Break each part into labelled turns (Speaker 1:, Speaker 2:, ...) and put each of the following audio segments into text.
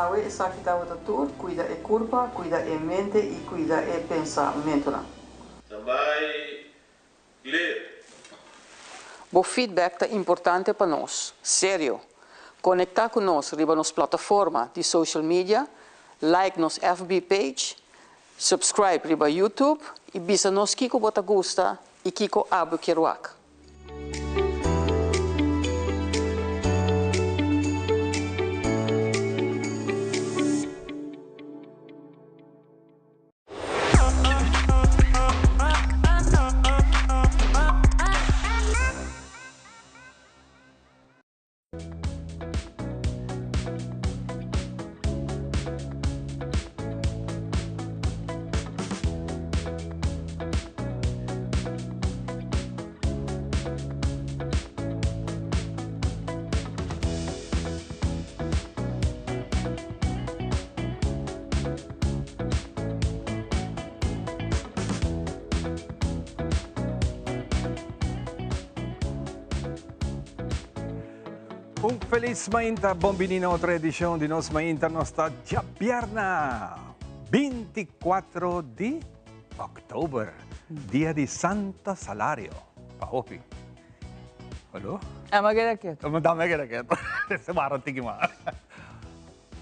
Speaker 1: awe esaki tabata tur, cuida e curpa, cuida e mente y cuida e pensamentonan.
Speaker 2: Tambay clear.
Speaker 1: Bo feedback ta importante pa nos. Serio! Conecta cu nos riba nos plataforma di social media, like nos FB page, subscribe riba YouTube y bisa nos kico bo ta gusta y kico abo kier wak.
Speaker 3: Un felis mainta, bon bini na otro edicion di nos mainta. Nos ta djabièrna 24 di oktober, dia di Santa Salario. Pa hopi. Hallo?
Speaker 4: Ama keda keto.
Speaker 3: Dame keda keto. Se wara tiki mas.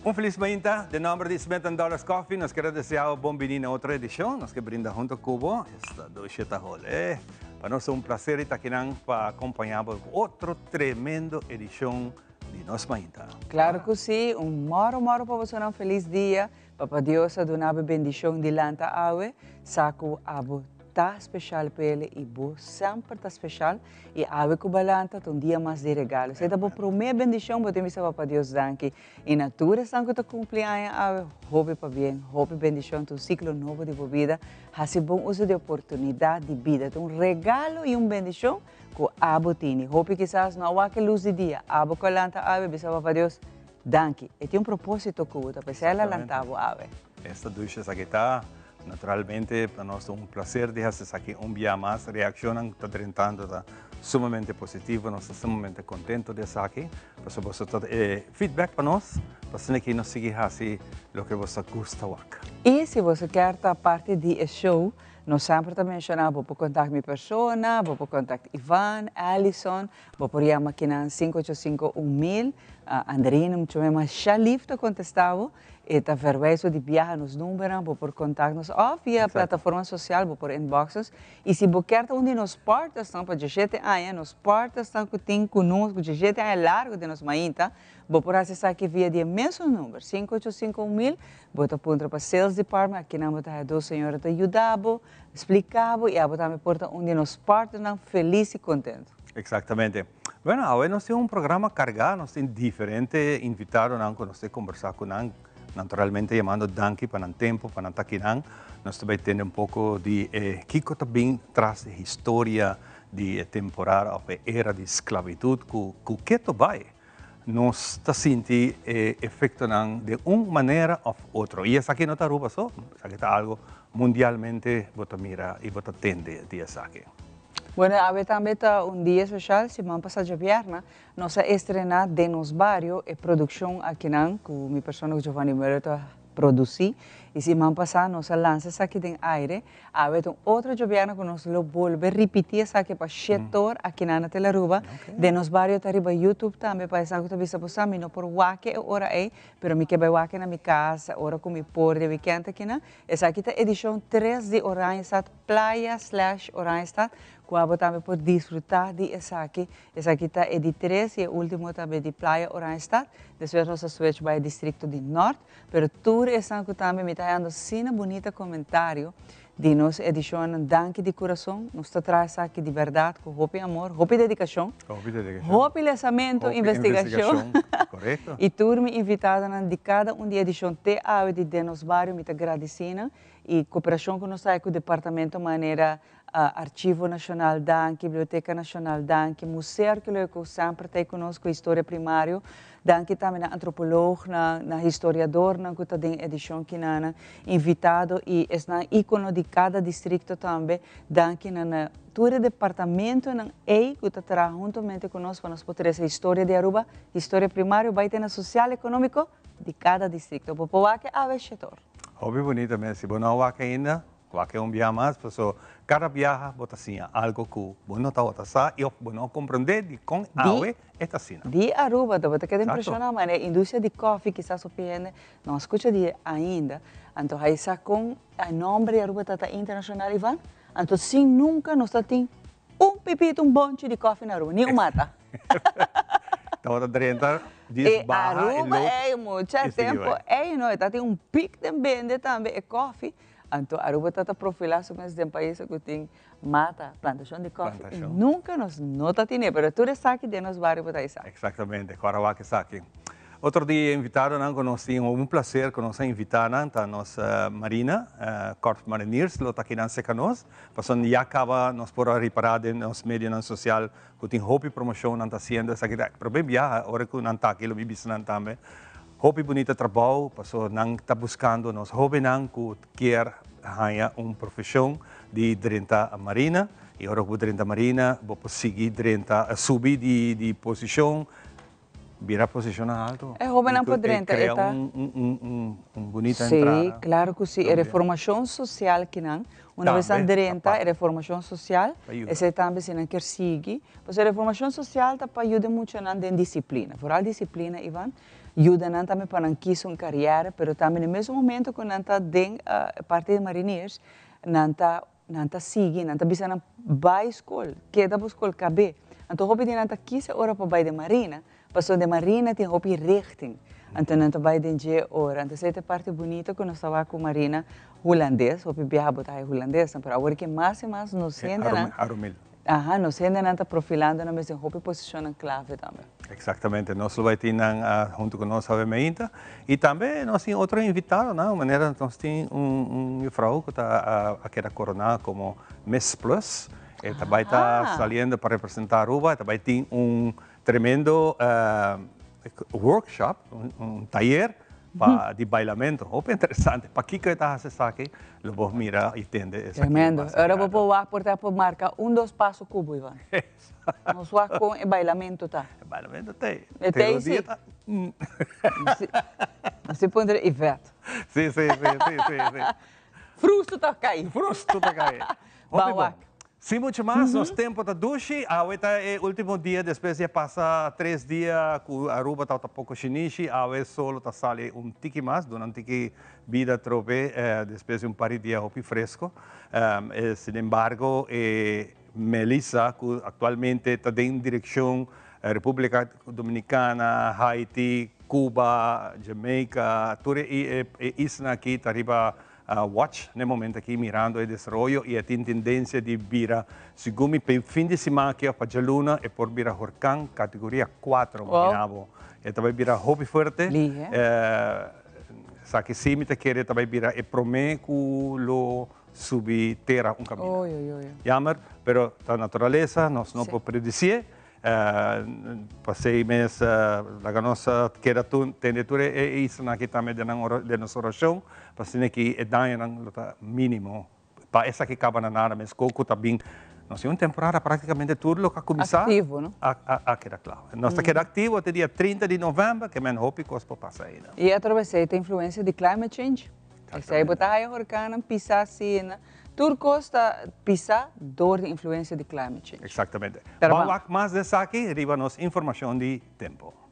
Speaker 3: Un felis mainta, den nomber di Smith and Dollars Coffee nos kier a desea bo bon bini na otro edicion. Nos ke brinda hunto cu bo esta dushi ta hole. Pa nos ta un placer di ta akinan pa acompaña bo cu otro tremendo edicion di nos mainta.
Speaker 4: Claro cu si, un moro moro pa bosonan felis dia. Papa Dios a duna bo bendicion di lanta awe, sa cu abo ta special p'el y bo semper ta special y awe cu bo a lanta ta un dia mas di regalo. Si e ta bo prome bendicion bo tin bisa Papa Dios danki y na tur esnan cu ta cumpli aña awe hopi pabien, hopi bendicion ta un ciclo nobo di bo bida, haci bon uso di oportunidad di bida ta un regalo y un bendicion cu abo tini. Hopi kisas no a wak e luz di dia, abo cu a lanta awe bisa Papa Dios Danki. E tin un propósito ku bo ta p'esei el a lantá bo awe.
Speaker 3: Esta dushi esaki ta. Naturalmente pa nos ta un placer di hasi esaki un bia mas. Reaccionnan ku ta drentando ta sumamente positivo. Nos ta sumamente contento di esaki. Pasobra boso ta e feedback pa nos, pa asina ki nos sigui hasi loke boso ta gusta wak.
Speaker 4: I si boso kier ta parti di e show, nos semper ta menciona bo por contact mi persona, bo por contact Ivan, Allison, Bo por yama kinan 585 1000, Andreina mucho me masha lif ta contesta bo, e ta verwijs di biaha nos numbernan, bo por contact nos of via plataforma social bo por inbox nos, y si bo kier ta un di nos partnersnan pa diesshete aña, nos partnersnan cu tin cu nos cu diesshete aña largo den nos mainta, bo por haci esaki via di e mesun number, 585 1000, bo ta puntra pa sales department, akinan bo ta haya dos señora ta yuda bo, Splica bo y abo tambe por ta un di nos partnernan feliz y contento.
Speaker 3: Exactamente. Bueno, awe nos tin un programa carga, nos tin diferente invitadonan cu nos ta conversa cu nan, naturalmente yamando danki pa nan tempo, pa nan ta akinan. Nos ta bay tende un poco di e kico ta bin tras e historia di e temporada of e era di sclavitud cu cu keto bay. Nos ta sinti e efectonan den un manera of otro. Y esaki no ta Aruba so, esaki ta algo mundialmente bo ta mira y bo ta tende di esaki.
Speaker 4: Bueno, awe tambe ta un dia especial, siman pasa djabièrnè nos a estrena den nos bario e produccion akinan cu mi persona cu Giovanni Muller ta produci y siman pasa nos a lansa esaki den aire. Awe ta un otro djobièrnè ku nos lo bolbe ripití esaki pa shetor akinan na Telaruba. Den nos bario ta riba YouTube tambe pa esnan ku ta bisa bo sa mi no por wak e ora ei, pero mi ke bai wak na mi kas ora ku mi por den wikènt akinan. Esaki ta edishon tres di Oranjestad Playa slash Oranjestad ku abo tambe por disfrutá di esaki. Esaki ta e di tres i e último tambe di Playa Oranjestad. Despues nos a switch bai e distrikto di Nort. Pero tur esnan cu tambe mi ta hayando asina bunita comentario di nos edicionnan, danki di curason, nos ta traha esaki di berdad cu hopi amor, hopi dedicacion,
Speaker 3: Hopi dedicacion.
Speaker 4: hopi lesamento,
Speaker 3: Hopi
Speaker 4: investigacion.
Speaker 3: investigacion, correcto.
Speaker 4: Y tur mi invitadonan di cada un di edicion te awe di Den Nos Bario mi ta gradici nan y cooperacion cu nos ta hay cu departamento manera Archivo Nacional danki, Biblioteca Nacional danki, Museo Arqueologico semper ta ei cu nos cu historia primario, danki tambe na antropoloognan, na historiadornan cu ta den edicion kinana, invitado y esnan icono di cada districto tambe, danki na na tur e departamentonan ei cu ta traha huntamente cu nos pa nos por trece historia di Aruba, historia primario bay te na social, economico. di kada distrikto. Bo por wak e awe shetor.
Speaker 3: Hopi bunita mes. Si bo no a wak ainda, wak e un biaha mas, paso kada biaha bo ta siña algo ku bo no tabata sa i of bo no a komprendé dikon awe e ta asina.
Speaker 4: Di Aruba tabata keda impreshoná manera e industria di kòfi kisas hopi hende no a skucha di e ainda. Anto hay sa kon e nòmber di Aruba ta ta internashonal Ivan? Anto sin nunka nos ta tin un pipita, un bonchi di kòfi na Aruba, ni un mata.
Speaker 3: Tabata drenta dis baha
Speaker 4: e Aruba ei mucha tempo ei no e ta tin un pik den bende tambe e kofi anto Aruba ta ta profila su mes den pais ku tin mata plantashon di kofi i nunka nos no ta tine pero tur esaki den nos bario bo ta esaki.
Speaker 3: Exactamente ku Arawak esaki. Otro di e invitadonan ku nos tin un placer ku nos a invita nan ta nos Marina Korps Mariniers lo ta kinan serka nos pasobra ya kaba nos por a ripara den nos medionan social Ku tin hopi promoshon nan ta hasiendo esaki ta prome biaha ora ku nan ta aki lo mi bisa nan tambe hopi bunita trabou paso nan ta buskando nos hobennan ku kier haña un profeshon di drenta marina i ora ku bo drenta marina bo por sigui drenta subi di posishon Bira posishonnan alto.
Speaker 4: E hobennan por drenta
Speaker 3: e ta. Un bunita entrada.
Speaker 4: Sí, claro cu sí. E reformacion social kinan, una vez nan drenta e reformacion social, esey tambe si nan kier sigui. Pasobra e reformacion social ta pa yuda e muchanan den disciplina. Vooral disciplina, Ivan, yuda nan tambe pa nan kisa un carrière, pero tambe na e mesun momento cu nan ta den e parti di mariniers, nan ta Nan ta sigui, nan ta bisa nan bai skol, keda bo skol kab'é. Anto hopi di nan ta kisa ora pa bai den marina, pasobra den marina tin hopi richting. Anto nan ta bai den dje ora. Anto esei ta e parti bunito ku nos ta wak ku marina hulandes, hopi biaha bo ta haña hulandesnan, pero awor ke mas i mas nos hendenan.
Speaker 3: Arumil.
Speaker 4: Aha, nos hendenan ta profilando nan mes den hopi posishonnan klave tambe.
Speaker 3: Exactamente, nos lo bai tin nan hunto cu nos awe meinta. Y tambe nos tin otro invitadonan, manera nos tin un juffrouw cu ta a keda corona como Miss Plus. E ta bai ta saliendo pa representa Aruba, e ta bai tin un tremendo workshop, un tayer pa di bailamento. Hopi interesante. Pakiko e ta hasi esaki? Lo bo mira y tende esaki.
Speaker 4: Tremendo. Ora bo por wak por ta por marca un dos paso cubo, Ivan. Nos wak con e bailamento ta.
Speaker 3: E bailamento tey.
Speaker 4: E tey si. Así pondre Yvette.
Speaker 3: Si, si, si, si, si, si.
Speaker 4: Frusto ta cay.
Speaker 3: Frusto ta cay.
Speaker 4: Ban wak.
Speaker 3: Sin mucho mas, nos tempo ta dushi. Awe ta e ultimo dia despues di a pasa tres dia cu Aruba tabata poco shinishi. Awe solo ta sali un tiki mas, duna un tiki bida atrobe despues di un par di dia hopi fresco. Sinembargo e Melissa cu actualmente ta den direccion Republica Dominicana, Haiti, Cuba, Jamaica, tur e isla aki ta riba watch na e momento aki mirando e desaroyo y e tin tendencia di bira segun mi p'e fin di siman aki of pa djaluna e por bira horcan categoria cuatro imagina bo e ta bay bira hopi fuerte esaki si mi ta kere ta bay bira e prome cu lo subi tera un caminda jammer pero ta naturaleza nos no por predici'e. Pasei mes laga nos keda tende tur e islanan aki tambe den nan den nos orashon pa asina ki e dañonan lo ta minimo pa esaki kaba na nada mes ku ta bin nos tin un temporada praktikamente tur loke a kuminsá a keda kla nos ta keda aktivo te dia 30 di novèmber ke men hopi kos por pasa ainda.
Speaker 4: I atrabes ei ta influensia di climate change esei bo ta haya horkannan pisa asina. Tur kos ta pisá dor di influensia di climate change.
Speaker 3: Exactamente. Ban wak mas di esaki riba nos informacion di tempo.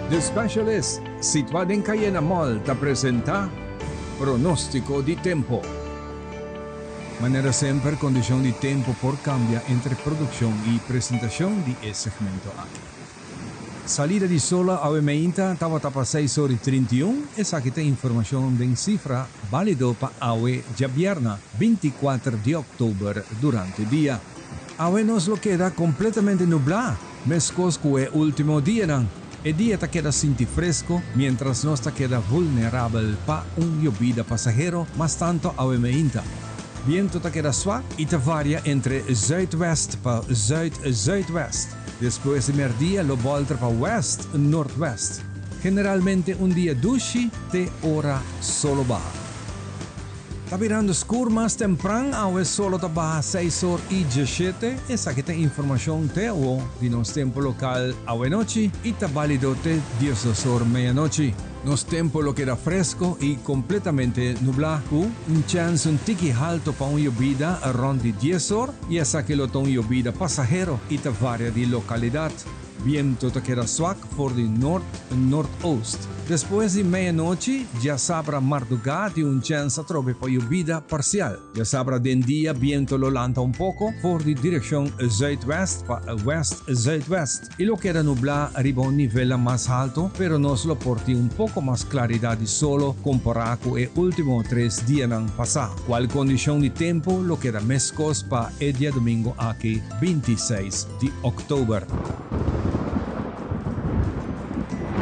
Speaker 5: The Specialist, situá den Cayena Mall, ta presentá Pronóstiko di Tempo. Manera semper, kondishon di tempu por kambia entre produkshon i presentashon di e segmento aki. Salida di solo awe meinta tabata pa seis or i 31, esaki ta informashon den sifra bálido pa awe djabièrna 24 di òktober durante dia. Awe nos lo keda kompletamente nublá, meskos ku e último dianan. E dia ta keda sinti fresco, mientras nos ta keda vulnerabel pa un yobida pasahero mas tanto awe meinta. Biento ta keda swak y ta varia entre zuidwest pa zuid-zuidwest. Despues di merdia lo bolter pa west noordwest. Generalmente un dia dushi te ora solo baha. Ta birando skur mas tempran awe solo ta baha 6 or y 17. Esaki ta informacion te awo di nos tempo local awe nochi y ta valido te 12 or medianochi. Nos tempo lo keda fresco y completamente nubla cu un chance un tiki halto pa un yobida rond di 10 or y esaki lo ta un yobida pasahero y ta varia di localidad. Biento ta keda swak for di noord noordoost. Despues di medianochi, diasabra marduga tin un chance atrobe pa yobida parcial. Diasabra den dia biento lo lanta un poco for di direccion zuidwest pa west zuidwest y lo keda nubla riba un nivel mas halto, pero nos lo por tin un poco mas claridad di solo compara cu e ultimo 3 dianan pasa. Cual condicion di tempo lo keda mescos pa e diadomingo aki 26 di october.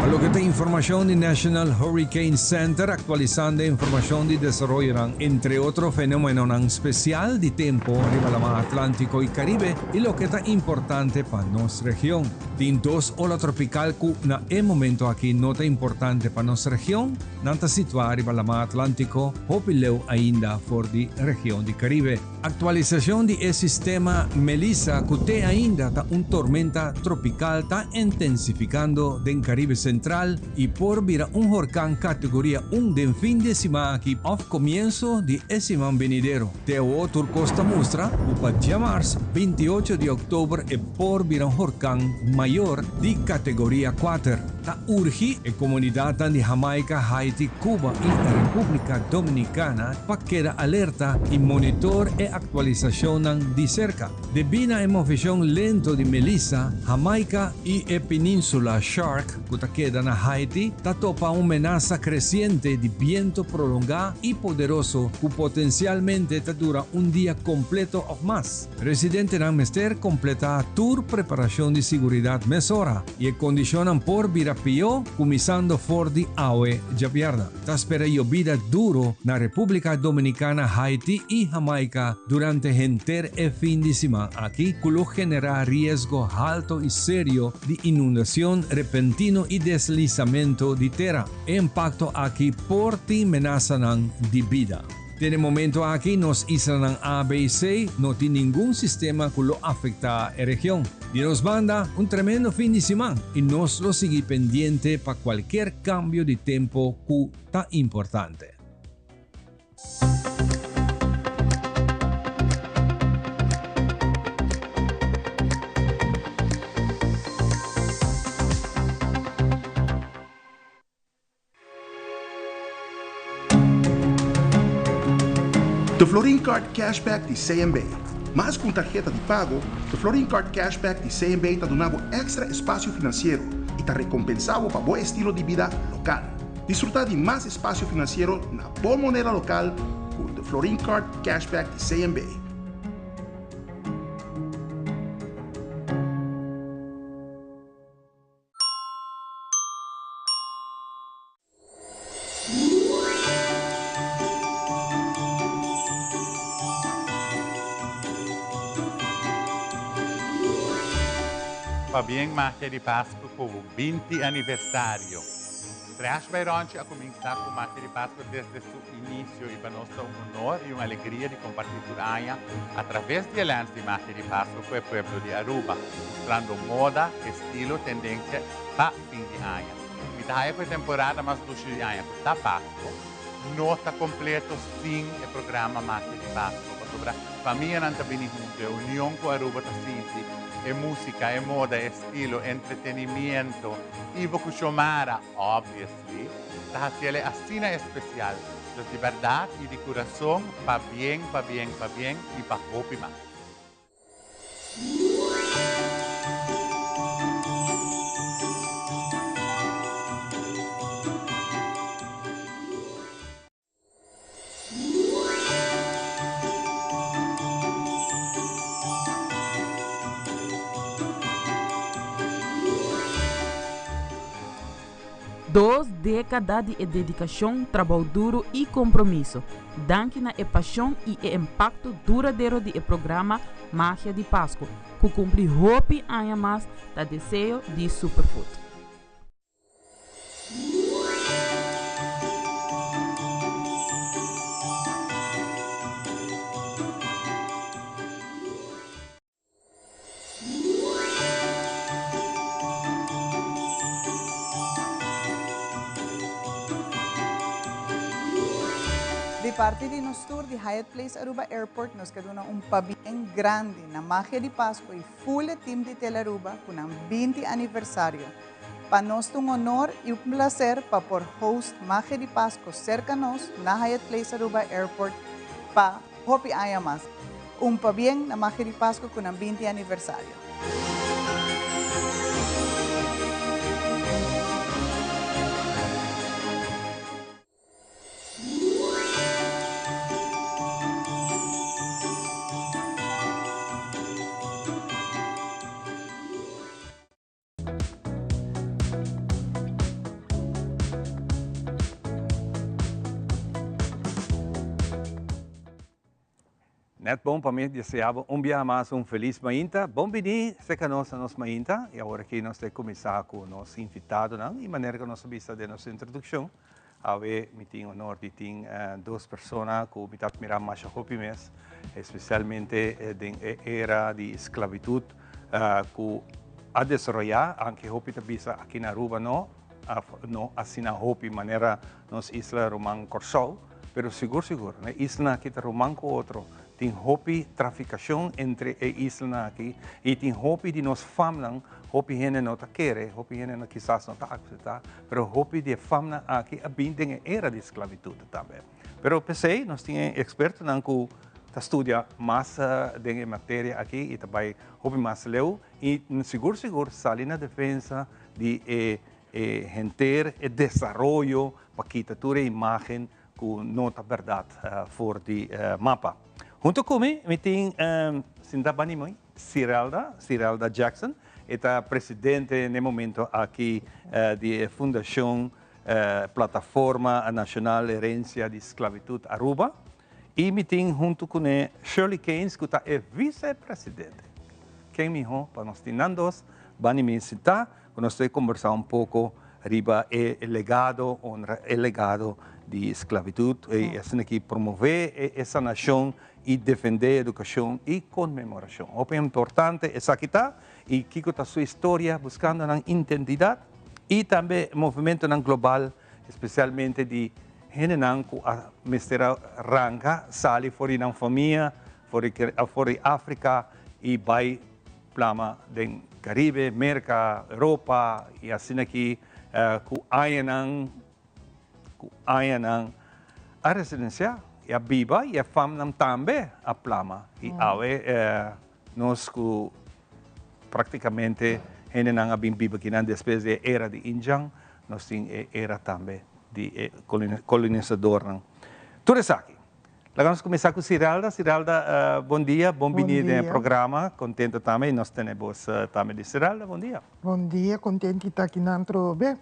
Speaker 5: Pa loke ta informacion di National Hurricane Center, actualisando informacion di desaroyo, entre otro fenomeno special di tempo riba Lama Atlantico y Caribe y loke ta importante pa nos region. Tin dos ola tropical cu na e momento aki no ta importante pa nos region, nan ta situa riba Lama Atlantico, hopi leu ainda for di region di Caribe. Actualisacion di e sistema Melissa cu te ainda ta un tormenta tropical ta intensificando den Caribe Central y por bira un horcan categoria 1 den fin di siman aki of comienso di e siman venidero. Te otro costa mustra cu pa diamars 28 di october e por bira un horcan mayor di categoria 4. Ta urgi e comunidad di Jamaica, Haiti, Cuba y Republica Dominicana pa keda alerta y monitor e actualisacion di cerca. Debi na e movecion lento di Melissa, Jamaica y e Peninsula Shark, cu ta keda na Haiti, ta topa un menasa creciente di biento prolonga y poderoso cu potencialmente ta dura un dia completo of mas. Residentenan mester completa tur preparacion di seguridad mesora y e condicionnan por bira pio cuminsando for di awe diabierna. Ta spera yobida duro na Republica Dominicana, Haiti y Jamaica durante henter e fin di siman aki, cu lo genera riesgo halto y serio di inundacion repentino y deslisamento di tera. E impacto aki por tin menasanan di bida. Den e momento aki, nos islanan A, B y C no tin ningun sistema cu lo afecta e region. Di nos banda, un tremendo fin di siman y nos lo sigui pendiente pa cualkier cambio di tempo cu ta importante.
Speaker 6: The Florin Card Cashback di CMB. Mas cu tarheta di pago, The Florin Card Cashback di CMB ta duna extra espacio financiero y ta recompensa pa bo estilo di bida local. Disfruta di mas espacio financiero na bo moneda local cu The Florin Card Cashback di CMB.
Speaker 7: Pabien Magia di Pasco cu 20 aniversario. Trash by Ronchi a cuminsa cu Magia di Pasco desde su inicio y pa nos ta un honor y un alegria di comparti tur aña a traves di lens di Magia di Pasco cu e pueblo di Aruba, mustrando moda, estilo, tendencia pa fin di aña. Mi ta haya e temporada mas dushi di aña, ta Pasco, no ta completo sin e programa Magia di Pasco, pasobra famianan ta bini hunto, e union cu Aruba ta sinti, e musica, e moda, e estilo, entretenimento, Ivo cu Xiomara, obviously, ta haci'e asina especial. Dus di berdad y di curason, pabien, pabien, pabien y pa hopi mas.
Speaker 8: Dos dékada di e dedikashon, trabou duru i kompromiso. Danki na e pashon i e impakto duradero di e programa Magia di Pasku, ku kumpli hopi aña mas ta deseo di Superfood.
Speaker 9: Di parti di nos tur di Hyatt Place Aruba Airport nos ke duna un pabien grandi na Magia di Pasco y full e team di Telaruba cu nan 20 aniversario. Pa nos ta un honor y un placer pa por host Magia di Pasco cerca nos na Hyatt Place Aruba Airport pa Hopi aña mas. Un pabien na Magia di Pasco cu nan 20 aniversario.
Speaker 3: Net bon pa mi desea bo un biaha mas un felis mainta. Bon bini cerca nos na nos mainta. Y awor aki nos ta cuminsa cu nos invitadonan. Y manera cu nos a bisa den nos introduccion, awe mi tin honor di tin dos persona cu mi ta admira masha hopi mes, especialmente den e era di esclavitud cu a desaroya, aunke hopi ta bisa aki na Aruba no, no asina hopi manera nos isla ruman Corsou, pero sigur sigur e islanan aki ta ruman cu otro, tin hopi traficacion entre e islanan aki y tin hopi di nos famnan, hopi hende no ta kere, hopi hende no kisas no ta acepta, pero hopi di e famnan aki a bin den e era di esclavitud tambe. Pero p'esey nos tin e expertonan cu ta studia mas den e materia aki y ta bay hopi mas leu y sigur sigur sali na defensa di e henter e desaroyo pa kita tur e imagen cu no ta berdad for di mapa. Hunto cu mi, mi tin sinta bani mi, Sirelda, Sirelda Jackson, e ta presidente n'e momento aki di e Fundacion Plataforma Nacional Herencia di Sclavitud Aruba. Y mi tin hunto cune Shirley Keynes cu ta e vicepresidente. Ken miho pa nos tin nan dos bani mi sinta cu nos ta combersa un poco riba e legado, honra e legado di sclavitud y asina aki promove e sanacion y defende educacion y conmemoracion. Hopi importante esaki ta y kico ta su historia buscando nan intendidad y tambe movimentonan global especialmente di hendenan cu a mester a ranca sali for di nan famia, for di for di Africa y bay plama den Caribe, Merca, Europa y asina aki cu añanan cu añanan a residencia y a biba y e famnan tambe a plama y awe nos cu Práktikamente hendenan a bin biba kinan despues di e era di Injan, nos tin e era tambe di e kolonisadornan. Tur esaki. Laga nos kuminsá ku Siralda. Siralda, bon dia, bon bini den e programa. Kontento tambe i nos tene bos tambe di Siralda, bon dia.
Speaker 10: Bon dia, kontenti ta kinan trobe.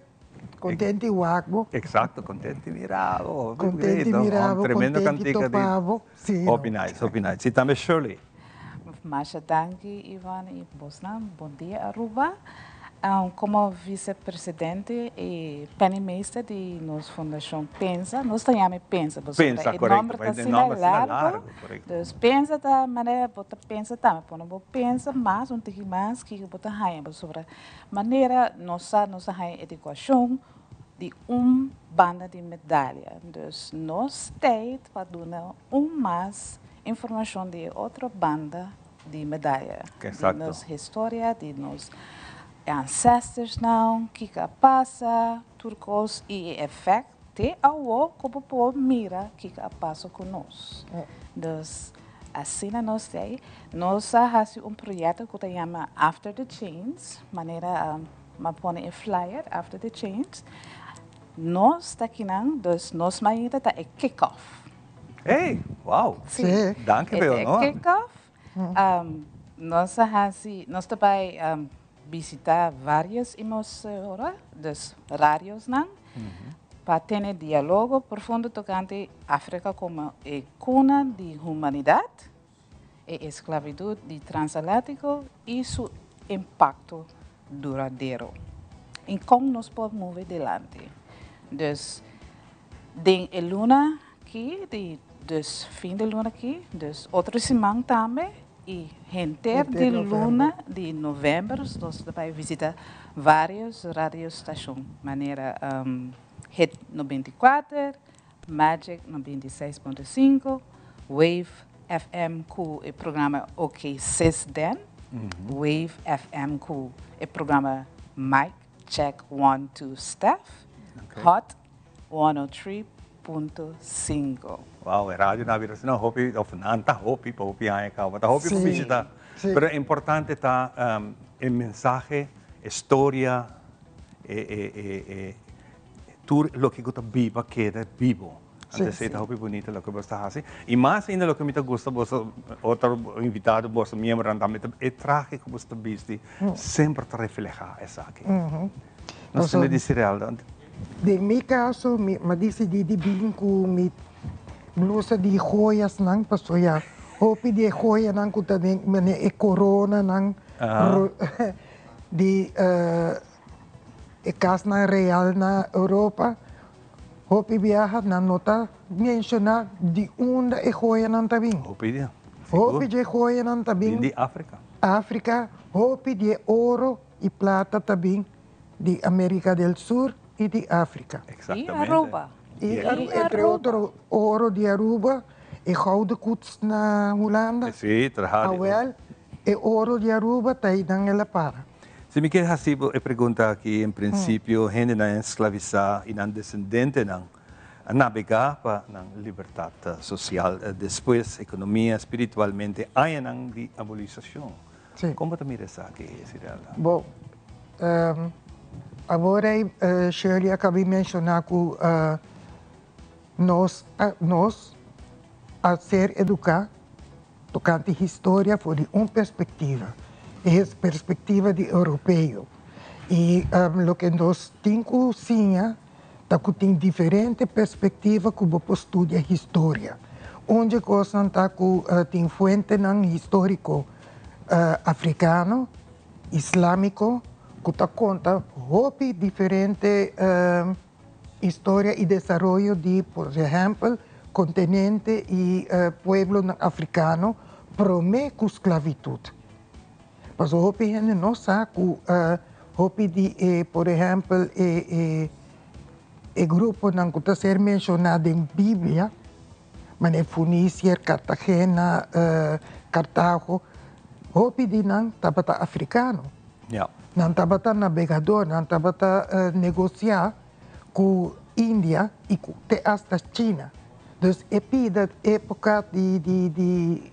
Speaker 10: Kontenti wak bo.
Speaker 3: Eksakto, kontenti mira bo.
Speaker 10: Kontenti mira bo, kontenti topa bo.
Speaker 3: Hopi nice, hopi nice. I tambe Shirley.
Speaker 11: Masha danki Ivan y bosnan. Bon dia Aruba. Como vicepresidente y penningmeester di nos fundacion Pensa, nos ta yama e Pensa pasobra e nomber ta asina largo. Dus Pensa ta manera bo ta pensa tambe. Pone bo pensa mas un tiki mas kiko bo ta haña pasobra manera nos sa nos ta haña educacion di un banda di medaya. Dus nos tijd pa duna un mas Informashon di e otro banda di medaya. Di nos historia, di nos ancestorsnan, kiko a pasa, tur kos i e efect te awo ku bo por mira kiko a pasa ku nos. Dus asina nos ta. Nos a hasi un proyekto ku ta yama After the Chains, manera mi a pone e flyer After the Chains. Nos ta kinan, dus nos mainta ta e kick off.
Speaker 3: Hey, wow.
Speaker 11: Sí.
Speaker 3: Danki pa e honor.
Speaker 11: E kick-off. Nos a hasi, nos ta bai bisita varios emisoras, dus radiosnan. Pa tene dialogo profundo tocante Africa como e cuna di humanidad, e esclavitud di transatlantico y su impacto duradero. Y con nos por move dilanti. Dus, den e luna aki, di, dus fin di luna aki, dus otro siman tambe, y henter di luna di november, nos ta bay visita varios radiostacion, manera Hit 94, Magic 96.5, Wave FM cu e programa OK Sis Den, Wave FM cu e programa Mic Check 1 2 Stef, Hot 103.5.
Speaker 3: Wow, e radio nan a bira asina hopi, of nan ta hopi pa hopi aña caba, ta hopi pa bishita. Pero importante ta e mensahe, e storia, e tur loke cu ta biba keda bibo. Anto esey ta hopi bunita loke boso ta haci. Y mas ainda loke mi ta gusta boso otro invitado, boso miembronan tambe, ta e trahe cu boso ta bisti semper ta refleha esaki. Nos tende di Sirelda.
Speaker 10: Den mi caso mi a dicidi di bin cu mi blusa di joyasnan pasobra ya hopi di e joyanan cu ta den manera e coronanan di e casnan real na Europa hopi biaha nan no ta menciona di unda e joyanan ta bin.
Speaker 3: Hopi di
Speaker 10: Hopi di e joyanan ta bin
Speaker 3: di Africa.
Speaker 10: Africa, hopi di e oro y plata ta bin di America del Sur y di Africa.
Speaker 3: Exactamente.
Speaker 11: Y Aruba.
Speaker 10: Y entre otro oro di Aruba, e gouden koets na Hulanda.
Speaker 3: Sí, traha di.
Speaker 10: Awel, e oro di Aruba ta einan el a para.
Speaker 3: Si mi kier haci bo e pregunta aki, en principio hendenan esclavisa y nan descendentenan a nabega pa nan libertad social, despues economia, spiritualmente, añanan di abolisacion. Con bo ta mira esaki, Sirelda?
Speaker 10: Bo, awor ei Shirley a caba di menciona cu nos nos a ser educa tocante historia for di un perspectiva, e perspectiva di europeo. Y loke nos tin cu siña ta cu tin diferente perspectiva cu bo por studia historia. Un dje cosnan ta cu tin fuentenan historico africano, islamico, cu ta conta hopi diferente historia y desaroyo di, por ehempel, continente y pueblonan africano prome cu sclavitud. Pasobra hopi hende no sa cu hopi di e, por ehempel, e e gruponan cu ta ser menciona den Biblia, manera Funicier, Cartagena, Cartago, hopi di nan tabata africano. Nan tabata nabegador, nan tabata negocia cu India y cu te hasta China. Dus e pida epoca di di di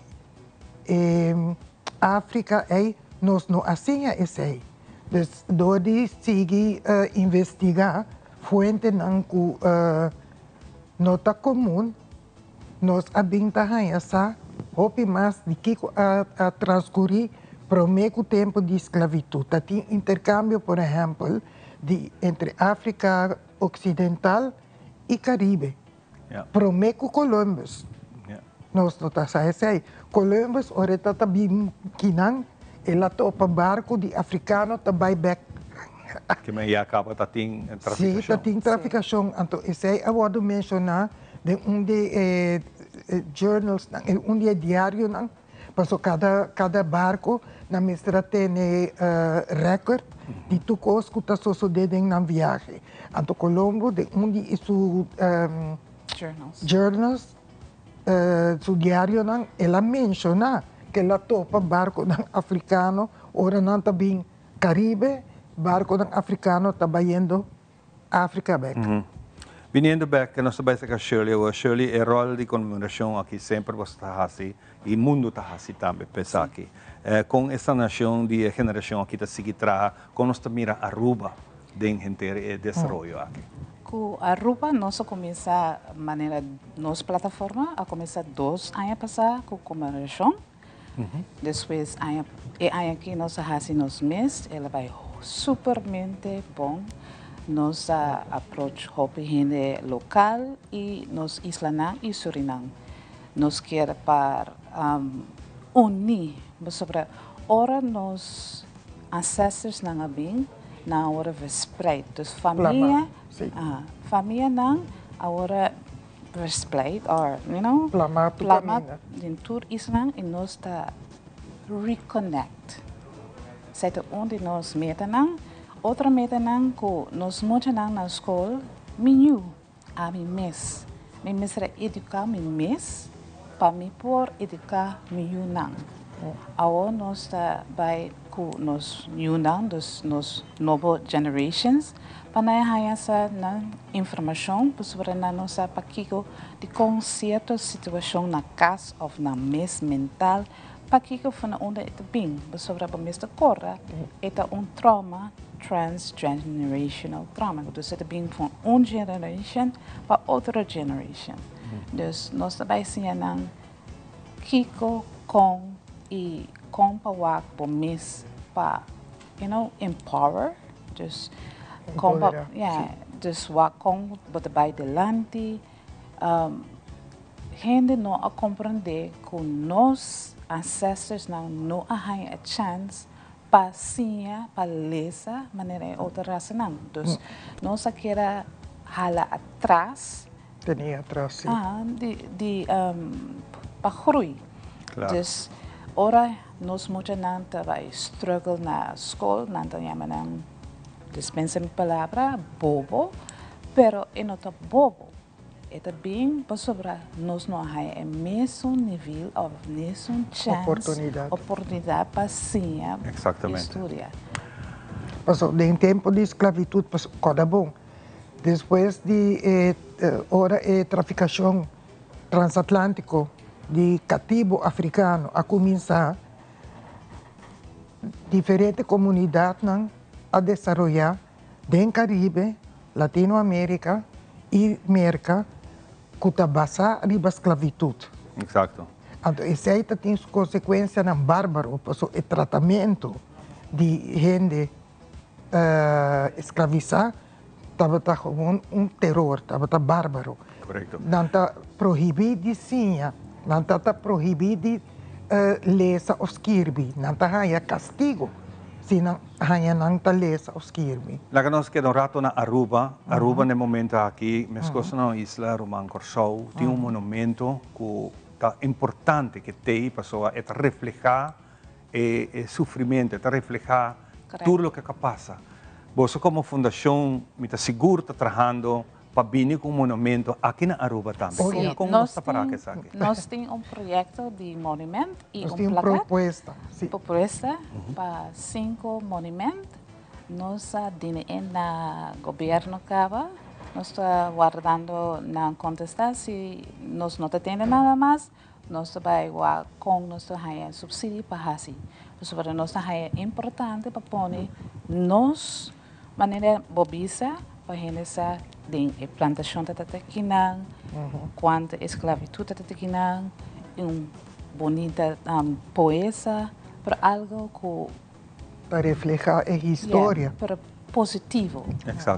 Speaker 10: e Africa ey nos no a siña esey. Dus door di sigui investiga fuentenan cu no ta comun, nos a bin ta haña sa hopi mas di kico a transcuri prome cu tempo di sclavitud. Ta tin intercambio, por ehempel, di entre Africa Occidental y Caribe. Prome cu Columbus. Nos no ta sa esey. Columbus ora e ta ta bin kinan, el a topa barco di africano ta bay bek.
Speaker 3: Ke men ya caba ta tin traficacion.
Speaker 10: Si, ta tin traficacion. Anto esey a wordo menciona den un di e journalsnan, un di e diarionan. Paso kada kada barco nan mester a tene record di tur cos cu ta sosode den nan viahe. Anto Colombo den un di su journals, su diarionan, el a menciona cu el a topa barconan africano ora nan ta bin Caribe, barconan africano ta bayendo Africa bek.
Speaker 3: Biniendo bek, nos ta bai saca Shirley awor. Shirley, e rol di conmemoracion aki semper boso ta haci y mundo ta haci tambe pa esaki. Con e sanacion di e generacion aki ta sigui traha? Con nos ta mira Aruba den henter e desaroyo aki?
Speaker 11: Cu Aruba nos a cuminsa manera nos plataforma a cuminsa dos aña pasa cu conmemoracion. Despues aña e aña aki nos a haci nos mes, el a bai supermente bon. Nos a approach hopi hende local y nos islanan y Surinam. Nos kier pa uni pasobra ora nos ancestorsnan a bin nan a worde verspreid. Dus famia, famianan a worde verspreid or you know
Speaker 10: Plama tur
Speaker 11: plama
Speaker 10: caminda.
Speaker 11: den tur islanan y nos ta reconnect. Esei ta un di nos metanan. Otro metanan cu nos muchanan na school mi yu, ami mes. Mi mester a educa mi mes pa mi por educa mi yunan. Awor nos ta bay cu nos yunan, dus nos nobo generations, pa nan haya sa nan informacion pasobra nan no sa pakico dicon cierto situacion na cas of nan mes mental. Pakiko for na unda e ta bin? Pasobra bo mester korda e ta un trauma transgenerational trauma. Dus e ta bin for un generation pa otro generation. Dus nos ta bai siña nan kiko, kon i kon pa wak bo mes pa you know empower. Dus kon pa yeah dus wak kon bo ta bai dilanti. Hende no a comprende cu nos ancestorsnan no a haña e chance pa siña, pa lesa manera e otro rasanan. Dus nos a keda hala atras.
Speaker 10: Teni atras, si.
Speaker 11: Aha, di, di, pa groei. Dus ora nos muchanan ta bay struggle na school, nan ta yama nan, dispensa mi palabra, bobo, pero e no ta bobo. E ta bin pasobra nos no a haya e mesun nivel of mesun chance,
Speaker 10: Oportunidad.
Speaker 11: oportunidad pa siña y
Speaker 3: Exactamente.
Speaker 11: studia.
Speaker 10: Paso den tempo di sclavitud, paso corda bon, despues di e ora e traficacion transatlantico di catibo africano a cuminsa, diferente comunidadnan a desaroya den Caribe, Latino America y Merca cu ta basa riba sclavitud. Anto esey ta tin su consecuencianan barbaro, pasobra e tratamento di hende esclavisa tabata gewoon un teror, tabata barbaro. Nan ta prohibi di siña, nan ta ta prohibi di lesa of skirbi, nan ta haya castigo si nan haña nan ta lesa of skirbi.
Speaker 3: Laga nos keda un rato na Aruba. Aruba na e momento aki, meskos na un isla ruman Kòrsou, tin un monumento ku ta importante ke t'ei pasobra e ta reflehá e sufrimentu, e ta reflehá tur loke a pasa. Boso komo fundashon mi ta sigur ta trahando pa bini ku un monumento aki na Aruba tambe.
Speaker 11: Sí,
Speaker 3: Kon nos ta para ku esaki?
Speaker 11: Nos tin un proyekto di monument i
Speaker 10: Nos
Speaker 11: un
Speaker 10: tin un
Speaker 11: plakat.
Speaker 10: propuesta, sí.
Speaker 11: Propuesta pa sinku monument. Nos a dini e na gobierno kaba. Nos ta wardando nan kontestá. Si nos no ta tende nada mas, nos ta bai wak kon nos ta haña supsidio pa hasi. Pasobra nos ta haña importante pa pone nos Manera bo bisa pa hende sa den e plantashon ta ta kinan, kuantu esklavitud ta ta kinan, i un bunita poesa, pero algo ku.
Speaker 10: Ta reflehá e historia.
Speaker 11: Yeah, pero positivo,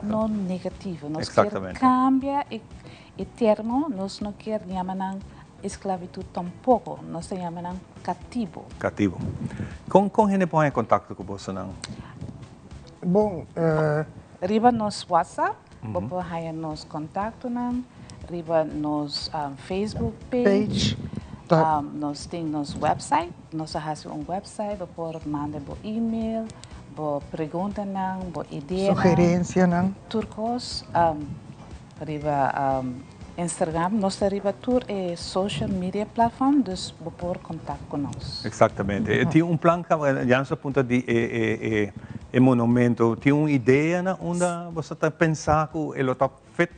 Speaker 11: no negativo. Nos kier kambia e termo, nos no kier yama nan esklavitud tampoko, nos ta yama nan katibo.
Speaker 3: Katibo. Kon kon hende por haña kontakto ku bosonan?
Speaker 10: Bon, eh.
Speaker 11: Riba nos WhatsApp, bo por haña nos kontaktonan, riba nos Facebook page, nos tin nos website, nos a hasi un website, bo por manda bo email, bo preguntanan, bo ideanan.
Speaker 10: Sugerencianan.
Speaker 11: Tur kos riba Instagram, nos ta riba tur e social media platform, dus bo por contact cu nos.
Speaker 3: Exactamente. E tin un plan caba, ya nos a punta di e e e monumento, tin un idea na unda boso ta pensa cu e lo ta fit?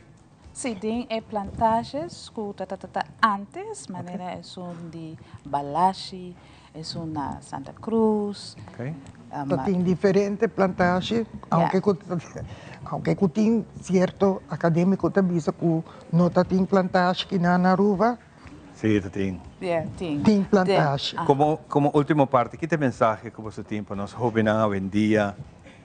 Speaker 11: Si, den e plantages cu ta ta ta antes, manera esun di Balashi, Esun na Santa Cruz.
Speaker 10: Ta tin diferente plantashi, aunke ku aunke ku tin sierto akademiko ta bisa ku no ta tin plantashi kinan na Aruba.
Speaker 3: Sí, ta tin.
Speaker 11: Yeah, tin.
Speaker 10: Tin plantashi.
Speaker 3: Komo komo ultimo parti, ki ta e mensahe ku boso tin pa nos hobennan awendia?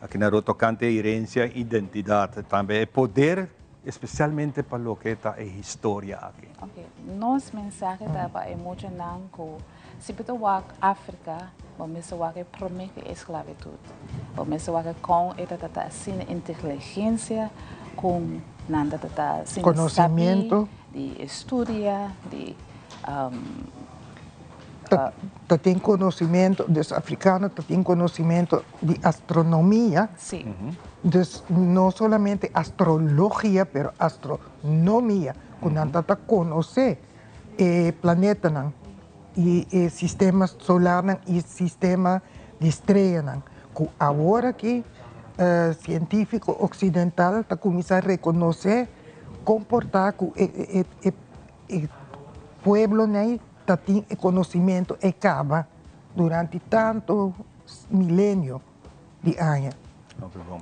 Speaker 3: Aki na Aruba tocante herencia, identidad, tambe e poder especialmente pa loke ta e historia aki.
Speaker 11: Ok, nos mensahe ta pa e muchanan cu si bo ta wak Africa, bo mester wak e prome cu e esclavitud. Bo mester wak con e ta ta asina inteligencia con nan ta ta asina sabi di estudia, di.
Speaker 10: Ta tin conocimento, dus africano ta tin conocimento di astronomia.
Speaker 11: Sí.
Speaker 10: Dus no solamente astrologia, pero astronomia, cu nan ta ta conoce e planetanan y e sistema solarnan y sistema di streanan, cu awor aki cientifico occidental ta cuminsa reconoce con por ta cu e pueblonan ta tin e conocimento e caba durante tanto milenio di aña.
Speaker 3: Hopi bon.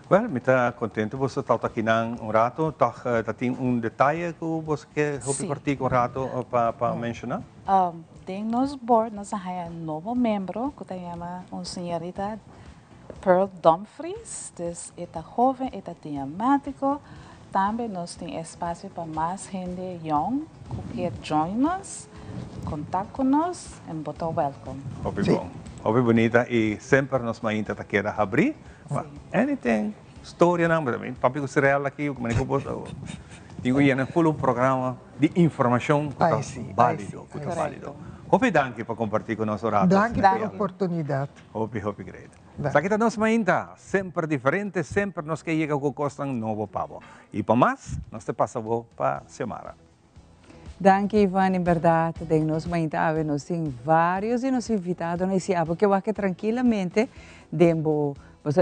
Speaker 3: Wel, mi ta contento boso ta akinan un rato. Toch ta tin un detaye cu boso ke hopi cortico un rato pa menciona?
Speaker 11: Den nos board nos a haya un nobo miembro cu ta yama un señorita Pearl Dumfries. Dus e ta joven, e ta diamatico. Tambe nos tin espacio pa mas hende yong cu kier join nos, contact cu nos en bo ta welcome.
Speaker 3: Hopi bon. Hopi bunita y semper nos mainta ta keda habri pa anything, storianan, papi cu Sirel aki, cu cu bo tin cu yena full un programa di informacion cu ta valido, cu ta valido. Hopi danki pa comparti cu nos un rato.
Speaker 10: Danki pa e oportunidad.
Speaker 3: Hopi hopi great. Esaki ta nos mainta, semper diferente, semper nos ke yega ku kosnan nobo pa bo. I pa mas, nos te pasa bo pa Xiomara.
Speaker 4: Danki Ivan, en berdad den nos mainta awe nos tin varios di nos invitadonan y si abo ke wak trankilamente den bo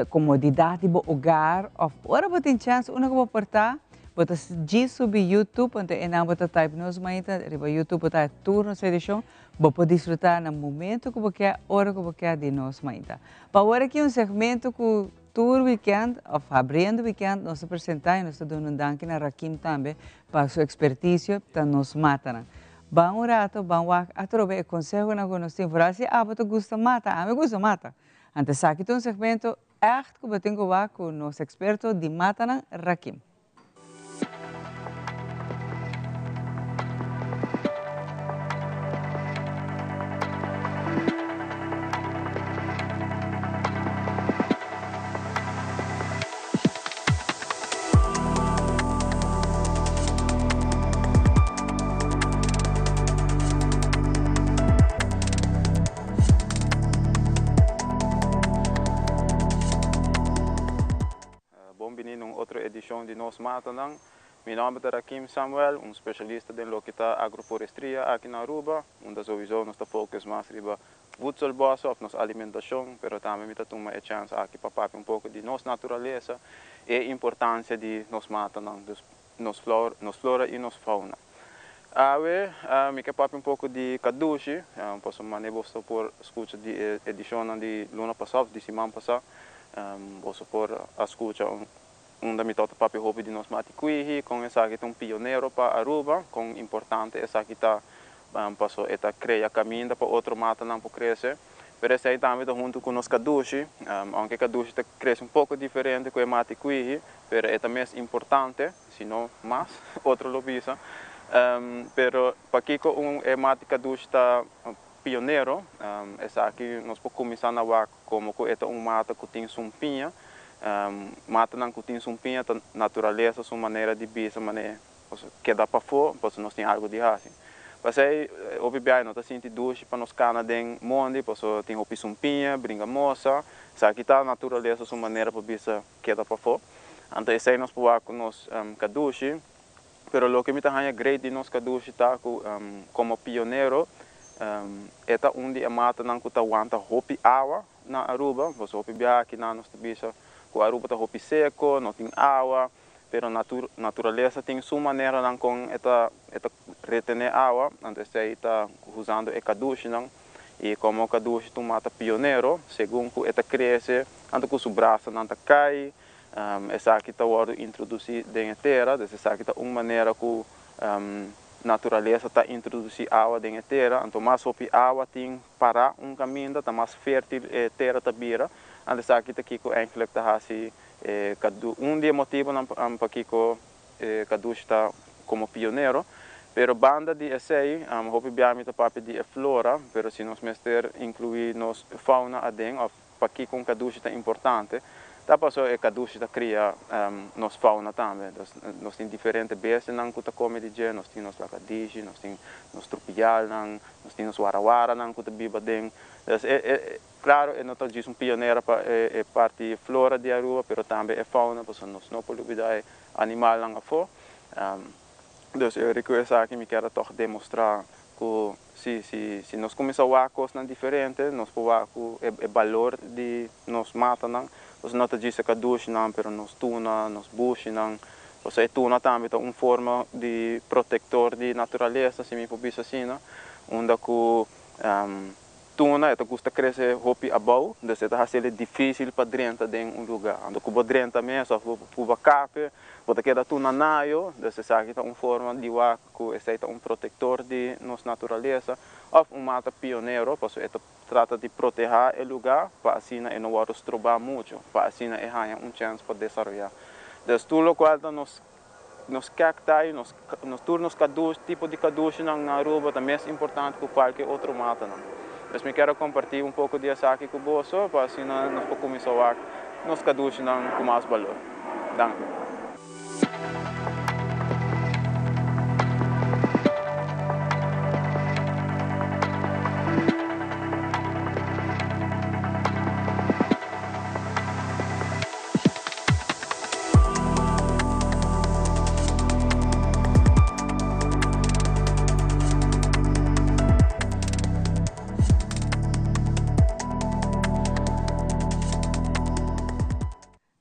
Speaker 4: comodidad di bo hogar of ora bo tin chance unda ku bo por ta, bo ta djis subi YouTube anto enan bo ta type nos mainta riba YouTube bo ta haya tur nos edicion. Bo por disfrutá na momento ku bo ke, ora ku bo ke di nos mainta. Pa awor aki un segmento ku tur weekend of habriendo weekend nos ta presentá i nos ta duna un danki na Rakim tambe pa su ekspertisio ta nos matanan. Ban un rato, ban wak atrobe e konsehonan ku nos tin. Foral si abo ta gusta mata, ami gusta mata. Anto esaki ta un segmento ègt ku bo tin ku wak ku nos eksperto di matanan Rakim.
Speaker 2: Bon bini na un otro edishon di Nos Matanan. Mi nòmber ta Rakim Samuel, un spesialista den loke ta agroforestria aki na Aruba, unda souiso nos ta focus mas riba voedselbossen òf nos alimentashon, pero tambe mi ta tuma e chèns aki pa papia un poko di nos naturalesa e importansia di nos matanan, dus nos flora, nos flora i nos fauna. Awe mi ke papia un poko di kadushi, pasobra manera boso por skucha di e edishonnan di luna pasá òf di siman pasá, Boso por a scucha unda mi tabata papia hopi di nos mati Kwihi, con esaki ta un pionero pa Aruba, con importante esaki ta paso e ta crea caminda pa otro matanan por crece. Pero esey tambe ta hunto cu nos cadushi, aunke cadushi ta crece un poco diferente cu e mati Kwihi, pero e ta mes importante, si no mas, otro lo bisa. Pero pakico un e mati cadushi ta pionero, esaki nos por cuminsa na wak Komo ku e ta un mata ku tin sumpiña, matanan ku tin sumpiña ta naturalesa su manera di bisa manera keda pafó pasobra nos tin algu di hasi. Pasei hopi biaha no ta sinti dushi pa nos kana den mondi pasobra tin hopi sumpiña, bringamosa, esaki ta naturalesa su manera pa bisa keda pafó. Anto esei nos por wak ku nos kadushi. Pero loke mi ta haña great di nos kadushi ta ku komo pionero e ta un di e matanan ku ta wanta hopi awa na Aruba. Pasobra hopi biaha akinan nos ta bisa ku Aruba ta hopi seko, no tin awa, pero naturalesa tin su maneranan kon e ta e ta retené awa, anto esei ta usando e kadushinan. I komo kadushi ta un mata pionero, segun ku e ta krese, anto ku su brasanan ta kai, Esaki ta wòrdu introdusí den e tera, dus esaki ta un manera ku naturalesa ta introdusí awa den e tera. Anto mas hopi awa tin pará un kaminda, ta mas fértil e tera ta bira. Anto esaki ta kiko eigenlijk ta hasi e kadu un di e motibonan pakiko e kadushi ta komo pionero. Pero banda di esei, hopi bia mi ta papia di e flora, pero si nos mester inkluí nos fauna aden òf pakiko un kadushi ta importante, ta paso e kadushi ta kria nos fauna tambe. Dus nos tin diferente bestianan ku ta kome di dje, nos tin nos lakadishi, nos tin nos trupialnan, nos tin nos warawaranan ku ta biba aden. Dus e e klaro e no ta djis un pionero pa e parti flora di Aruba, pero tambe e fauna, pasobra nos no por lubida e animalnan afó. Dus e ora ku esaki mi kier a tòg demostrá ku si si si nos kuminsá wak kosnan diferente nos por wak ku e balor di nos matanan, nos no ta djis e kadushinan pero nos tuna, nos bushinan, pasobra e tuna tambe ta un forma di protektor di naturalesa si mi por bisa asina, unda ku Tuna e ta gusta crece hopi abou, dus e ta haciele dificil pa drenta den un lugar. Anto cu bo drenta mes of bo puba cape, bo ta keda tuna nayo, dus esaki ta un forma di wak cu esey ta un protector di nos naturalesa of un mata pionero, pasobra e ta trata di proteha e lugar pa asina e no wordo stroba mucho, pa asina e haya un chens pa desaroya. Dus tur locual ta nos Nos cacti, nos nos tur nos cadush, tipo di cadushinan na Aruba ta mes importante cu cualke otro matanan. Dus mi kier a comparti un poco di esaki cu boso pa asina nos por cuminsa wak nos cadushinan cu mas balor. Danki.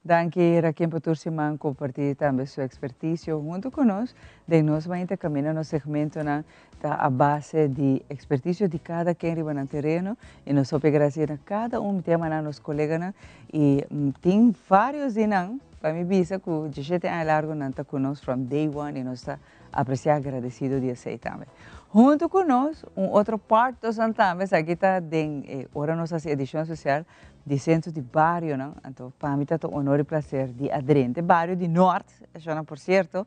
Speaker 4: Danki Raquin pa tur siman comparti tambe su experticio hunto cu nos den nos mainta camina nos segmentonan ta a base di experticio di cada ken riba nan tereno y nos hopi agradecido na cada un mi ta yama nan nos coleganan y tin varios di nan pa mi bisa cu diesshete aña largo nan ta cu nos from day one y nos ta aprecia agradecido di esey tambe. Hunto cu nos un otro part nos tambe esaki ta den e ora nos haci edicion especial di Centro di Barionan anto pa mi ta ta honor y placer di a drenta e bario di Noord, eshonan por cierto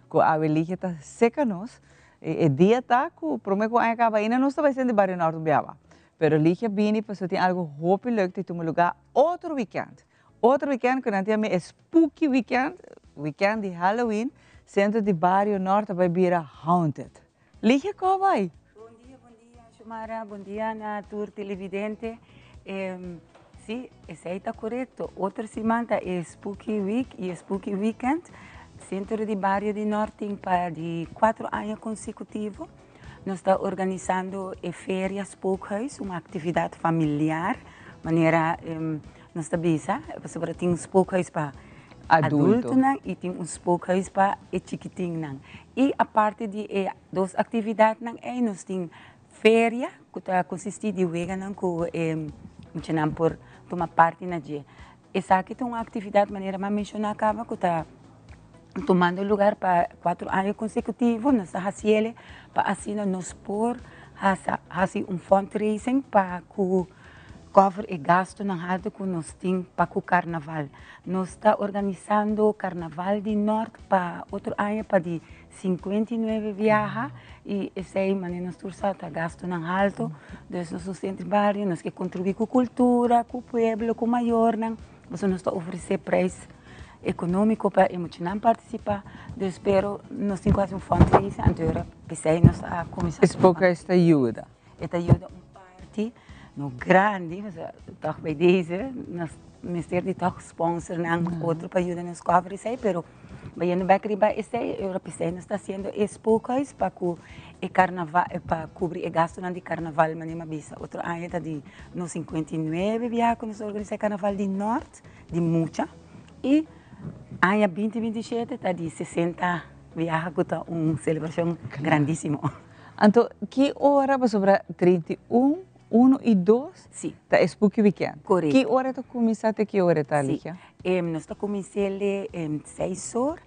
Speaker 4: cu awe Ligia ta seca nos. E dia ta cu prome cu aña caba ainda nos ta bay sende Barrio Norte un biaba. Pero Ligia bini pasobra tin algo hopi leuk di tuma lugar otro weekend. Otro weekend cu nan tin ami e spooky weekend, weekend di Halloween, centro di Barrio Norte ta bay bira haunted. Ligia cu a bay?
Speaker 12: Bon dia, bon dia Xiomara, bon dia na tur televidente. Si, esey ta corecto. Otro siman ta e Spooky Week y e Spooky Weekend. Centro di Bario di Noord tin pa di cuatro aña consecutivo. Nos ta organisando e Feria Spookhuis, un actividad familiar, manera nos ta bisa, pasobra tin un spookhuis pa adultonan y tin un spookhuis pa e chikitinnan. Y aparte di e dos actividadnan ey nos tin Feria ku ta konsistí di weganan ku e muchanan por tuma parti na dje. Esaki ta un aktividat manera mi a menshoná kaba ku ta tumando lugar pa kuatro aña konsekutivo. Nos ta hasiel pa asina nos por hasi un fundraising pa ku cover e gastunan haltu ku nos tin pa ku karnaval. Nos ta organisando karnaval di Nort pa otro aña pa di 59 biaha y esey manera nos tur sa ta gastonan halto, dus nos nos senti bario, nos ke contribui cu cultura, cu pueblo, cu mayornan, pasobra nos ta ofrece prijs economico pa e muchanan participa, dus pero nos tin cu haci un fundraising, anto ora pesey nos a cuminsa.
Speaker 4: Es poco esta yuda?
Speaker 12: E ta yuda un parti, no grandi, pasobra toch bij deze nos mester di toch sponsornan otro pa yuda nos cover esey, pero Bayendo bek riba esei, e ora p'esei nos ta hasiendo e spookhuis pa ku e karnaval, pa kubri e gastunan di karnaval, manera mi a bisa. Otro aña ta di nos 59 biaha ku nos a organisá e karnaval di Nort, di mucha, i aña binti 27 ta di 60 biaha ku ta un selebrashon grandísimo.
Speaker 4: Anto ki ora pasobra 31 Uno y dos
Speaker 12: Sí.
Speaker 4: ta e spooky weekend.
Speaker 12: Correcto.
Speaker 4: Ki ora ta cuminsa te ki ora ta,
Speaker 12: Sí.
Speaker 4: Ligia?
Speaker 12: Nos ta cumins'e seis or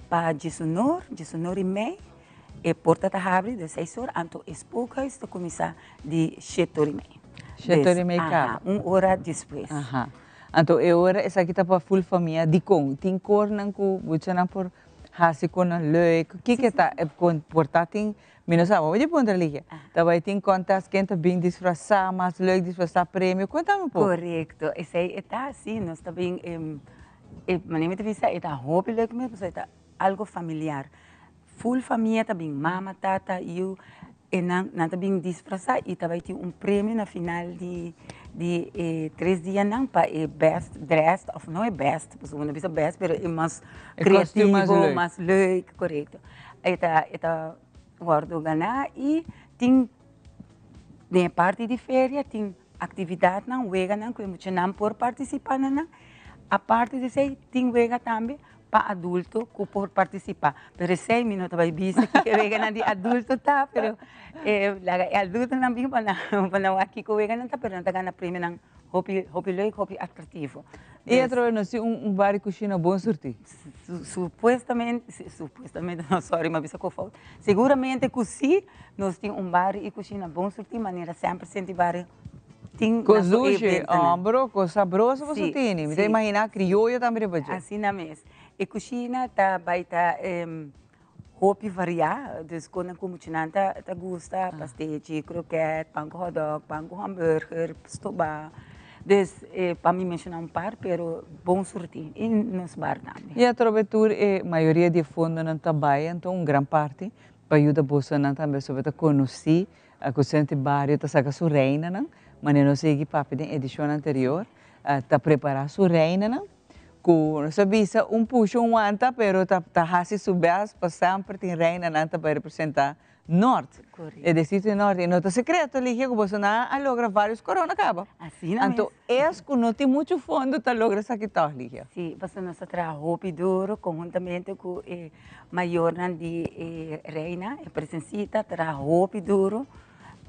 Speaker 12: pa diesunor, diesunor y mei. E porta ta habri de seis or, anto e spookhuis ta cuminsa di shete or y mei.
Speaker 4: Shete or y mei
Speaker 12: Aha,
Speaker 4: caba.
Speaker 12: un ora despues.
Speaker 4: Aha. Anto e ora esaki ta pa full famia. Dikon? Tin kornan ku muchanan por hasi konan leuk? Kiko ta kon por ta tin mi no sa, bo di puntra Ligia. Ta bai tin contest ken ta bin disfrasá mas leuk disfrasá premio? Kontami un poko.
Speaker 12: Korekto, esei e ta si, nos ta bin e manera mi ta bisa e ta hopi leuk mes pasobra e ta algo familiar. Full famia ta bin, mama, tata, yu, e nan nan ta bin disfrasá i ta bai tin un premio na final di di e tres dianan pa e best dressed òf no e best, pasobra bo no bisa best pero e mas kreativo, mas leuk, korekto. E ta e ta wòrdu ganá i tin den e parti di feria tin aktividatnan, weganan ku e muchanan por partisipá na nan. Aparte di esei tin wega tambe pa adulto ku por partisipá. Pero esei mi no ta bai bisa kiko e weganan di adulto ta, pero laga e adultonan bin pa nan pa nan wak kiko weganan ta, pero nan ta gana premionan hopi hopi leuk, hopi atractivo.
Speaker 4: I atrobe nos tin un bar di kushina bon surtí.
Speaker 12: Supuestamente, supuestamente no, sorry mi a bisa ku fout. Seguramente ku si nos tin un bar i kushina bon surtí manera semper Senti Bario tin
Speaker 4: na su eventonan. Kos dushi, bro, kos sabroso boso tini. Mi ta imaginá krioyo tambe riba dje.
Speaker 12: Asina mes. E kushina ta bai ta hopi variá, dus konan ku muchanan ta gusta, pastechi, kroket, pan ku hotdog, pan ku hamburger, stobá. Dus pa mi menshoná un par, pero bon surtí i nos bar tambe.
Speaker 4: I atrobe tur e mayoria di e fondonan ta bai, anto un gran parti pa yuda bosonan tambe sobe ta konosí ku Senti Bario ta saka su reinanan, manera nos a yegi papia den edishon anterior, ta prepará su reinanan. Ku nos a bisa un pusha un wanta pero ta ta hasi su best pa semper tin reinanan ta bai representa Nort. E distrito di Nort. I no ta sekreto Ligia ku boso nan a logra varios korona kaba.
Speaker 12: Asina mes.
Speaker 4: Anto es ku no tin muchu fondo ta logra esaki tòg Ligia.
Speaker 12: Si, pasobra nos a traha hopi duro konhuntamente ku e mayornan di e reina, e presensita, traha hopi duro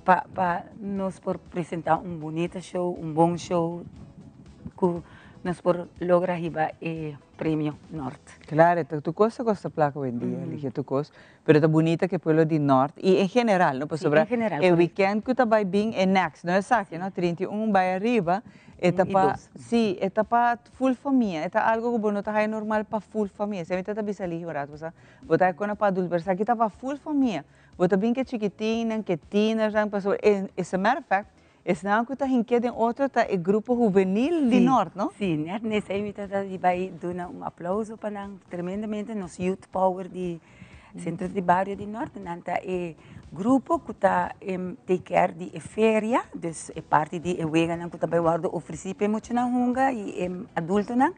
Speaker 12: pa pa nos por presenta un bunita show, un bon show ku nos por logra hiba e premio Nort.
Speaker 4: Claro, e tur kos ta kosta plaka hoy en dia, Ligia, tur kos. Pero ta bunita ku e pueblo di Nort i en general, no? Pasobra e weekend ku ta bai bin e next, no esaki, no? 31 bai ariba, e ta pa, si, e ta pa full famia, e ta algo ku bo no ta haya normal pa full famia. Esei mi ta ta bisa Ligia un rato, pasobra bo ta kona pa adulto, pero esaki ta pa full famia. Bo ta bin ku e chikitinnan, ku e tienernan, pasobra as a matter of fact, esnan ku ta hink'é den otro ta e grupo hubenil di Nort, no?
Speaker 12: Si, nèt n'esei mi ta di bai duna un aplauso pa nan tremendamente, nos youth power di Sentro di Bario di Nort, nan ta e grupo ku ta take care di e feria, dus e parti di e weganan ku ta bai wòrdu ofresí pa e muchanan hunga i e adultonan.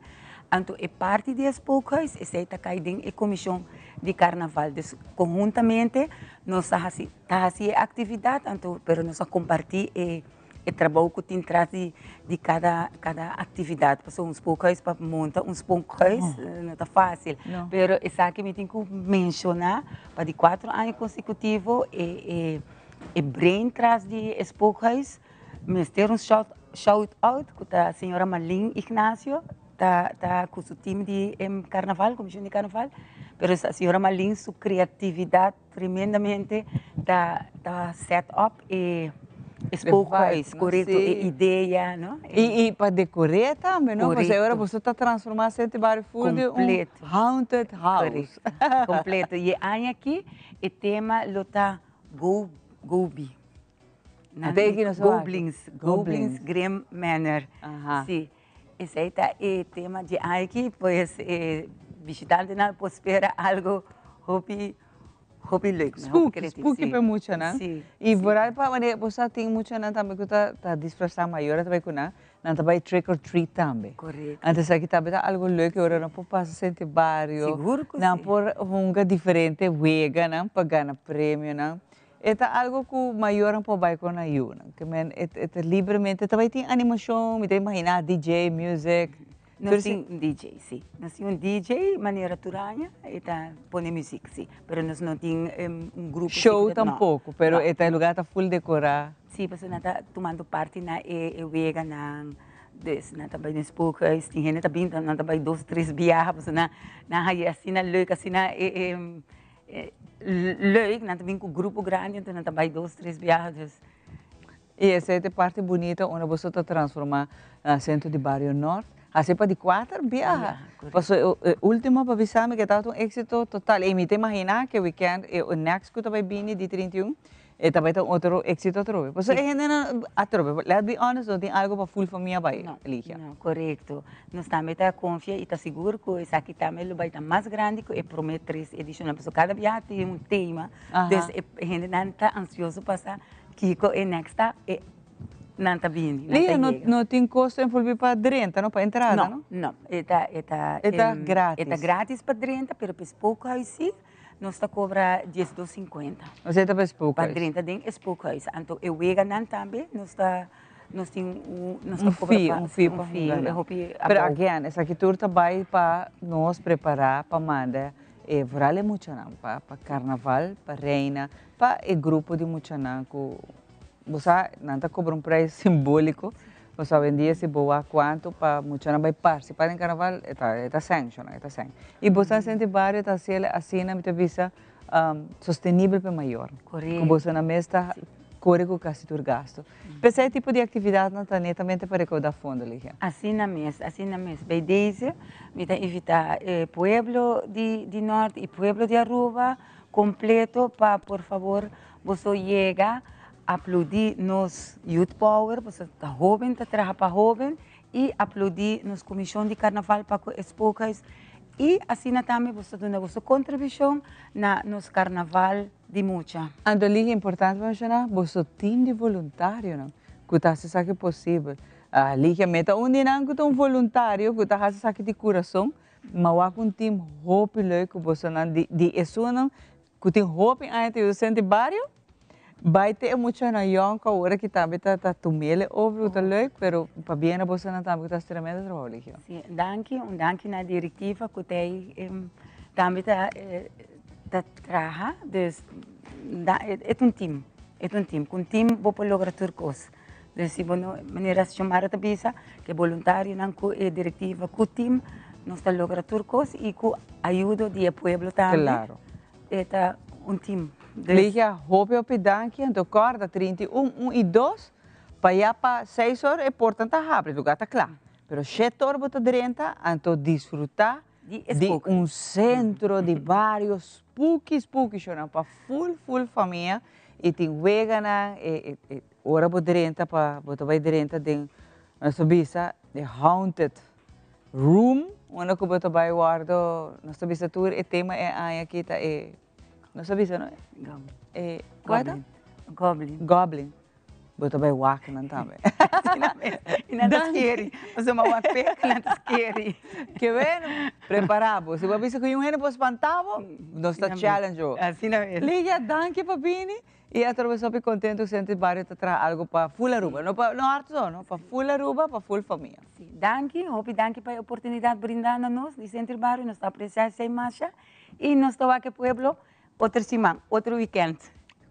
Speaker 12: Anto e parti di e spookhuis, esei ta kai den e komishon di karnaval. Dus konhuntamente nos ta hasi ta hasi e aktividat, anto pero nos a kompartí e e trabou ku tin tras di di kada kada aktividat. Pasobra un spookhuis pa monta un spookhuis no ta fásil. Pero esaki mi tin ku menshoná pa di kuatro aña konsekutivo e e e brain tras di e spookhuis Mester un shout shout out ku ta señora Marlene Ignacio ta ta ku su team di karnaval, komishon di karnaval, pero señora Marlene su kreatividat tremendamente ta ta set up e e spookhuis, korekto, e idea, no?
Speaker 4: I i pa dekor'é tambe, no? Pasobra ora boso ta transformá Senti Bario full di un haunted house.
Speaker 12: Korekto, kompleto. I e aña aki e tema lo ta go gobi. Goblins, Goblins Grim Manor. Si, esei ta e tema di aña aki, pues e bishitantenan por spera algo hopi, hopi leuk.
Speaker 4: Spooky, spooky pa e muchanan. I vooral pa wanneer bo sa tin muchanan tambe ku ta ta disfrasá mayor ta bai ku nan, nan ta bai trick or treat tambe.
Speaker 12: Korekto.
Speaker 4: Anto esaki tambe ta algo leuk ora nan por pasa senti bario.
Speaker 12: Sigur ku si.
Speaker 4: Nan por hunga diferente weganan pa gana premionan. E ta algo ku mayornan por bai ku nan yunan. Ke men e ta libremente ta bai tin animashon, mi ta imaginá DJ, music.
Speaker 12: Nos tin un DJ, si. Nos tin un DJ manera tur aña e ta pone muzik, si. Pero nos no tin un grupo.
Speaker 4: Show tampoko, pero e ta e lugar ta full dekorá.
Speaker 12: Si, pasobra nan ta tumando parti na e weganan, dus nan ta bai den spookhuis, tin hende ta bin, nan ta bai dos, tres biaha, pasobra nan haña asina leuk, asina e. Leuk, nan ta bin ku grupo grandi, enton nan ta bai dos, tres biaha, dus.
Speaker 4: Y esey ta e parti bunita unda boso ta transforma Centro di Bario Noord. Haci pa di cuater biaha. Paso e ultimo pa bisa mi ke tabata un exito total. Y mi ta imagina ke weekend e next cu ta bay bini di 31 e ta bay ta un otro exito atrobe. Paso e hendenan atrobe, let's be honest, no tin algo pa full famia bay, Ligia.
Speaker 12: No, corecto. Nos tambe ta confia y ta sigur cu esaki tambe lo bay ta mas grandi cu e prome tres edicionnan. Paso cada biaha tin un tema. Dus e hendenan ta ansioso pa sa Kiko e next ta e nan ta bini, nan ta
Speaker 4: Lia, no,
Speaker 12: yega.
Speaker 4: no tin kosto envolví pa drenta, no? Pa entrada,
Speaker 12: No,
Speaker 4: no?
Speaker 12: no. E ta, e ta,
Speaker 4: E ta
Speaker 12: em,
Speaker 4: gratis.
Speaker 12: E ta gratis pa drenta, pero pa e spookhuis sí, nos ta kobra 12,50.
Speaker 4: Osea ta pa e spookhuis.
Speaker 12: Pa drenta den e spookhuis. Anto e weganan tambe nos ta, nos tin un, nos ta
Speaker 4: Un
Speaker 12: kobra
Speaker 4: fee,
Speaker 12: pa,
Speaker 4: un fee
Speaker 12: un
Speaker 4: pa
Speaker 12: fee,
Speaker 4: hunga
Speaker 12: e
Speaker 4: nan.
Speaker 12: hopi
Speaker 4: Pero
Speaker 12: abou.
Speaker 4: again, esaki tur ta bai pa nos prepará pa manda e vooral e muchanan pa pa carnaval, pa reina, pa e grupo di muchanan cu bo sa nan ta cobra un prijs simbolico, pasobra awendia si bo wak cuanto pa muchanan bay participa den carnaval e ta e ta cen shona, e ta cen. Y bo sa sinti bario ta haciel asina mi ta bisa sostenibel pa e mayor, cu boso nan mes ta core cu casi tur gasto. P'esei e tipo di actividadnan ta netamente pa recauda fondo, Ligia.
Speaker 12: Asina mes, asina mes. Bij deze mi ta invita e pueblo di di Noord y pueblo di Aruba completo pa por favor boso yega aplaudi nos Youth Power, boso ta hoben ta traha pa hoben y aplaudi nos comision di carnaval pa cu e spookhuis y asina tambe boso ta duna boso contribucion na nos carnaval di mucha.
Speaker 4: Anto Ligia, importante pa menciona, boso team di voluntarionan cu ta haci esaki posibel. Ligia mi ta un di nan cu ta un voluntario cu ta haci esaki di curason, ma wak un team hopi leuk cu bosonan di di esunnan cu tin hopi aña ta yuda Senti Bario, bay te e muchanan yong cu awor aki tambe ta ta tumele over cu ta leuk, pero pabia na bosonan tambe cu ta haci tremendo trabou Ligia.
Speaker 12: Si, danki, un danki na directiva cu ta ey tambe ta ta traha, dus da e ta un team, e ta un team, cu un team bo por logra tur cos. Dus si bo no, manera Xiomara ta bisa, cu e boluntarionan cu e directiva cu team nos ta logra tur cos y cu ayudo di e pueblo tambe.
Speaker 4: Claro.
Speaker 12: E ta un team. Dus.
Speaker 4: Ligia, hopi hopi danki, anto corda 31, un y dos, pa ya pa seis or e portan ta habri, lugar ta cla. Pero shete or bo ta drenta, anto disfruta di un centro di bario spooky spooky shownan pa full full famia y tin weganan e e ora bo drenta pa bo ta bay drenta den nos ta bisa e haunted room unda cu bo ta bay wordo nos ta bisa tur e tema e aña aki ta e nos ta bisa no e cual ta?
Speaker 12: Goblin.
Speaker 4: Goblin. Bo ta bai wak nan tambe.
Speaker 12: Asina mes. I nan ta skeri. Pasobra mi a wak p'e, nan ta skeri.
Speaker 4: Ke bueno. Prepara bo. Si bo a bisa ku yun hende por spanta bo, nos ta challenge bo.
Speaker 12: Asina mes.
Speaker 4: Ligia, danki pa bini. I atrobe hopi kontentu ku Senti Bario ta traha algu pa full Aruba. No pa no Arte so, no. Pa full Aruba, pa full famia.
Speaker 12: Si. Danki. Hopi danki pa e oportunidat brindá na nos di Senti Bario. Nos ta apresia esei masha. I nos ta wak e pueblo Otro siman, otro weekend.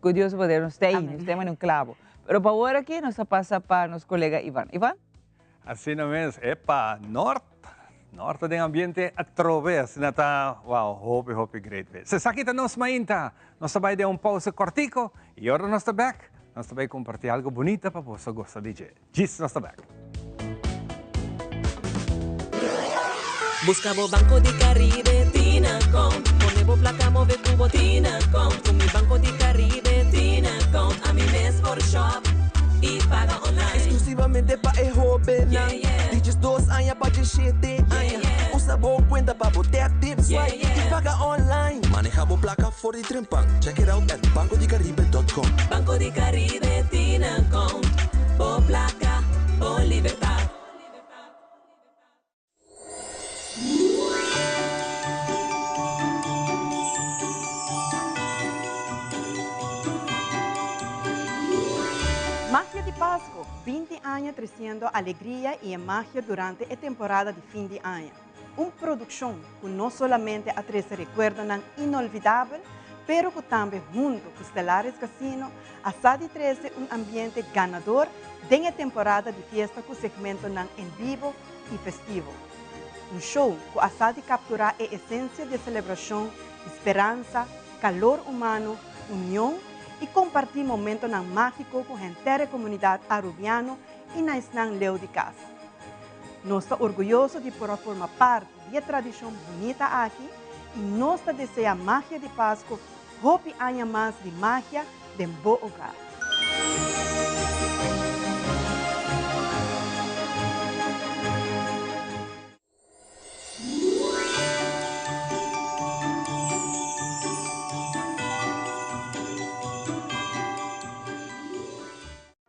Speaker 4: Cu Dios su poder nos ta ahí, nos ta manda un clavo. Pero pa awor aki nos ta pasa pa nos colega Ivan. Ivan?
Speaker 3: Asina mes, epa, Noord, Noord ta den ambiente atrobe, asina ta, wow, hopi, hopi great mes. Esaki ta nos mainta, nos ta bai den un pausa cortico y ora nos ta bek, nos ta bai comparti algo bunita pa boso gosa di dje. Djis nos ta bek.
Speaker 13: Busca bo Banco di Caribe Tinacom Pone bo placa move cu bo Tinacom Cu mi Banco di Caribe Tinacom Ami mes por shop y paga online
Speaker 14: Exclusivamente pa e hobennan Di 12 aña pa 17 aña Usa bo cuenta pa bo tap, tip, swipe y paga online Maneha bo placa for di trempan Check it out at bancodicaribe.com
Speaker 13: Banco di Caribe Tinacom Bo placa, bo libertad.
Speaker 15: Magia di Pasco, 20 aña treciendo alegria y e magia durante e temporada di fin di aña. Un produccion cu no solamente a trece recuerdonan inolvidabel, pero cu tambe hunto cu Stellaris Casino a sa di trece un ambiente ganador den e temporada di fiesta cu segmentonan en bibo y festivo. Un show cu a sa di captura e esencia di e celebracion di speransa, calor humano, union y comparti momentonan magico cu henter e comunidad Arubiano y na esnan leu di cas. Nos ta orguyoso di por a forma parti di e tradicion bunita aki y nos ta desea Magia di Pasco hopi aña mas di magia den bo hogar.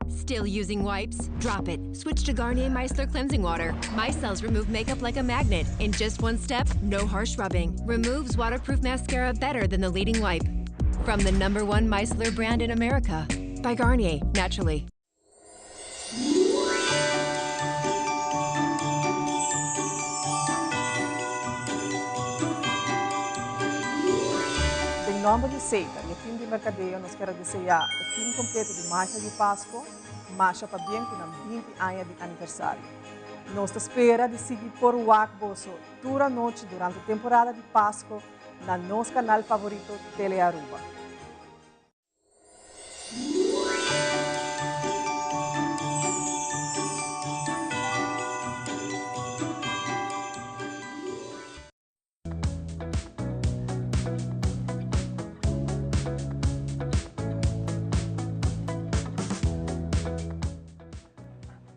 Speaker 16: Still using wipes? Drop it. Switch to Garnier Micellar Cleansing Water. Micelles remove makeup like a magnet. In just one step, no harsh rubbing. Removes waterproof mascara better than the leading wipe. From the number one micellar brand in America. By Garnier, naturally.
Speaker 17: Den nomber di Setar y e team di mercadeo nos kier a desea e team completo di Magia di Pasco masha pabien cu nan 20 aña di aniversario. Nos ta spera di sigui por wak boso tur anochi durante temporada di Pasco na nos canal favorito Telearuba.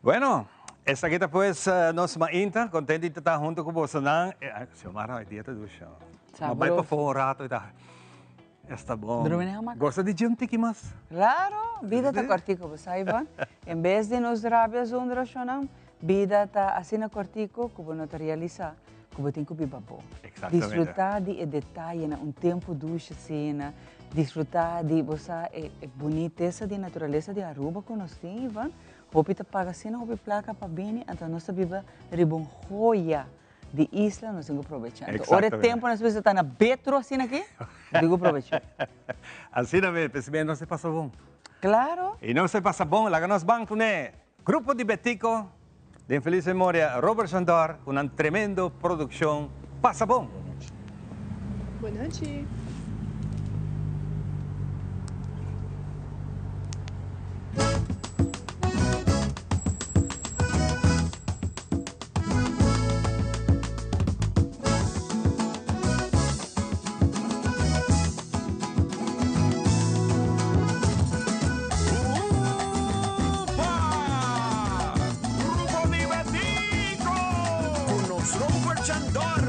Speaker 3: Bueno, esaki ta pues nos mainta, contento di ta hunto cu bosonan. Xiomara, hoy dia ta dusha. Ma bai pafó un rato y ta. Esta bon.
Speaker 4: Drumi den hamaca.
Speaker 3: Gosta di dje un tiki mas?
Speaker 4: Claro, bida ta cortico, bo sa Ivon. En bes di nos rabia zonder shonnan, bida ta asina cortico cu bo no ta realisa cu bo tin cu biba bo.
Speaker 3: Exactamente.
Speaker 4: Disfruta di e detayenan, un tempo dushi asina, disfruta di, bo sa, e bunitesa di naturalesa di Aruba cu nos tin, Ivon. Hopi ta paga asina hopi placa pa bini, anto nos ta biba riba un joya di isla nos tin ku probecha. Anto ora e tempo nos bisa ta na betro asina aki, nos tin ku probecha.
Speaker 3: Asina mes, p'esei nos e pasa bon.
Speaker 4: Claro.
Speaker 3: I nos e pasa bon, laga nos ban kuné Grupo di Betico, den felis memoria Robert Sandor, ku nan tremendo produkshon Pasa Bon.
Speaker 18: Buenochi.
Speaker 19: Grupo di Betico! Cu nos Robert Chandor.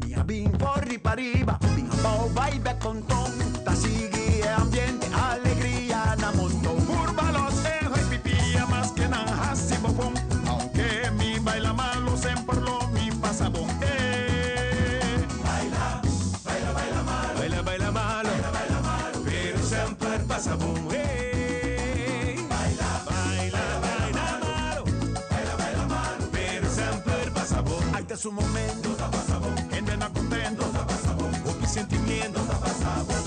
Speaker 19: Mi a bin for di pariba, bin abao bai bek ponton. Ta sigui e ambiente, alegria na monton. Purba los eho y pipia, maske nan haci bofon. Aunke mi baila malo, semper lo mi pasa bon. Eh. Baila, baila, baila malo. Baila, baila malo. Baila, baila malo. Pero semper pasa bon. Eh. Baila, baila, baila malo. Baila, baila malo. Pero semper pasa bon. Ay ta su momento. Ta pasa bon. Hende na contento. Ta pasa bon. Hopi sentimiento. Ta pasa bon.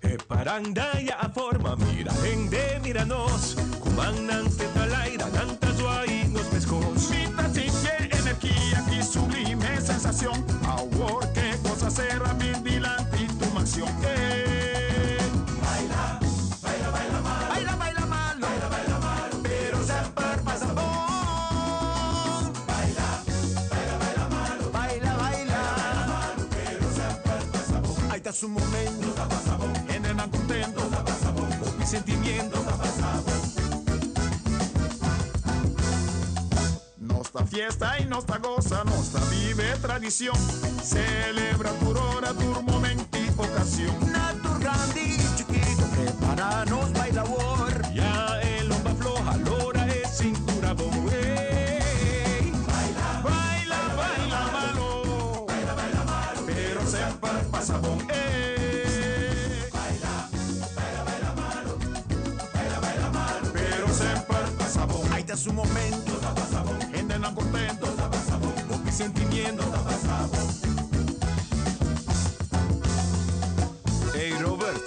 Speaker 20: E paranda ya a forma, mira hende mira nos, Cuman nan te ta laira, nan ta zwaai nos mescos.
Speaker 19: Mi ta sinti e energia ki sublime sensacion, awor ke cos a cera bin dilanti tuma accion, eh. Baila, baila, baila malo. Baila, baila malo. Baila, baila malo. Pero semper pasa bon. Baila, baila, baila malo. Baila, baila. Baila malo. Pero semper pasa bon. Ay ta su momento. Ta pasa bon. Hendenan contento. Ta pasa bon. Hopi sentimiento. Ta pasa bon. Nos ta fiesta y nos ta goza, nos ta vive tradicion. Celebra tur ora, tur momento y ocasion. Na tur grandi y chikito, prepara nos baila awor.
Speaker 20: Ya e lomba floha, lora e cintura bon, ey.
Speaker 19: Baila, baila, baila malo. Baila, baila malo. Pero semper pasa bon, ey. Baila, baila, baila malo. Baila, baila malo. Pero semper pasa bon. Ay ta su momento. Ta pasa bon. Hendenan contento. Ta pasa bon. Hopi sentimiento. Ta pasa bon.
Speaker 20: Ey Robert,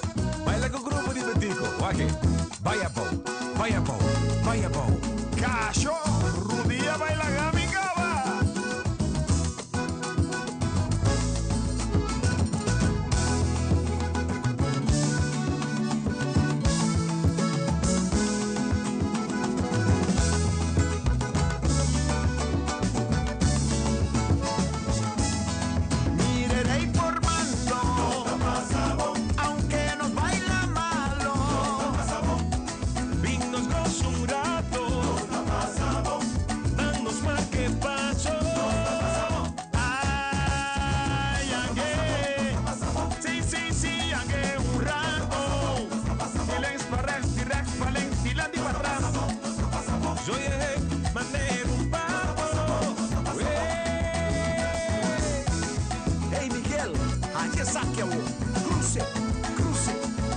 Speaker 20: baila cu Grupo di Betico, wak e. Bai abou, bai abou. bai abou.
Speaker 19: Cacho, rudia bai laga mi caba. Mire rey formando, aunque nos baila malo.
Speaker 20: Bin nos goza un rato. Dan nos marke paso.
Speaker 19: Ay, angue. Sí, sí, sí, angue un rato. Di links pa rechts, di rechts pa links, di dilanti pa atras.
Speaker 20: Zo je manera un pato.
Speaker 19: Hey Miguel, haci esaki awo. Cruce, cruce,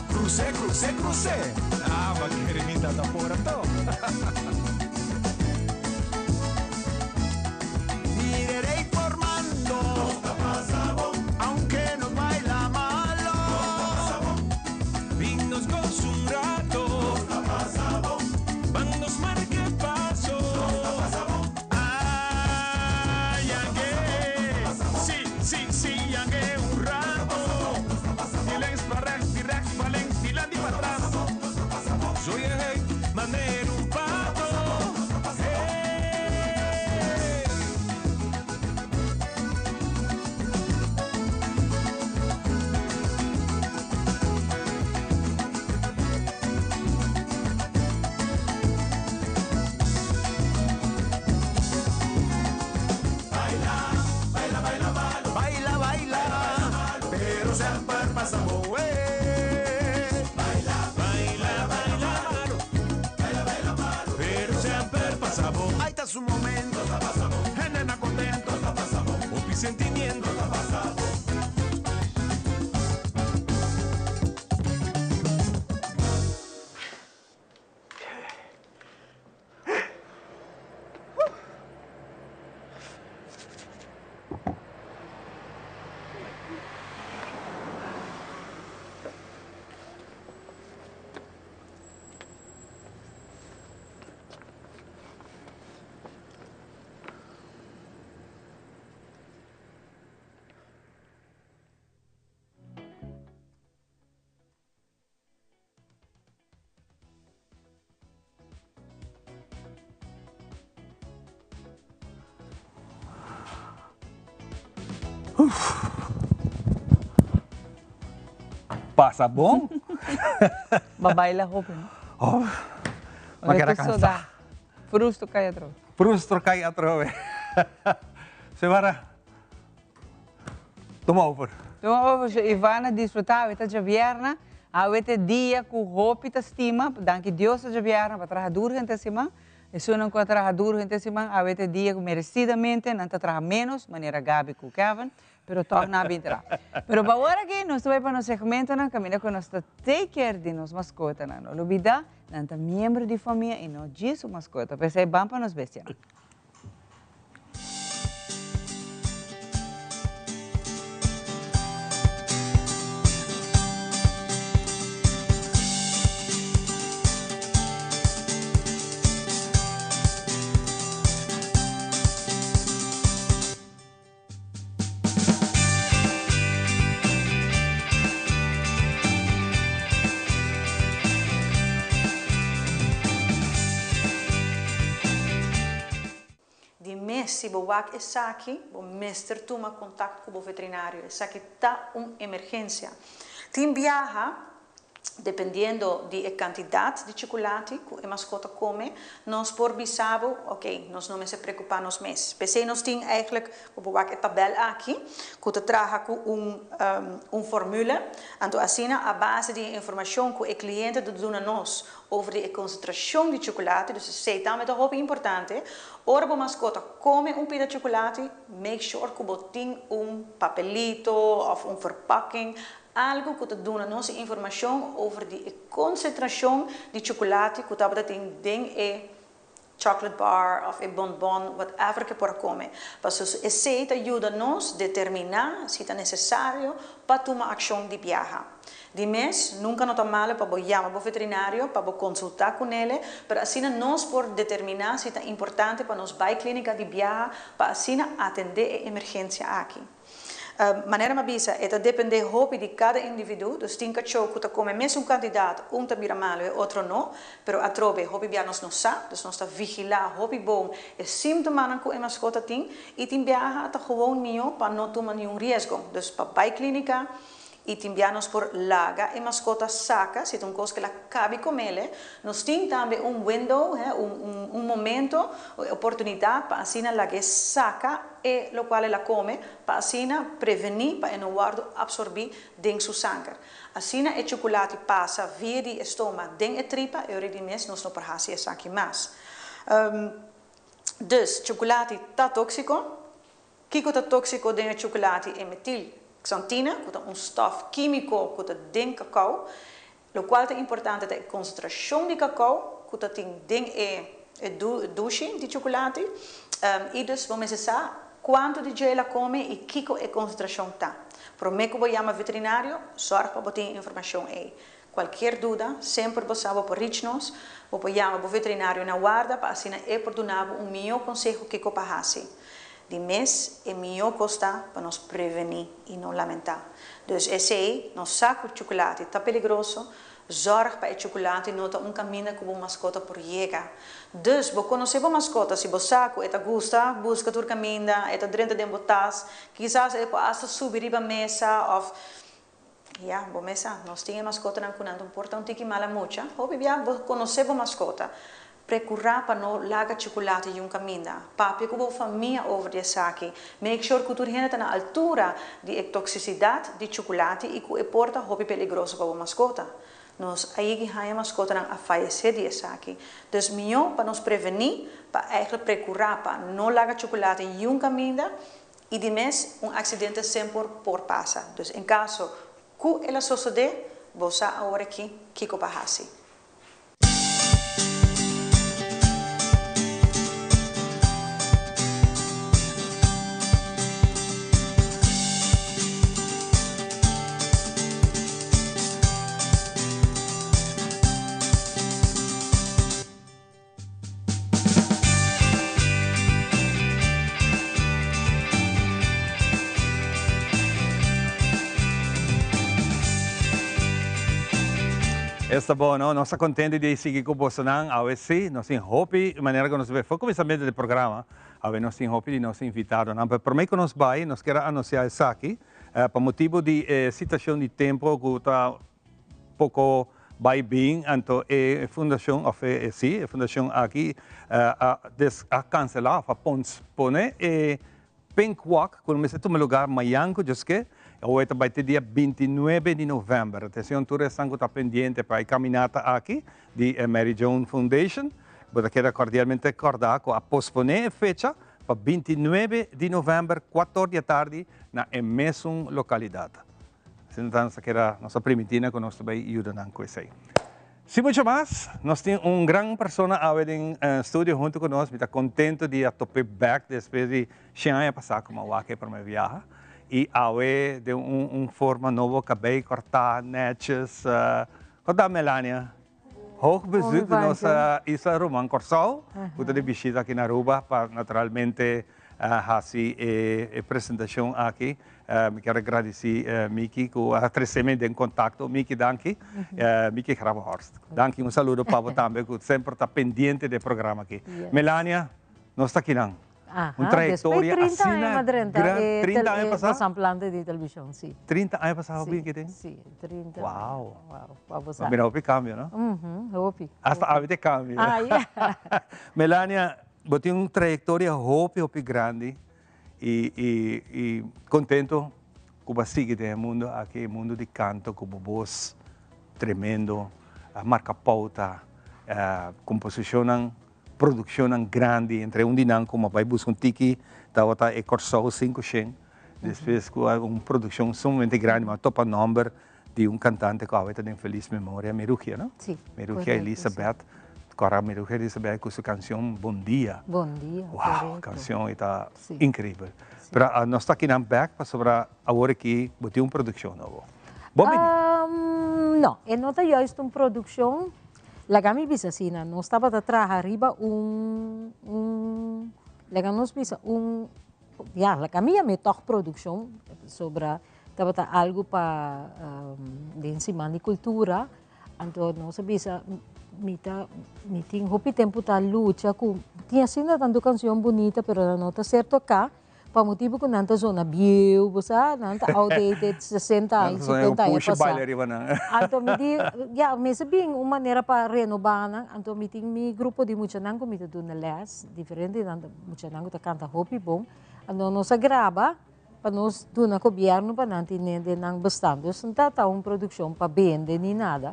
Speaker 19: cruce, cruce, cruce.
Speaker 5: Ah, ma kere mi tata por to.
Speaker 19: Mire rey formando, aunque nos baila malo.
Speaker 20: Bin nos goza un rato. Ban nos marke paso.
Speaker 19: Ay, angue. Sí, sí, sí, angue un rato. Di links pa rechts, di rechts pa links, di dilanti pa atras.
Speaker 20: Zo je manera un pato. Hey.
Speaker 19: Baila, baila, baila, baila, baila, pero semper pasa bo. Baila,
Speaker 20: baila, baila, malo. Baila, baila, malo. Pero semper pasa bo.
Speaker 19: Ahí está su momento. Nena contento.
Speaker 20: Hopi sentimiento.
Speaker 3: Pasa bon?
Speaker 4: Ba baila hopi, no?
Speaker 3: Oh, ma keda cansa.
Speaker 4: Frustro cay atrobe.
Speaker 3: Frustro cay atrobe. Xiomara, tuma over.
Speaker 4: Tuma over, Ivana, disfruta awe ta djabierna. Awe ta e dia cu hopi ta stima. Danki Dios ta djabierna pa traha duro henter siman. Esunnan cu a traha duro henter siman, awe ta e dia cu merecidamente nan ta traha menos, manera Gaby cu Kevin. Pero tòg nan a bin tra. Pero pa ora aki nos ta bai pa nos segmentonan kaminda ku nos ta take care di nos maskotanan. No lubidá, nan ta miembro di famia i no djis un maskota. P'esei ban pa nos bestianan.
Speaker 18: Di mes si bo wak esaki, bo mester tuma kontakt ku bo veterinario. Esaki ta un emergensia. Tin biaha Dependiendo di e kantidat di chukulati ku e maskota kome, nos por bisa bo, ok, nos no mester preokupá nos mes. P'esei nos tin eigenlijk, bo por wak e tabèl aki, ku ta traha ku un un formule. Anto asina a base di e informashon ku e kliente ta duna nos over di e konsentrashon di chukulati, dus esei tambe ta hopi importante, ora bo maskota kome un pida chukulati, make sure ku bo tin un papelito òf un verpakking Algu ku ta duna nos e informashon over di e konsentrashon di chukulati ku tabata tin den e chocolate bar of e bonbon, whatever ku e por a kome. Pasobra esei ta yuda nos determiná si ta nesesario pa tuma akshon di biaha. Di mes, nunka no ta malu pa bo yama bo veterinario pa bo konsultá kunele, pero asina nos por determiná si ta importante pa nos bai klínika di biaha pa asina atendé e emergensia aki. Manera mi a bisa, e ta dependé hopi di kada individu, dus tin kachó ku ta kome mesun kantidat, un ta bira malu e otro no, pero atrobe hopi bia nos no sa, dus nos ta vigilá hopi bon e símtomanan ku e maskota tin i tin biaha ta gewoon mihó pa no tuma niun riesgo, dus pa bai klínika I tin bia nos por laga e maskota saka si ta un kos ku el a kabi komele. Nos tin tambe un window, he, un un un momento, oportunidat pa asina lag'é saka e lokual el a kome pa asina prevení pa e no wòrdu apsorbí den su sanger. Asina e chukulati pasa via di e stoma den e tripa, e ora di mes nos no por hasi esaki mas. Dus, chukulati ta tóksiko. Kiko ta tóksiko den e chukulati e metil xantina, ku ta un stòf kímiko ku ta den kakou. Lokual ta importante ta e konsentrashon di kakou ku ta tin den e e dushi di chukulati. I dus bo mester sa kuantu di dje el a kome i kiko e konsentrashon ta. Promé ku bo yama veterinario, sòrg pa bo tin e informashon ei. Kualkier duda, semper bo sa bo por reach nos, bo por yama bo veterinario na warda pa asina e por duna bo un mihó konseho kiko pa hasi. Di mes, e mihó kos ta pa nos prevení i no lamentá. Dus esei, nos sa ku chukulati ta peligroso, zòrg pa e chukulati no ta un kaminda ku bo maskota por yega. Dus, bo konosé bo maskota, si bo sa ku e ta gusta buska tur kaminda, e ta drenta den bo tas, kisas e por asta subi riba mesa òf Ya, bo mes sa, nos tin e maskotanan ku nan ta un porta un tiki mala mucha. Hopi bia bo konosé bo maskota. Prekurá pa no laga chukulati yun kaminda. Papia ku bo famia over di esaki. Make sure ku tur hende ta na altura di e toksisidat di chukulati i ku e por ta hopi peligroso pa bo maskota. Nos a yegi haña maskotanan a fayesé di esaki. Dus mihó pa nos prevení pa eigentlik prekurá pa no laga chukulati yun kaminda I di mes, un aksidente semper por pasa. Dus en kaso ku el a sosodé, bo sa awor aki kiko pa hasi.
Speaker 3: Esta bon, no? Nos ta contento di sigui cu bosonan. Awe si, nos tin hopi manera cu nos ve for cuminsamiento di programa. Awe nos tin hopi di nos invitadonan. Pero prome cu nos bay, nos kier a anuncia esaki, pa motibo di e situacion di tempo cu ta Poko bai bin, anto e fundashon òf e sí, e fundashon aki a des a kanselá òf a pone e Pink Walk ku lo mester tuma lugar mayan ku djoske, awor e ta bai te dia bintinuebe di novèmber. Atenshon tur esnan ku ta pendiente pa e kaminata aki di e Mary Joan Foundation, bo ta keda kordialmente kòrdá ku a posponé e fecha pa bintinuebe di novèmber kuator di atardi na e mesun lokalidat. Asina ta nos ta keda, nos ta primintí nan ku nos ta bai yuda nan ku esei. Sin mucho mas, nos tin un gran persona awe den studio huntu ku nos. Mi ta kontento di a top'é bèk despues di shen aña pasá ku mi a wak e promé biaha. I awe den un un forma nobo, kabei kòrtá nètjes. Kon ta Melania? Hoog bezoek di nos isla ruman Kòrsou ku ta di bishita aki na Aruba pa naturalmente hasi e presentashon aki. Mi kier a gradisí Miki ku a trese mi den kontakto. Miki danki. Miki Grabbenhorst. Danki, un saludo pa bo tambe ku semper ta pendiente di e programa aki. Melania, nos ta akinan.
Speaker 21: Aha,
Speaker 3: Un trayectoria
Speaker 21: después 30
Speaker 3: asina
Speaker 21: aña madrenta,
Speaker 3: gran,
Speaker 21: eh,
Speaker 3: 30
Speaker 21: tel,
Speaker 3: aña
Speaker 21: eh,
Speaker 3: pasá?
Speaker 21: pasamplante di televisión, sí.
Speaker 3: 30 aña pasá hopi
Speaker 21: Sí,
Speaker 3: ke tin?
Speaker 21: sí, 30
Speaker 3: Wow.
Speaker 21: Wow, pa bo sa.
Speaker 3: Mira hopi cambio, no?
Speaker 21: Mhm, hopi.
Speaker 3: Hasta
Speaker 21: hopi.
Speaker 3: abi te cambio.
Speaker 21: Ah, ja.
Speaker 3: Melania, bo tin un trayectoria hopi, hopi grandi y, y, y contento cu bo a sigui den e mundo aki, e mundo di canto cu bo voz tremendo, a marca pauta, eh, composicionnan Produccionnan grandi, entre un di nan cu a bay busca un tiki tabata e Corsou Cinco Shen, despues cu a un produccion sumamente grandi, mi a topa nomber di un cantante cu awe ta den feliz memoria, Mirugia, no?
Speaker 21: Si,
Speaker 3: Mirugia
Speaker 21: correcto,
Speaker 3: Elizabeth,
Speaker 21: si.
Speaker 3: Cora mi ta Elizabeth cu su cancion Bon Dia.
Speaker 21: Bon Dia,
Speaker 3: Wow,
Speaker 21: correcto.
Speaker 3: Cancion e ta increibel.
Speaker 21: Si.
Speaker 3: Pero nos ta aki nan back pasobra awor aki bo tin un produccion nobo. Bon bini.
Speaker 21: No, e no ta juist un produccion. Laga mi bisa asina, nos tabata traha riba un, un, laga nos bisa un, ya, laga mi yam'é tog produccion, pasobra tabata algo pa den Siman di Cultura. Anto nos a bisa, mi ta, mi tin hopi tempu ta lucha ku tin asina tantu kanshon bunita pero nan no ta ser toká pa motibu ku nan ta zona bieu, bo sa, nan ta outdated 60 aña, 50 aña pasá. Anto mi di, ya, mester bin un manera pa renobá nan, anto mi tin mi grupo di muchanan ku mi ta duna lès, diferente nan ta muchanan ku ta kanta hopi bon, anto nos a graba. Pa nos duna gobierno pa nan tine den nan bestaan. Dus no ta ta un produccion pa bende ni nada.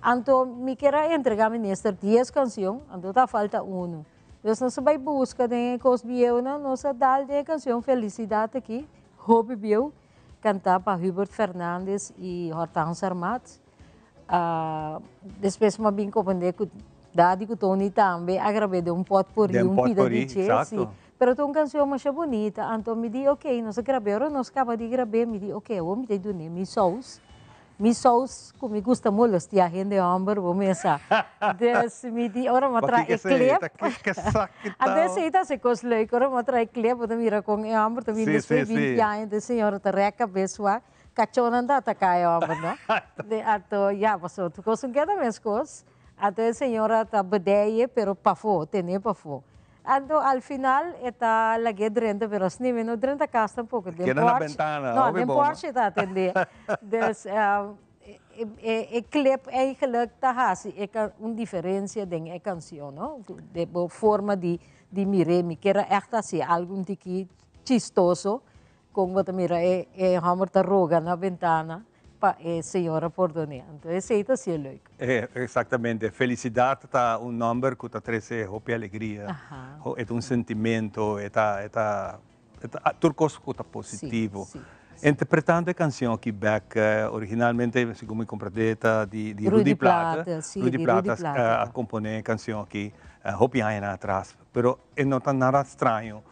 Speaker 21: Anto mi kier a entrega minister dies cancion, anto ta falta uno. Dus nos a bay busca den e cos bieunan, nos a dal den e cancion Felicidad aki, hopi bieu, canta pa Hubert Fernandez y Hortans Armat. Despues mi a bin comprende cu Daddy cu Tony tambe a grab'é den un potpourri, un pida di dje, si. Pero ta un cancion masha bunita, anto mi di ok, nos a grab'é, ora nos caba di grab'é mi di ok, awor mi ta dun'é mi saus, mi saus cu mi gusta molestia hende homber, bo mesa. Dus mi di, ora mi a traha e clip, anto esey ta haci cos leuk, ora mi a traha e clip bo ta mira con e homber ta bini despues di binti aña, e señora ta rek cabes wak. Kachónan ta ataká e hòmber, no? De anto, ya, pasobra tur kos no keda meskos. Anto e señora ta bedeye, pero pafó, ten'é pafó. Anto al final e ta lag'é drenta, pero asina mi no drenta kas tampoko. Den
Speaker 3: Keda na
Speaker 21: pòrch,
Speaker 3: bentana,
Speaker 21: no,
Speaker 3: hopi
Speaker 21: den
Speaker 3: bon.
Speaker 21: pòrch e ta atendé. Dus, e clip eigenlijk ta hasi e un diferensia den e kanshon, no? De bo forma di mir'é. Mi kier a ègt hasi algu un tiki chistoso. Kon bo ta mira e e hòmber ta roga na bentana pa e señora pordon'é. Anto esei ta sier leuk.
Speaker 3: Exactamente. Felicidad ta un nomber cu ta trece hopi alegria. E ta un sentimento, e ta, e ta, e ta tur cos cu ta positivo. Interpretando e cancion aki bek, originalmente, segun mi comprende, ta di di Rudy Plaate. Rudy Plaate a compone e cancion aki hopi añanan atras. Pero e no ta nada straño.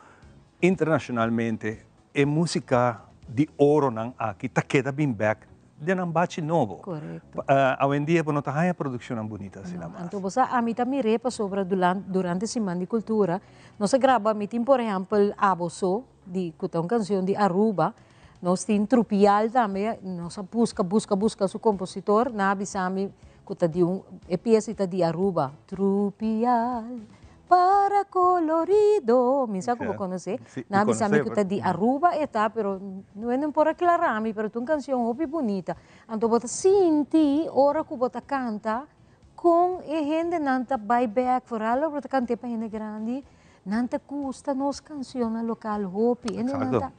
Speaker 3: Internacionalmente e musica di oronan aki ta keda bin bek den nan bachi nobo.
Speaker 21: Correcto.
Speaker 3: Awendia bo no ta haña produccionnan bunita asina mas.
Speaker 21: Anto bo sa ami ta mir'é pasobra durante Siman di Cultura nos a graba mi tin por ehempel Abo So di cu ta un cancion di Aruba nos tin Trupial tambe nos a busca busca busca su compositor nan a bisa mi cu ta di un e pieza ta di Aruba Trupial Para colorido, mi sa ku bo konosé. Nan a bisa mi ku ta di Aruba e ta, pero no e no por aklará mi, pero ta un kanshon hopi bunita. Anto bo ta sinti ora ku bo ta kanta kon e hendenan ta bai bèk, foral ora bo ta kant'é pa hende grandi, nan ta gusta nos kanshonnan lokal hopi. Hendenan ta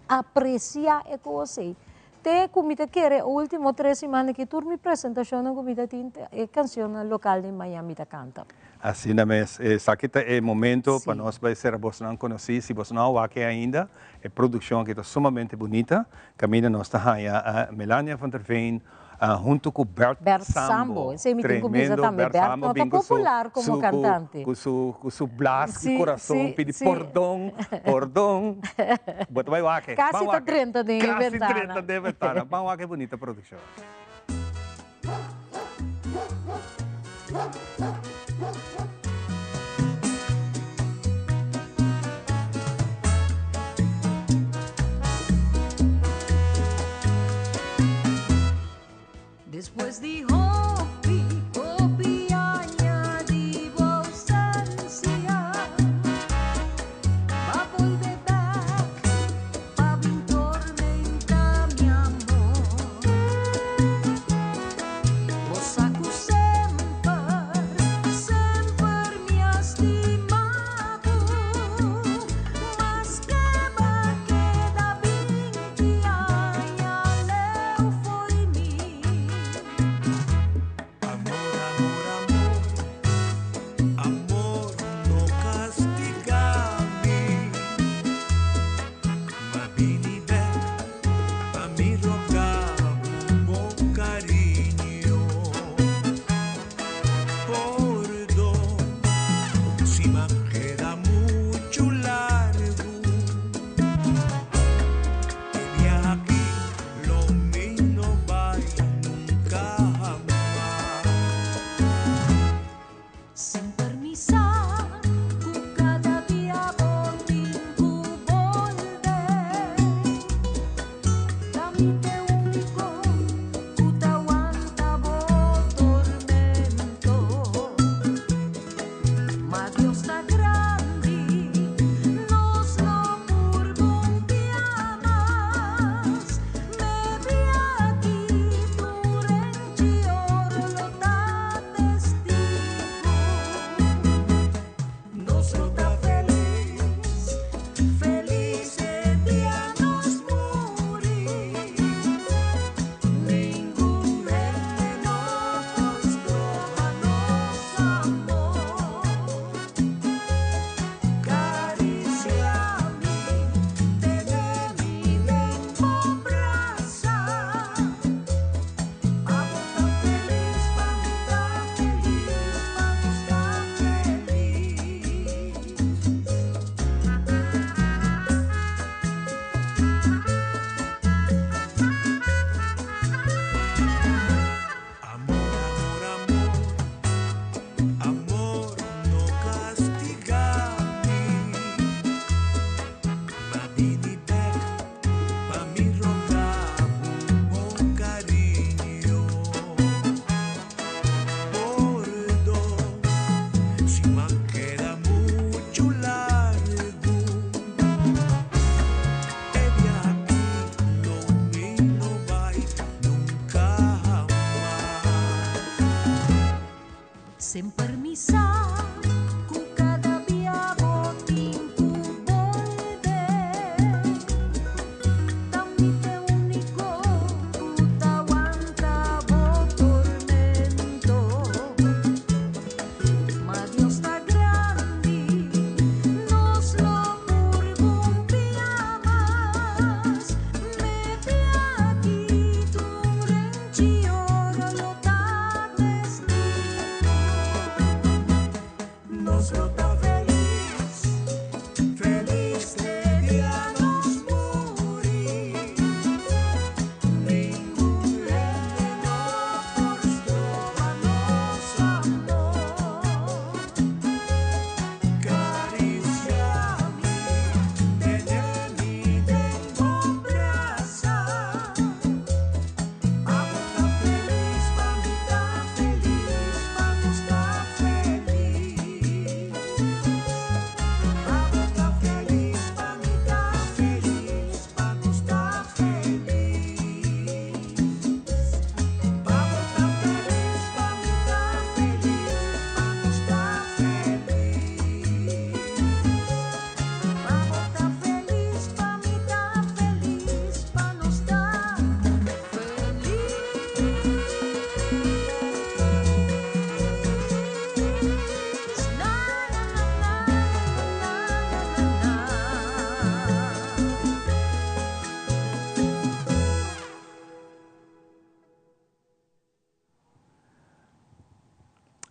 Speaker 21: apresiá e kos ei. Te ku mi ta kere e ultimo tres siman aki tur mi presentashonnan ku mi ta tin ta e kanshonnan lokal di Miami ta kanta.
Speaker 3: Asina mes, esaki ta e momento pa nos bai sera bosnan konosí. Si bos no a wak e ainda, e produkshon aki ta sumamente bunita. Kaminda nos ta haña Melania van der Veen hunto ku Bert
Speaker 21: Bert
Speaker 3: Sambo.
Speaker 21: Sambo, esei mi tin ku bisa
Speaker 3: Tremendo,
Speaker 21: tambe.
Speaker 3: Bert
Speaker 21: Bert
Speaker 3: Sambo
Speaker 21: no ta
Speaker 3: bin ku su
Speaker 21: popular komo
Speaker 3: su ku
Speaker 21: kantante.
Speaker 3: ku su ku su blas di
Speaker 21: Sí,
Speaker 3: kurason
Speaker 21: sí,
Speaker 3: pidi
Speaker 21: sí.
Speaker 3: pordon, pordon. Bo ta bai wak e, ban
Speaker 21: Kasi ta
Speaker 3: wak e.
Speaker 21: drenta den e
Speaker 3: Kasi
Speaker 21: bentana.
Speaker 3: drenta den e bentana. Ban wak e bunita produkshon.
Speaker 1: Despues di hopi, hopi aña di bo ausencia, B'a bolbe bek pa bin tormenta mi amor.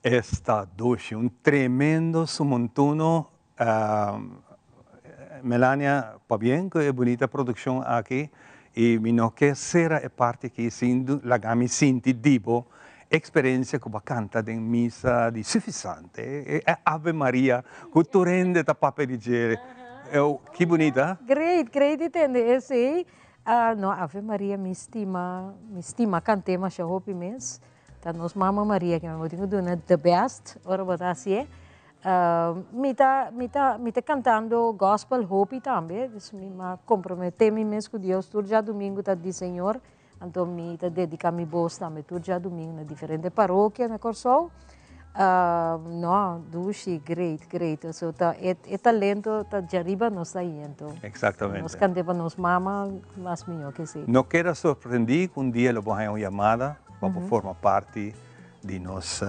Speaker 3: Esta dushi, un tremendo sumontuno. Melania, pabien ku e bunita produkshon aki i mi no ke sera e parti aki sin laga mi sinti di bo eksperensia ku bo a kanta den misa di Sufisante, e Ave Maria ku tur hende ta papia di dje. Ki bunita.
Speaker 21: Great, great di tende esei. No, Ave Maria mi stima, mi stima kant'é masha hopi mes. Ta nos Mama Maria ke bo tin ku duna the best ora bo ta hasié. Mi ta mi ta mi ta kantando gospel hopi tambe, dus mi a komprometé mi mes ku Dios tur djadumingu ta di Señor, anto mi ta dediká mi bos tambe tur djadumingu na diferente parokia na Kòrsou. No, dushi, great, great. So ta e e talento ta djariba nos ta ahí anto.
Speaker 3: Exactamente.
Speaker 21: Nos kant'é pa nos mama mas mihó ke esei.
Speaker 3: No keda sorprendí ku un dia lo bo haña un yamada pa bo forma parti di nos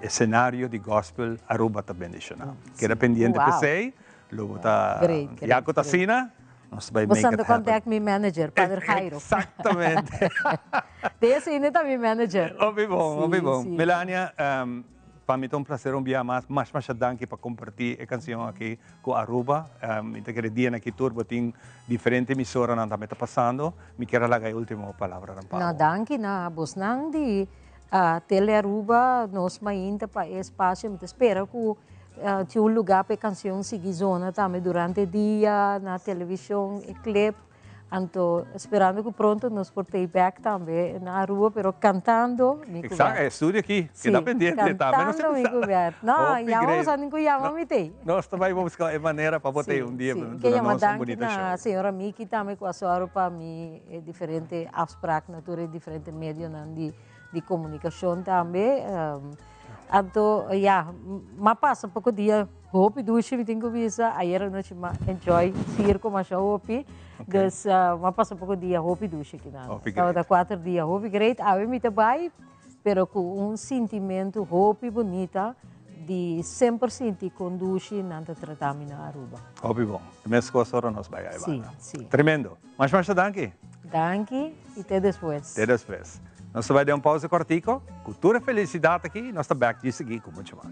Speaker 3: escenario di gospel Aruba ta bendiciona. Keda pendiente p'esey, lo bo ta ya cu ta asina, nos ta bay make it happen.
Speaker 21: Bo contact mi manager, Pader Jairo.
Speaker 3: Exactamente.
Speaker 21: De esey ta mi manager.
Speaker 3: Hopi bon, hopi bon. Melania, pa mi ta un placer un bia mas. Masha masha danki pa comparti e cancion aki cu Aruba. Mi ta kere dianan aki tur bo tin diferente emisoranan tambe ta pasando. Mi kier a laga e ultimo palabranan pa
Speaker 21: No,
Speaker 3: bo.
Speaker 21: danki na bosnan di Tele Aruba, nos mainta pa e espacio. Mi ta spera cu tin un lugar pa e cancion sigui zona tambe durante dia, na television, e clip. Anto sperando cu pronto nos por tei back tambe na Aruba, pero cantando mi cu
Speaker 3: Exacto,
Speaker 21: Bert.
Speaker 3: e studio aki, keda
Speaker 21: Sí,
Speaker 3: pendiente tambe nos ta
Speaker 21: cantando mi
Speaker 3: bisa.
Speaker 21: cu Bert. No,
Speaker 3: Hopi
Speaker 21: yama
Speaker 3: great.
Speaker 21: boso a cu yama mi tei.
Speaker 3: Nos ta bai busca e manera pa bo tei
Speaker 21: Sí,
Speaker 3: un dia
Speaker 21: sí.
Speaker 3: duna
Speaker 21: Ke yama
Speaker 3: nos un
Speaker 21: danki
Speaker 3: bunita
Speaker 21: na
Speaker 3: show.
Speaker 21: señora Miki tambe cu a soru pa mi e diferente afspraak na tur e diferente medionan di di comunicacion tambe. Anto ya, m'a pasa poco dia hopi dushi mi tin cu bisa, ayer anochi m'a enjoy circo masha hopi, dus m'a pasa poco dia hopi dushi aki nan. Tabata cuater dia hopi great, awe mi ta bay, pero cu un sintimento hopi bunita di semper sinti con dushi nan ta trata mi na Aruba.
Speaker 3: Hopi bon, e mes cos ora nos bay aybanda.
Speaker 21: Si, si.
Speaker 3: Tremendo. Masha masha danki.
Speaker 21: Danki y te despues.
Speaker 3: Te despues. Nos ta bai den un pausa cortico. Cu tur e felicidad aki, nos ta bek di sigui cu mucho mas.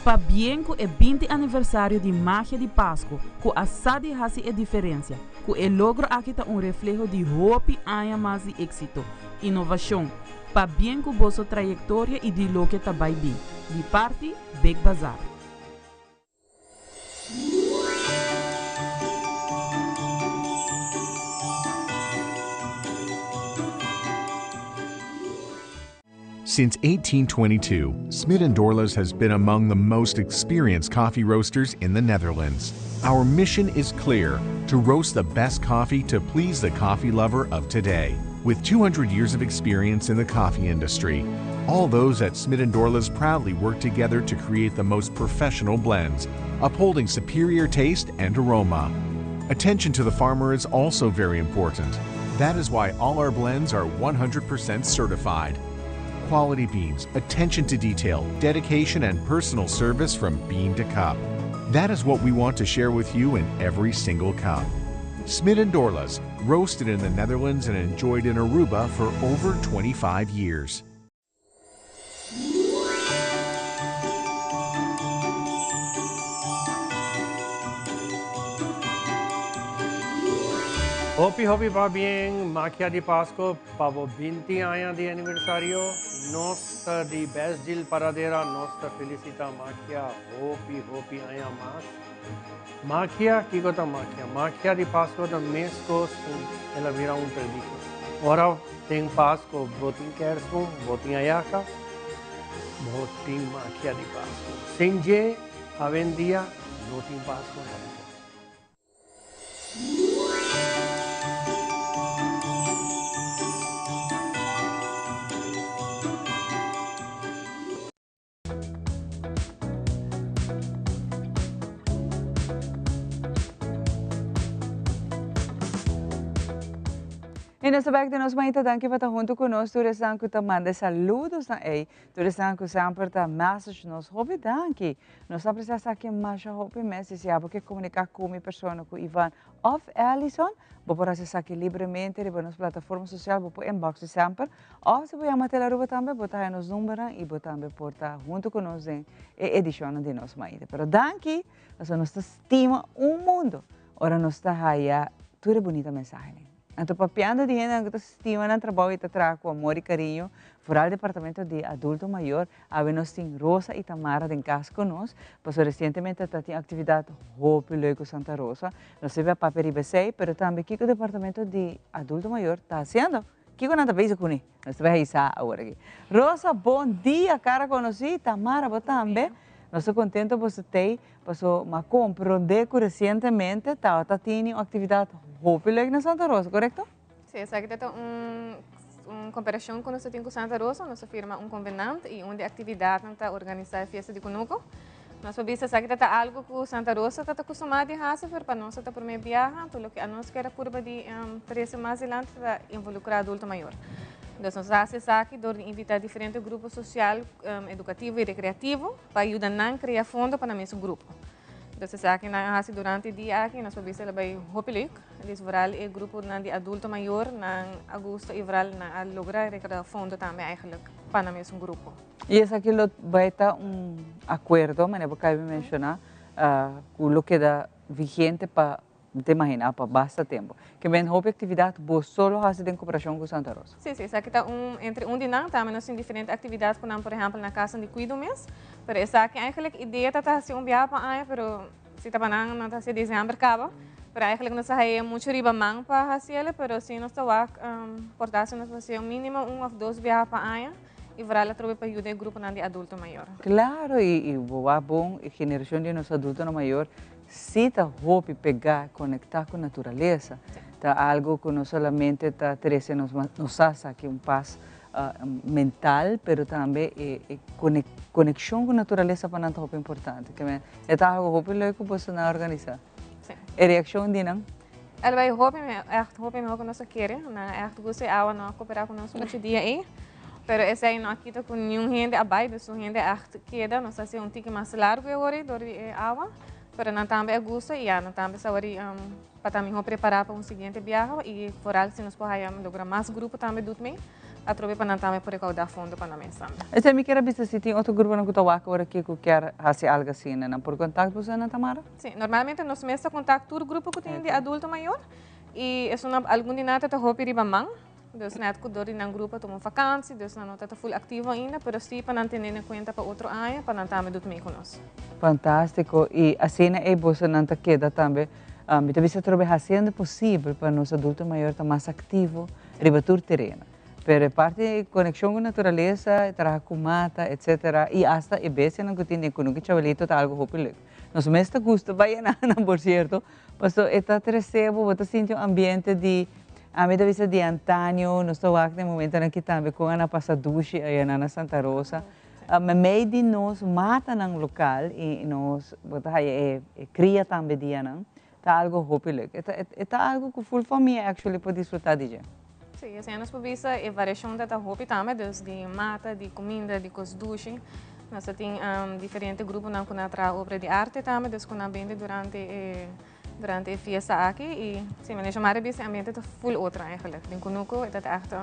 Speaker 8: Pabien ku e 20 aniversario di Magia di Pasco, ku a sa di hasi e diferensia, ku e logro aki ta un refleho di hopi aña mas di éksito, inovashon, pabien ku boso trayektoria i di loke ta bai bin. Di parti Big Bazaar.
Speaker 6: Since 1822, Smit & Dorlas has been among the most experienced coffee roasters in the Netherlands. Our mission is clear, to roast the best coffee to please the coffee lover of today. With 200 years of experience in the coffee industry, all those at Smit & Dorlas proudly work together to create the most professional blends, upholding superior taste and aroma. Attention to the farmer is also very important. That is why all our blends are 100% certified. Quality beans, attention to detail, dedication, and personal service from bean to cup. That is what we want to share with you in every single cup. Smit & Dorlas, roasted in the Netherlands and enjoyed in Aruba for over 25 years.
Speaker 22: Hopi hopi pabien Magia di Pasco pa bo 20 aña di aniversario. Nos ta di Best Deal Paradera, nos ta felicita Magia hopi hopi aña mas. Magia, kico ta magia? Magia di Pasco ta mescos cu el a bira un tradicion. Ora den Pasco bo tin kerstboom, bo tin ayaca, bo tin magia di Pasco. Sin dje, awendia no tin Pasco tampoco.
Speaker 4: Y nos ta back den Nos Mainta, danki pa ta hunto cu nos, tur esnan cu ta manda saludos na ey, tur esnan cu semper ta message nos, hopi danki, nos ta aprecia esaki masha hopi mes, y si abo ke comunica cu mi persona, cu Ivan of Alison, bo por haci esaki libremente riba nos plataforma social, bo por inbox di semper, of si bo yama Tele Aruba tambe, bo ta haya nos numbernan y bo tambe por ta hunto cu nos den e edicionnan di Nos Mainta. Pero danki, pasobra nos ta stima un mundo ora nos ta haya tur e bunita mensahenan. Anto papiando di hendenan ku ta stima nan trabou i ta traha ku amor i kariño, foral departamento di adulto mayor, awe nos tin Rosa i Tamara den kas ku nos, pasobra resientemente ta tin aktividat hopi leuk ku Santa Rosa. Nos debe a papia riba esei, pero tambe kiko departamento di adulto mayor ta hasiendo, kiko nan ta bezig kuné. Nos ta bai haisa awor aki. Rosa, bon dia, kara konosí. Tamara, bo tambe. Nos ta kontento boso t'ei. Paso m'a comprende cu recientemente tabata tini un actividad hopi leuk na Santa Rosa, correcto?
Speaker 7: Sí, esaki ta un un cooperacion cu nos ta tin cu Santa Rosa, nos a firma un convenant y un di actividadnan ta organisa e fiesta di Cunuco. Nos por bisa esaki ta ta algo cu Santa Rosa ta ta custuma di haci, pero pa nos ta ta prome biaha, anto loke anos kier a purba di trece mas dilanti ta involucra adulto mayor. Entonces nos a haci esaki door di invita diferente grupo social, educativo y recreativo. Pa yuda nan crea fondo pa nan mesun grupo. Entonces esaki nan a haci durante e dia aki, nos por bisa el a bay hopi leuk. Dus vooral e gruponan di adulto mayor nan a gusta y vooral nan a logra recauda fondo tambe eigenlijk pa nan mesun grupo.
Speaker 4: Y esaki lo bay ta un acuerdo, manera bo caba di menciona, cu lo keda vigente pa Mi ta imaginá pa basta tempu. Ke men hopi aktividat bo so lo hasi den koperashon ku Santa Rosa?
Speaker 7: Sí, sí, esaki ta un entre un di nan. Tambe nos tin diferente aktividat ku nan, por ehèmpel na kasanan di kuido mes. Pero esaki eigenlijk idea ta ta hasi un biaha pa aña, pero si ta pa nan, nan ta hasi desèmber kaba. Pero eigenlijk nos ta haña muchu riba man pa hasi el, pero si nos ta wak por ta si nos por hasi un mínimo un òf dos biaha pa aña i vooral atrobe pa yuda e gruponan di adulto mayor.
Speaker 4: Klaro, i bo wak bon, e generashon di nos adultonan mayor Sí ta hopi pegá konektá ku naturalesa. Ta algu ku no solamente ta trese nos nos sa sa ki un pas mental, pero tambe e e konekshon ku naturalesa pa nan ta hopi importante. Ke men e ta algu hopi leuk ku boso nan a organisá. E reakshon di nan?
Speaker 7: El bai hopi mihó, ègt hopi mihó ku nos a kere. Nan a ègt gusta e awa, nan a koperá ku nos muchu dia ei. Pero esei no a kita ku niun hende a bai, dus un hende ègt keda. Nos a hasi un tiki mas largu e ora ei dor di e awa, pero nan tambe a gusta i ya, nan tambe sa ora pa ta mihó prepará pa un siguiente biaha i foral si nos por haya logra mas grupo tambe dut mee, atrobe pa nan tambe por rekoudá fondo pa nan mes tambe.
Speaker 4: Esei mi kier a bisa si tin otro gruponan ku ta wak ora aki ku kier hasi algu asina, nan por kontakt boso nan Tamara?
Speaker 7: Sí, normalmente nos mes ta kontakt tur grupo ku tin di adulto mayor i esun algun di nan ta ta hopi riba man. Dus net cu dor di nan grupo a tuma un vakantie, dus nan no ta ta full activo ainda, pero si pa nan tene na cuenta pa otro aña, pa nan tambe doet mee cu nos.
Speaker 4: Fantastico, y asina ey bosonan ta keda tambe, mi ta bisa atrobe haciendo posibel pa nos adulto mayor ta mas activo riba tur tereno. Pero e parti di conexion cu naturalesa, traha cu mata, etcetera, y hasta e bestianan cu tin den Kunuku Chabelito ta algo hopi leuk. Nos mes ta gusta bay enanan, por cierto, Paso e ta trece bo, bo ta sinti un ambiente di, ami ta bisa di antaño, nos ta wak den momentonan aki tambe con nan a pasa dushi aya nan na Santa Rosa. Memey di nos matanan local y nos, bo ta haya e cria tambe dianan, ta algo hopi leuk. E ta, e ta algo cu full famia actually por disfruta di dje.
Speaker 7: Sí, asina nos por bisa e variacion ta ta hopi tambe, dus di mata, di cuminda, di cos dushi. Nos ta tin diferente gruponan cu nan a traha obra di arte tambe, dus cu nan bende durante e durante e fiesta aki. Y si, meneer Xiomara a bisa e ambiente ta full otro eigenlijk. Den Cunucu e ta ta echt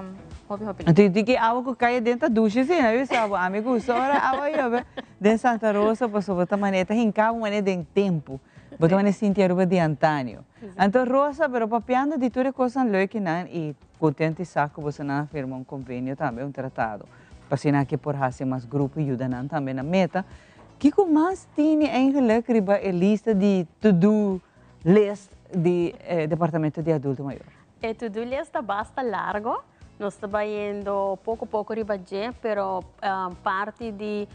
Speaker 7: hopi hopi lindo.
Speaker 4: Anto di ki awa cu cay aden ta dushi si, no bisa bo, ami gusta ora awa yobe den Santa Rosa pasobra ta manera ta hinca bo manera den tempo. Bo ta manera sinti Aruba di antaño. Anto Rosa, pero papiando di tur e cosnan leukinan y contento y sa cu bosonan a firma un convenio tambe, un tratado, pa asina aki por haci mas grupo y yuda nan tambe na meta, kico mas tini eigenlijk riba e lista di to do list di e Departamento di Adulto Mayor?
Speaker 9: E to do list ta basta largo, nos ta bayendo poco poco riba dje, pero parti di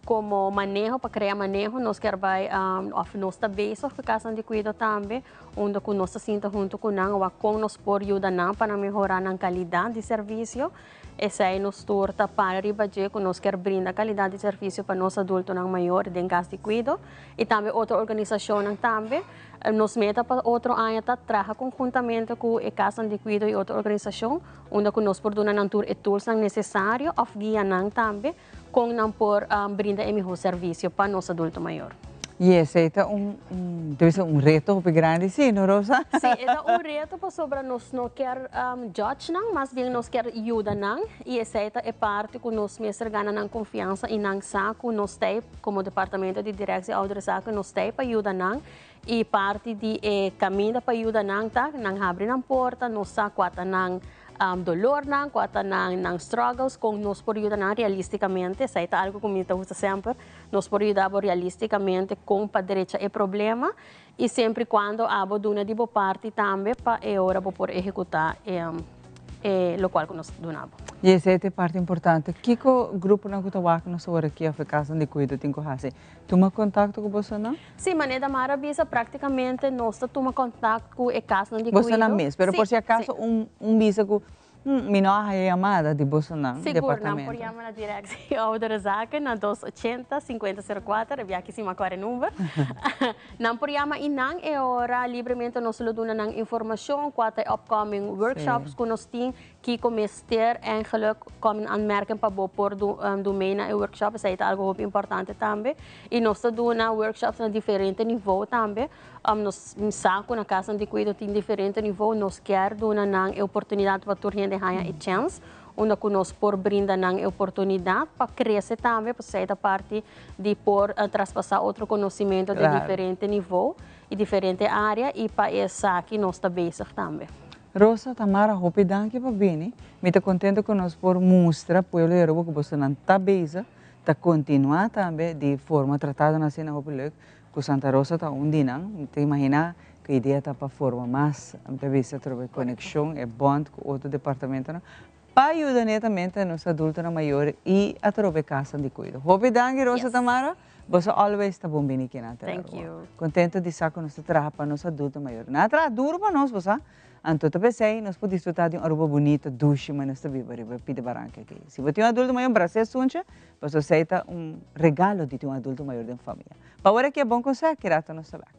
Speaker 9: Como maneho, pa crea maneho, nos kier bay, of nos ta bezig cu casnan di cuido tambe, unda cu nos ta sinta hunto cu nan, wak con nos por yuda nan pa nan mehora nan calidad di servicio. Esey nos tur ta para riba dje cu nos kier brinda calidad di servicio pa nos adultonan mayor den cas di cuido y tambe otro organisacionnan tambe. Nos meta pa otro aña ta traha conhuntamente cu e casnan di cuido y otro organisacion unda cu nos por duna nan tur e toolsnan necesario of guia nan tambe con nan por brinda e miho servicio pa nos adulto mayor.
Speaker 4: Y esey ta un, un, debe ser un reto hopi grandi, si, no Rosa?
Speaker 9: Si, e ta un reto pasobra nos no kier judge nan, mas bien nos kier yuda nan y esey ta e parti cu nos mester gana nan confiansa y nan sa cu nos ta ey como departamento di Directie Ouderenzaken nos ta ey pa yuda nan y parti di e caminda pa yuda nan ta nan habri nan porta, nos sa cua ta nan dolornan, cua ta nan struggles, con nos por yuda nan realisticamente, esey ta algo cu mi ta gusta semper. Nos por yuda bo realisticamente con pa drecha e problema y semper y cuando abo duna di bo parti tambe pa e ora bo por ehecuta e locual cu nos duna bo.
Speaker 4: Y esey ta e parti importante. Kico gruponan cu ta wak nos awor aki of e casnan di cuido tin cu haci? Tuma contacto cu bosonan?
Speaker 9: Si, manera Damara a bisa practicamente nos ta tuma contact cu e casnan di cuido.
Speaker 4: Bosonan mes, pero por si acaso un bisa cu Mi no a haya yamada di bosonan
Speaker 9: Sigur, nan por
Speaker 4: departamento.
Speaker 9: yama na Directie Oudere Zaken na dos ochenta, sinkuenta sero kuater, e biaha ki si mi a kore number. Nan por yama i nan e ora libremente nos lo duna nan informashon kua ta e upcoming workshops ku nos tin, kiko mester eigenlijk kom in aanmerking pa bo por dun mee na e workshop, esei ta algu hopi importante tambe. I nos ta duna workshops na diferente nivo tambe. Nos sa ku na kasnan di kuido tin diferente nivo, nos kier duna nan e oportunidat pa tur hende haña e chèns, unda ku nos por brinda nan e oportunidat pa krese tambe, pasobra esei ta parti di por traspasá otro konosimentu den diferente nivo i diferente área i pa esaki nos ta bezig tambe.
Speaker 4: Rosa, Tamara, hopi danki pa bini. Mi ta kontento ku nos por mustra pueblo di Aruba ku bosonan ta bezig, ta kontinuá tambe di forma tratadonan asina hopi leuk. Ku Santa Rosa ta un di nan, mi ta imaginá ku e idea ta pa forma mas, mi ta bisa atrobe konekshon, e bond ku otro departamentonan, pa yuda netamente nos adultonan mayor i atrobe kasnan di kuido. Hopi danki Rosa Tamara, boso always ta bon bini kinan te Aruba. Kontento di sa ku nos ta traha pa nos adulto mayor. Nan a traha duru pa nos, bo sa. Anto ta p'esei nos por disfrutá di un Aruba bunito, dushi, ma nos ta biba riba e pida baranka aki. Si bo tin un adulto mayor, bras'é suncha, pasobra esei ta un regalo di tin un adulto mayor den famia. Pa awor aki e bon konsèh, ki rato nos ta bèk.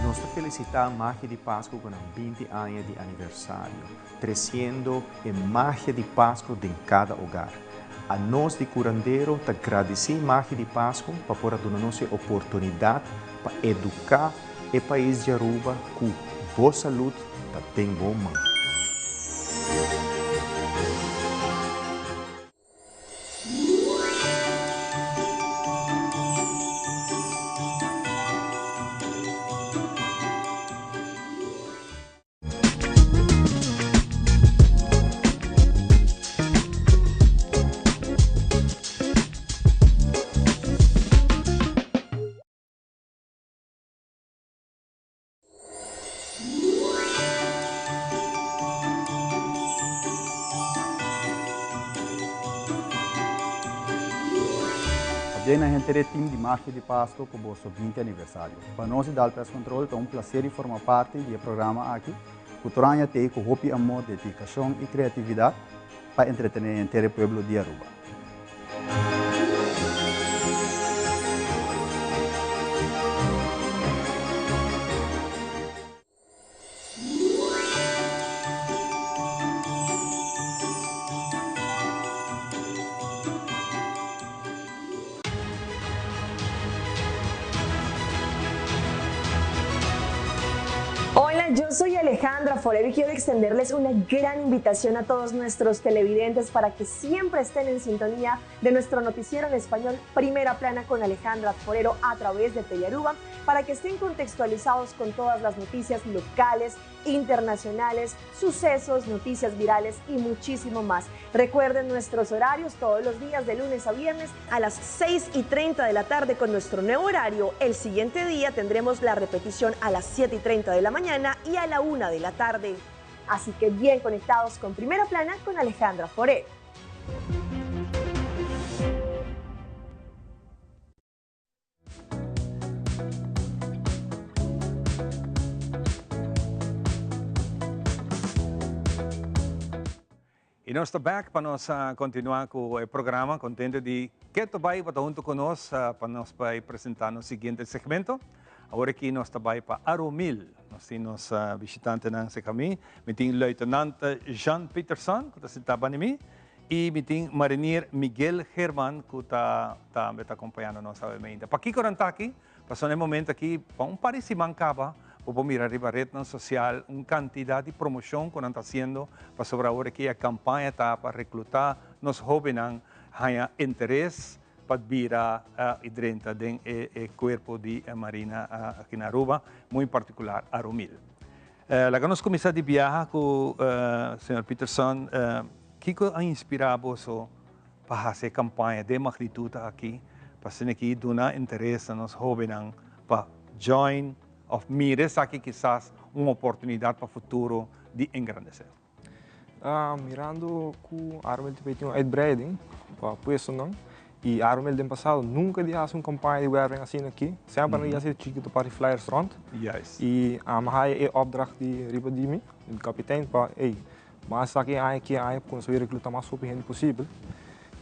Speaker 10: Nos ta felicita Magia di Pasco cu nan 20 aña di aniversario, treciendo e magia di Pasco den cada hogar. Anos di Curandero ta gradici Magia di Pasco pa por a duna nos e oportunidad pa educa e pais di Aruba cu bo salud ta den bo man.
Speaker 11: Pabia na henter e team di Magia di Pasco cu boso 20 aniversario. Pa nos di Dal Pest Control ta un placer di forma parti di e programa aki cu tur aña t'ey cu hopi amor, dedicacion y creatividad pa entretene henter e pueblo di Aruba.
Speaker 23: Hola, yo soy Alejandra Forero y quiero extenderles una gran invitación a todos nuestros televidentes para que siempre estén en sintonía de nuestro noticiero en español Primera Plana con Alejandra Forero a través de Telearuba para que estén contextualizados con todas las noticias locales, internacionales, sucesos, noticias virales y muchísimo más. Recuerden nuestros horarios todos los días de lunes a viernes a las 6 y 30 de la tarde con nuestro nuevo horario. El siguiente día tendremos la repetición a las 7 y 30 de la mañana y a la 1 de la tarde. Así que bien conectados con Primera Plana con Alejandra Forero.
Speaker 3: Y nos ta back pa nos continua cu e programa. Contento di keto bay pa ta hunto cu nos pa nos bay presenta nos siguiente segmento. Awor aki nos ta bay pa Arumil. Nos tin nos bishitantenan cerca mi. Mi tin Luitenant Jean Peterson cu ta sinta banda mi. Y mi tin Marinier Miguel German cu ta tambe ta acompañando nos awe mainta. Pakico nan ta aki? Pasobra na e momento aki, pa un par di siman kaba, bo por mira riba retnan sosial un kantidat di promoshon ku nan ta hasiendo, pasobra awor aki e kampaña ta pa reklutá nos hóbennan haña interes pa bira i drenta den e kuerpo di Marina aki na Aruba, muy en partikular Arumil. Laga nos kuminsá di biaha ku señor Peterson. Kiko a inspirá boso pa hasi e kampaña den magnitut aki pa asina ki duna interes na nos hóbennan pa join òf mira esaki kisas un oportunidat pa futuro di engrandesé.
Speaker 2: Mirando ku Armel ta tin un uitbreiding pa puestonan i Armel den pasado nunka di hasi un kampaña di werving asina aki, semper nan di hasi chikitu parti flyers rònt i ami haya e opdracht di riba di mi, di kapitein pa ey Mas esaki aña ki aña ku nos a rekluta mas hopi hende posibel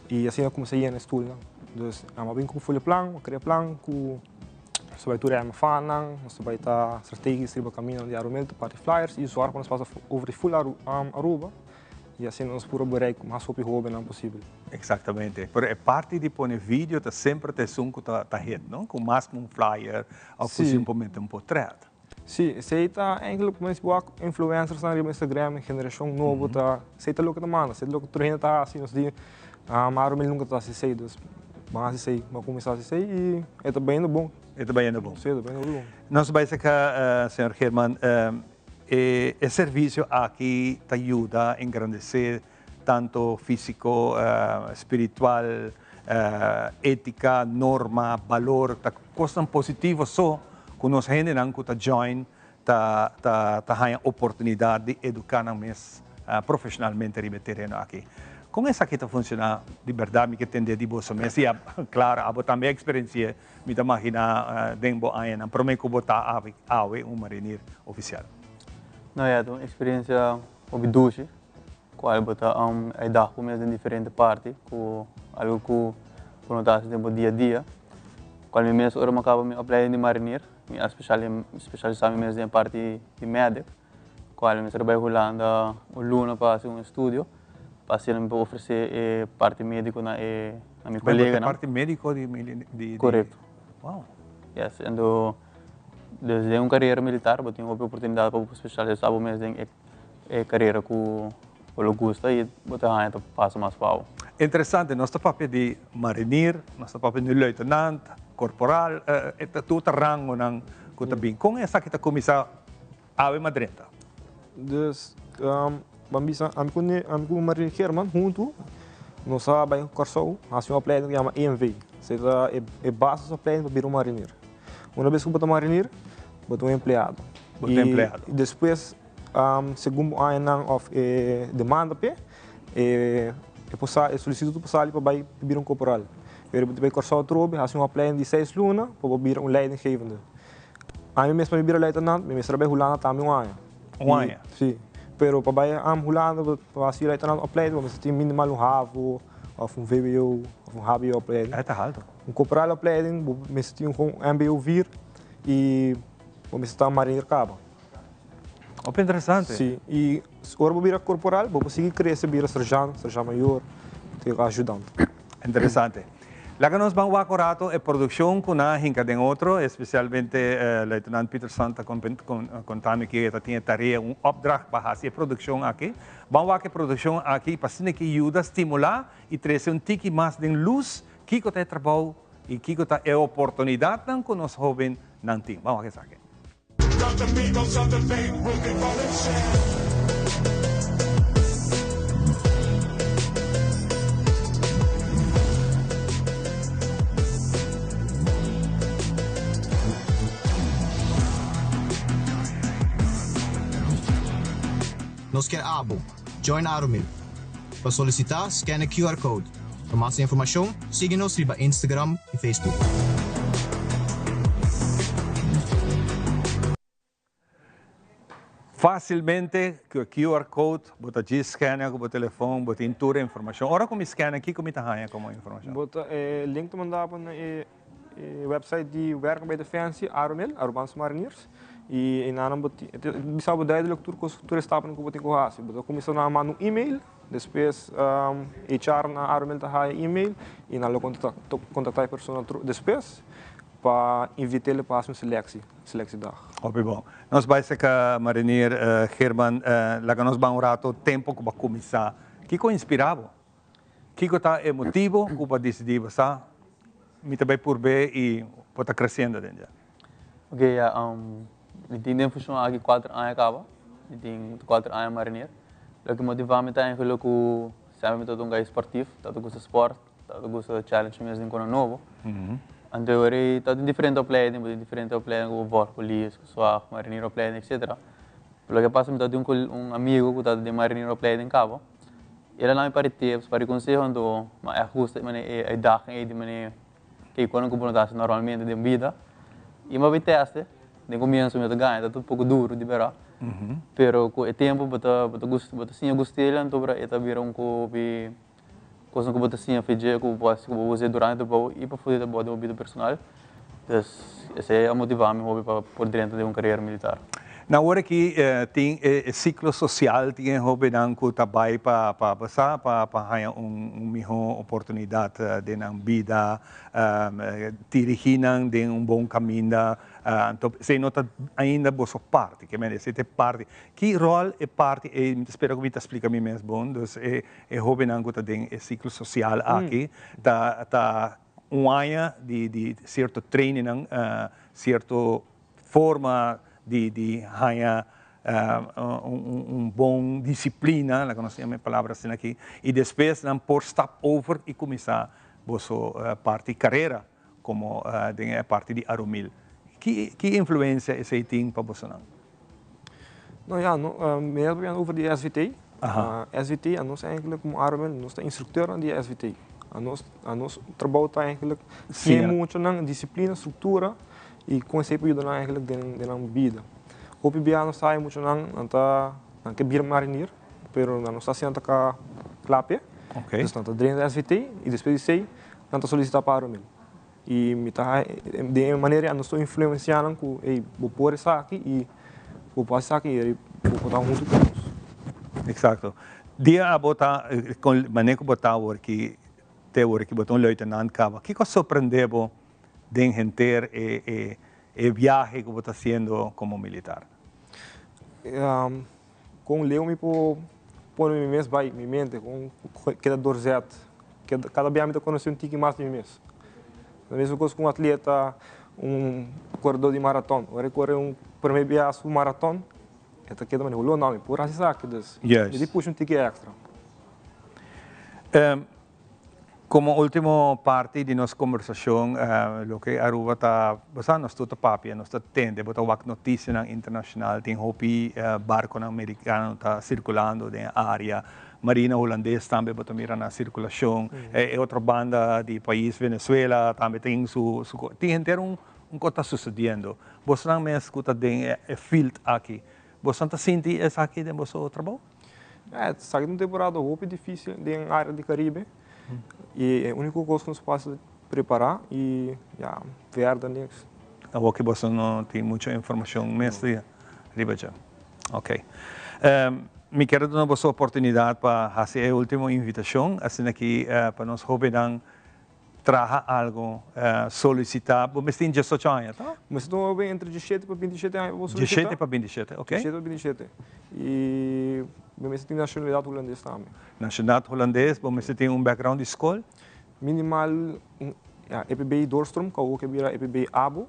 Speaker 2: i asina a kuminsá yena e stulnan. Dus a bin ku un full plan, a krea plan ku nos ta bai tur e MFAnan, nos ta bai ta strategis riba kaminda di Arumel ta parti flyers i zòrg pa nos pasa over di full Aruba i asina nos por a bereik mas hopi hóbennan posibel.
Speaker 3: Exactamente. Pero e parti di pone video ta semper ta esun ku ta hit, no? Ku mas ku un flyer òf ku simplemente un potret.
Speaker 2: Sí, esei ta eigenlijk como si bo wak influencersnan riba Instagram, e generacion nobo ta, esei ta loke ta manda, esei ta loke tur hende ta hasi, nos di, Maro mi nunca ta hasi esei, dus ban hasi esei, ban cuminsa hasi esei y e ta bayendo bon.
Speaker 3: E ta bayendo bon.
Speaker 2: Sí, e ta bayendo hopi bon.
Speaker 3: Nos bai saca, señor Geerman, e servicio aki ta yuda engrandece tanto fisico, spiritual, etica, norma, balor, ta cosnan positivo so cu nos hendenan cu ta join ta ta ta haña oportunidad di educa nan mes profesionalmente riba e tereno aki. Con esaki ta funciona di berdad mi ke tende di boso mes y claro abo tambe a experiencia mi ta magina den bo añanan prome cu bo ta awe un marinier oficial.
Speaker 12: No ya ta un experiencia hopi dushi Cual bo ta uitdag bo mes den diferente parti cu algo cu bo no ta haci den bo dia a dia. Cual mi mes ora mi a caba mi opleiding di marinier, mi a specialisa mi mes den e parti di medic, cual mi mester a bay Hulanda un luna pa haci un estudio pa asina mi por ofrece e parti medico na e na mi coleganan.
Speaker 3: E parti medico di.
Speaker 12: Corecto.
Speaker 3: Wow.
Speaker 12: Yes, ento dus den un carera militar bo tin hopi oportunidad pa bo specialisa bo mes den e. E carera cu bo lo gusta y bo ta haña ta pasa mas pao.
Speaker 3: Interesante, nos ta papia di marinier, nos ta papia di luitenant, corporal, e ta tur ta rangonan cu ta bin. Con esaki ta cuminsa awe madrenta?
Speaker 2: Dus, ban bisa, ami cu ami cu marinier German hunto nos a bay Corsou haci un opleiding cu yama EMV. Esey ta e basis opleiding pa bira un marinier. Una bes cu bo ta marinier, bo ta un empleado.
Speaker 3: Bo ta empleado.
Speaker 2: Y despues Segun bo añanan òf e demanda p'e, e por sa e solisitut por sali pa bai bira un korporal. Pero bo ta bai Kòrsou atrobe, hasi un opleiding di seis luna pa bo bira un leidinggevende. Ami mes pa mi bira luitenant, mi mester a bai Hulanda tambe un aña.
Speaker 3: Un aña?
Speaker 2: Si. Pero pa bai Hulanda pa hasi luitenant opleiding bo mester tin minimal un havo òf un vwo òf un hbo opleiding.
Speaker 3: E ta haltu.
Speaker 2: Un korporal opleiding bo mester tin un mbo vier i bo mester ta marinier kaba.
Speaker 3: Hopi interesante.
Speaker 2: Sí, y ora bo bira corporal, bo por sigui crece bira sergeant, sergeant mayor, te ajudant.
Speaker 3: Interesante. Laga nos ban wak un rato e produccion cu nan a hinca den otro, especialmente Luitenant Peterson ta conta mi cu e ta tin e tarea, un opdracht pa haci e produccion aki. Ban wak e produccion aki pa asina ki yuda stimula y trece un tiki mas den luz kico ta e trabou y kico ta e oportunidadnan cu nos hobennan tin. Ban wak esaki.
Speaker 14: Nos kier abo. Join Arumil. Pa solicita, scan e QR code. Pa mas informacion, sigui nos riba Instagram y Facebook.
Speaker 3: Fásilmente ku e QR code bo ta djis scanea ku bo telefon, bo tin tur e informashon. Ora ku mi scanea, kiko mi ta haña komo informashon?
Speaker 2: Bo ta e link ta manda bo na e website di Werken bij Defensie, Arumil, Arubaanse Mariniers, i einanan bo tin, e ta bisa bo duidelijk tur kos, tur e stapnan ku bo tin ku hasi. Bo ta kuminsá na manda un email, despues HR na Arumil ta haya e email i nan lo kontaktá e persona despues pa invit'é pa hasi un seleksie. Selectiedag.
Speaker 3: Hopi bon. Nos bai seka Marinier German, laga nos ban un rato tempo ku bo a kuminsá. Kiko a inspirá bo? Kiko ta e motibo ku bo a disidí bo sa mi ta bai purb'é i bo ta kresiendo den dje?
Speaker 12: Ok, ya, mi tin den fushon aki kuater aña kaba. Mi tin kuater aña marinier. Loke motivá mi ta eigenlijk ku semper mi tabata un gai sportief, tabata gusta sport. Tabata gusta challenge mi mes den kona nobo. Anto e ora ei tabatin diferente opleiding, bo tin diferente opleiding ku bo vòrg polis, ku swag, marinier opleiding etcetera. Pero loke a pasa mi tabatin un un amigo ku tabata den marinier opleiding kaba. El a dami par di tips, par di konseho anto mi a ègt gusta e manera e uitdaging ei di manera ke kosnan ku bo no ta hasi normalmente den bida. I mi a bai tèste, den komienso mi ta gaña, ta un poko duru di bèrdat, pero ku e tempu bo ta bo ta bo ta siña gust'el anto e ta bira un kopi. Kosnan ku bo ta siña for dje ku bo por hasi ku bo usa durante trabou i pafó di trabou den bo bida personal. Dus esei a motivá mi hopi pa por drenta den un karera militar.
Speaker 3: Na ora ki tin e siklo sosial tin e hobennan ku ta bai pa pa sa pa pa haña un mihó oportunidat den nan bida, dirigí nan den un bon kaminda. Anto esei no ta ainda boso parti, ke mende esei ta e parti. Ki ròl e parti ei, mi ta spera ku mi ta splika mi mes bon, dus e E hobennan ku ta den e siklo sosial aki ta ta un aña di di sierto trainingnan, sierto forma di di haña un un bon disiplina, laga nos yama e palabra asina aki, i despues nan por stap over i kuminsá boso parti karera komo den e parti di Arumil. Ki ki influensia esei tin pa bosonan?
Speaker 2: No ja, no, mi a papia over di SVT. SVT, anos eigenlijk como Arwen, nos ta instructeurnan di SVT. Anos, anos trabou ta eigenlijk siña muchanan disciplina, structura y con esey por yuda nan eigenlijk den, den nan bida. Hopi bia nos ta haya muchanan, nan ta, nan ke bira marinier, pero nan no sa si nan ta ka kla p'e. Dus nan ta drenta SVT y despues di esey nan ta solicita pa Arwen. Y mi ta den e manera nos ta influencia nan cu ey bo por esaki y bo por haci esaki y bo por ta hunto cu nos.
Speaker 3: Exacto. Dia abo ta con manera cu bo ta awor ki te awor ki bo ta un luitenant caba, kico a sorprende bo den henter e e e viahe cu bo ta haciendo como militar?
Speaker 2: Con leu mi por pone mi mes bai, mi mente, con keda doorzet. Cada bia mi ta conoce un tiki mas di mi mes. Ta mesmo cos cu un atleta, un coredor di maraton. Ora e core un prome bia su maraton, e ta keda manera, no, mi por haci esaki, dus mi di pusha un tiki extra.
Speaker 3: Como ultimo parti di nos conversacion, loke Aruba ta, bo sa, nos tur ta papia, nos ta tende, bo ta wak noticianan internacional, tin hopi barconan mericano ta circulando den e area, marina hulandes tambe bo ta mira na circulacion, e otro banda di pais Venezuela tambe tin su, tin henter un cos ta sucediendo. Bosonan mes cu ta den e field aki, bosonan ta sinti esaki den boso trabou?
Speaker 2: Esaki ta un temporada hopi dificil den area di Caribe y e unico cos cu nos por haci ta prepara y ya verder niks.
Speaker 3: Awor ki boso no tin mucho informacion mes riba dje. Ok. Mi kier a duna boso oportunidad pa haci e ultimo invitacion asina ki pa nos hobennan Traha algo, solicita, bo mester tin diesocho aña, ta?
Speaker 2: Mester tin hoben entre diesshete pa bintishete aña pa bo solicita.
Speaker 3: Diesshete pa bintishete, ok.
Speaker 2: Diesshete pa bintishete. Y bo mester tin nacionalidad hulandes tambe.
Speaker 3: Nacionalidad hulandes, bo mester tin un background di scol?
Speaker 2: Minimal un, ja, EPB doorstroom, cu awor ke bira EPB abo,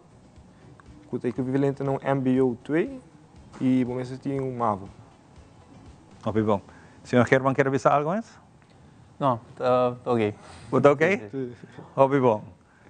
Speaker 2: cu ta equivalente na un mbo twee, y bo mester tin un mavo.
Speaker 3: Hopi bon. Señor German kier a bisa algo mes?
Speaker 12: No, ta ok.
Speaker 3: Bo ta ok? Si. Hopi bon.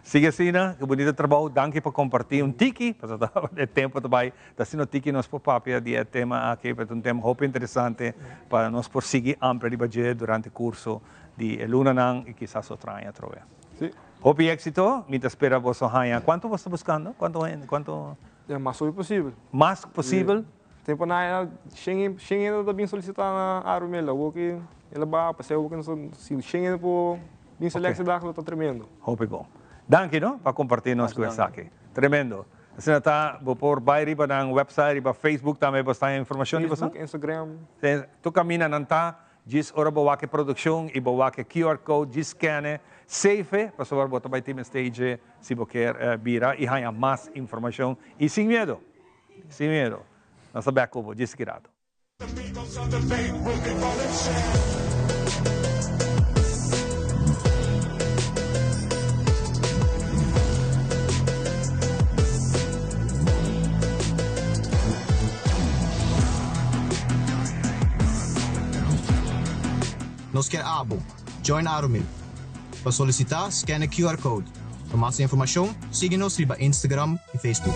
Speaker 3: Sigui asina, ke bunita trabou. Danki pa kompartí un tiki, pasobra ta e tempu ta bai, ta asina tiki nos por papia di e tema aki, pero ta un tema hopi interesante pa nos por sigui amplia riba dje durante kurso di e lunanan i kisas otro aña atrobe.
Speaker 2: Si.
Speaker 3: Hopi éksito, mi ta spera boso haña. Kuantu boso ta buskando? Kuantu hende, kuantu?
Speaker 2: Ya, mas hopi posibel.
Speaker 3: Mas posibel?
Speaker 2: Tempo na aya shen shen hende ta bin solicita na Arumel awor ki el a baha paseo awor ki nos ta si shen hende por bin selectie dag lo ta tremendo.
Speaker 3: Hopi bon. Danki no pa comparti nos cu esaki. Tremendo. Asina ta bo por bay riba nan website riba Facebook tambe bo sta informacion di boso?
Speaker 2: Facebook, Instagram.
Speaker 3: Tur caminda nan ta djis ora bo wak e produccion y bo wak e QR code djis scan e save e pasobra bo ta bay tin mester si bo kier bira y haya mas informacion y sin miedo. Sin miedo. Nos ta bek ku bo djis ki rato.
Speaker 14: Nos kier abo. Join Arumil. Pa solicita, scan e QR code. Pa mas informacion, sigui nos riba Instagram y Facebook.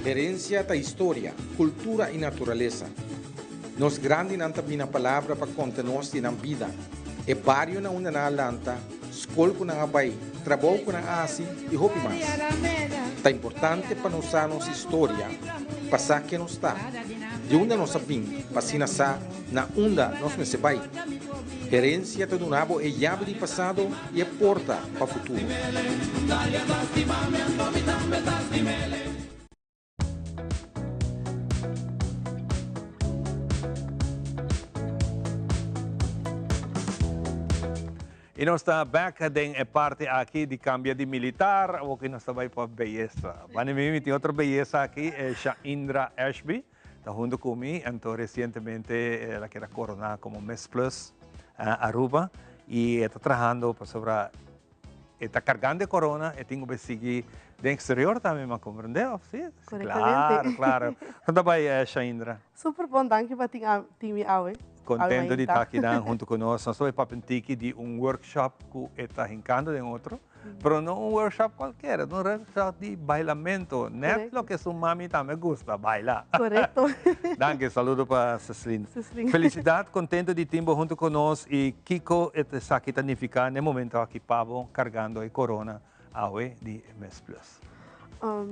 Speaker 13: Herencia ta historia, cultura y naturalesa. Nos grandinan ta bina palabra pa conta nos di nan bida, e bario na unda nan a lanta, skol ku nan a bai, trabou ku nan a hasi i hopi mas. Ta importante pa nos sa nos historia pa sa ken nos ta, di unda nos a bin pa asina sa na unda nos mester bai. Herensia ta duna bo e yabi di pasado i e porta pa futuro.
Speaker 3: Y nos ta back den e parti aki di cambia di militar, awor cu nos ta bay pa beyesa. Bani mi, mi tin otro beyesa aki, e Shaindra Ashby, ta hunto cu mi, anto recientemente el a keda corona como Miss Plus Aruba y e ta trahando pasobra E ta cargando e corona, e tin cu bay sigui den exterior tambe, mi a comprende, of si?
Speaker 15: Correctamente.
Speaker 3: Claro, claro. Con ta bay, Shaindra?
Speaker 15: Super bon, danki pa tin tin mi awe.
Speaker 3: Contento di ta akinan hunto cu nos. Nos ta bay papia un tiki di un workshop cu e ta hincando den otro, pero no un workshop cualkier, un workshop di bailamento, net loke su mami tambe gusta, baila.
Speaker 15: Correcto.
Speaker 3: Danki, saludo pa Ceslin.
Speaker 15: Ceslin.
Speaker 3: Felicidad, contento di tin bo hunto cu nos y kico esaki ta nifica n'e momento aki pa bo cargando e corona awe di Miss Plus?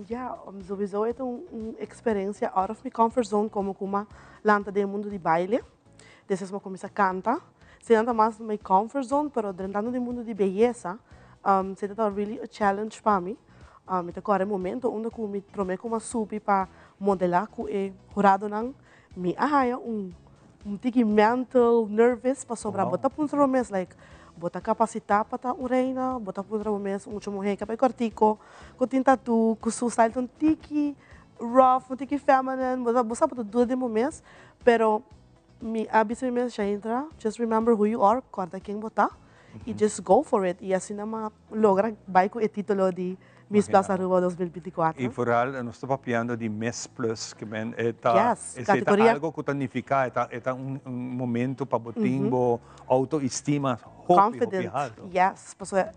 Speaker 15: Ya, sowieso e ta un experiencia out of mi comfort zone como cu m'a lanta den e mundo di baile, despues m'a cuminsa canta, esei ta mas mi comfort zone pero drentando den mundo di beyesa esei ta really a challenge pa mi, mi ta corda e momento unda cu mi prome cu m'a subi pa modela cu e huradonan Mi a haña un un tiki mental nervous pasobra bo ta puntra bo mes like bo ta kapasitá pa ta un reina, bo ta puntra bo mes un mucha muhé ku a bai kòrtiko, ku tin tatú, ku su style ta un tiki rough, un tiki feminine, bo ta bo sa bo ta duda den bo mes, pero mi a bisa mi mes Shaindra just remember who you are, kòrda ken bo ta i just go for it i asina mi a logra bai ku e titulo di Miss Plus Aruba 2024.
Speaker 3: Y vooral nos ta papiando di Miss Plus, ke men e ta,
Speaker 15: Yes,
Speaker 3: esey ta
Speaker 15: categoria.
Speaker 3: algo cu ta nifica, e ta, e ta un, un momento pa bo tin bo autoestima hopi, hopi
Speaker 15: Confident,
Speaker 3: halto.
Speaker 15: yes, pasobra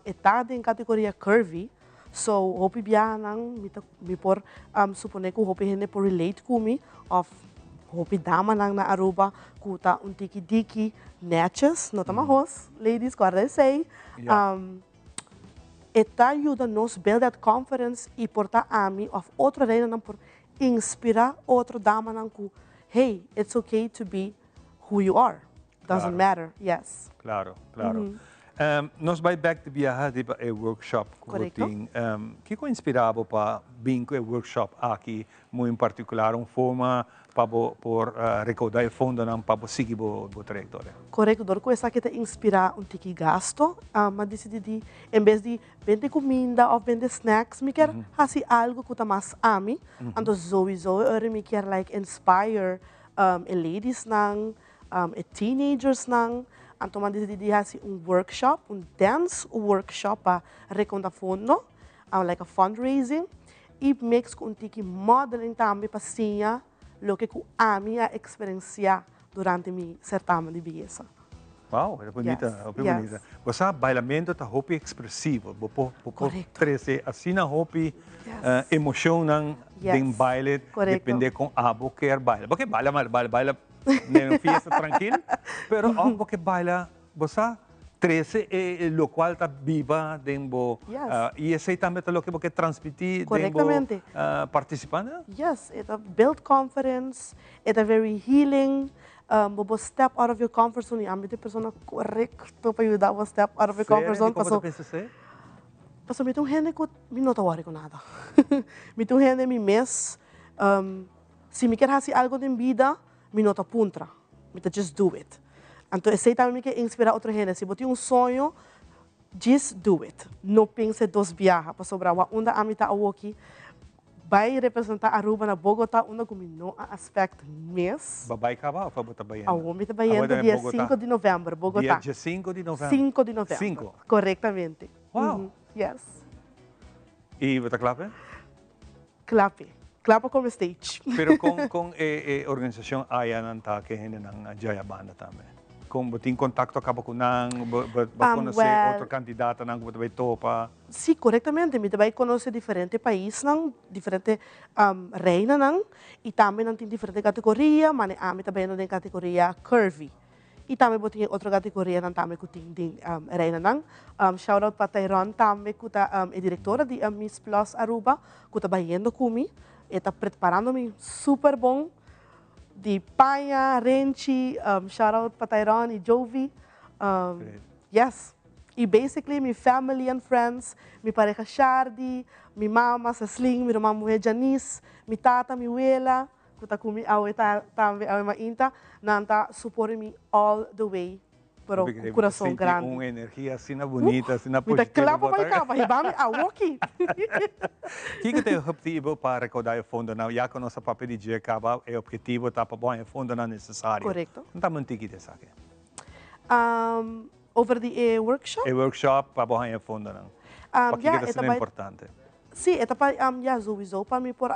Speaker 15: e ta den categoria curvy, So hopi biahanan mi ta mi por supone ku hopi hende por relate ku mi òf hopi damanan na Aruba ku ta un tiki diki netjes, no ta mahos, ladies kòrda esei. E ta yuda nos build that confidence i por ta ami òf otro reinanan por inspirá otro damanan ku hey, it's okay to be who you are. Doesn't matter, yes.
Speaker 3: Claro, claro. Nos bai bek di biaha riba e workshop ku bo tin. Kiko a inspirá bo pa bin ku e workshop aki, muy en partikular un forma pa bo por rekoudá e fondonan pa bo sigui bo trayektoria?
Speaker 15: Korekto, dor ku esaki ta inspirá un tiki gasto, m'a disidí di en bes di bende kuminda òf bende snacks, mi kier hasi algu ku ta mas ami. Anto souiso e ora mi kier like inspire e ladiesnan, E teenagersnan a tuma disidí di hasi un workshop, un dance workshop pa rekonta fondo, like a fundraising, i mix ku un tiki modeling tambe pa siña loke ku ami a eksperensiá durante mi sertamen di beyesa.
Speaker 3: Wow, e bunita, hopi bunita. Bo sa bailamentu ta hopi ekspresivo, bo por bo por trese asina hopi emoshonnan den baile depende kon abo kier baila. Bo ke baila baila baila Den un fiesta trankil, pero òf bo ke baila, bo sa trese e lokual ta biba den bo, i esei tambe ta loke bo ke transmití den bo partisipantenan?
Speaker 15: Yes, e ta build confidence, e ta very healing, bo por step out of your comfort zone i ami ta e persona korekto pa yuda bo step out of your comfort zone.
Speaker 3: Seri? Dikon bo ta pensa esei?
Speaker 15: Pasobra mi ta un hende ku mi no ta wòri ku nada. Mi ta un hende mi mes. Si mi kier hasi algo den bida, mi no ta puntra, mi ta just do it. Anto esei tambe mi ke inspira otro hende, si bo tin un soño, just do it. No pensa dos biaha, pasobra wak unda ami ta awoki, bai representa Aruba na Bogota unda ku mi no a expect mes.
Speaker 3: Bo bai kaba of abo ta bayendo?
Speaker 15: Awor mi ta bayendo dia sinku di november, Bogota.
Speaker 3: Dia sinku di november?
Speaker 15: Sinku di november.
Speaker 3: Sinku?
Speaker 15: Korektamente.
Speaker 3: Wow!
Speaker 15: Yes.
Speaker 3: I bo ta kla p'e?
Speaker 15: Kla p'e. Kla pa kome stage.
Speaker 3: Pero kon kon e e organisashon aya nan ta ke hendenan a djaya banda tambe? Kon bo tin kontakto kaba ku nan? Bo bo bo a konosé otro kandidatonan ku bo ta bai topa?
Speaker 15: Sí, korektamente. Mi ta bai konosé diferente paisnan, diferente reinanan i tambe nan tin diferente kategoria. Mane ami ta bayendo den kategoria curvy. I tambe bo tin e otro kategorianan tambe ku tin den reinanan. Shout out pa Tyrone tambe ku ta e direktora di Miss Plus Aruba ku ta bayendo ku mi. E ta preparando mi super bon di paña, renchi. Shout out pa Tyrone i Jovi. Yes. I basically mi family and friends, mi pareha Shardy, mi mama Ceslin, mi ruman muhé Janice, mi tata, mi wela. Ku ta ku mi awe ta tambe awe mainta, nan ta suport mi all the way, pero ku kurason grandi.
Speaker 3: Un energia asina bunita, asina
Speaker 15: Mi ta
Speaker 3: positivo.
Speaker 15: kla pa bai kaba, hiba mi awoki.
Speaker 3: Kiko ta e objetivo pa rekoudá e fondonan? Ya ku nos a papia di dje kaba, e objetivo ta pa bo haña e fondonan nesesario.
Speaker 15: Korekto.
Speaker 3: Nan ta un tiki di esaki.
Speaker 15: Over di e workshop?
Speaker 3: E workshop pa bo haña e fondonan. Pakiko ta asina importante?
Speaker 15: Sí, e ta pa, ya, souiso pa mi por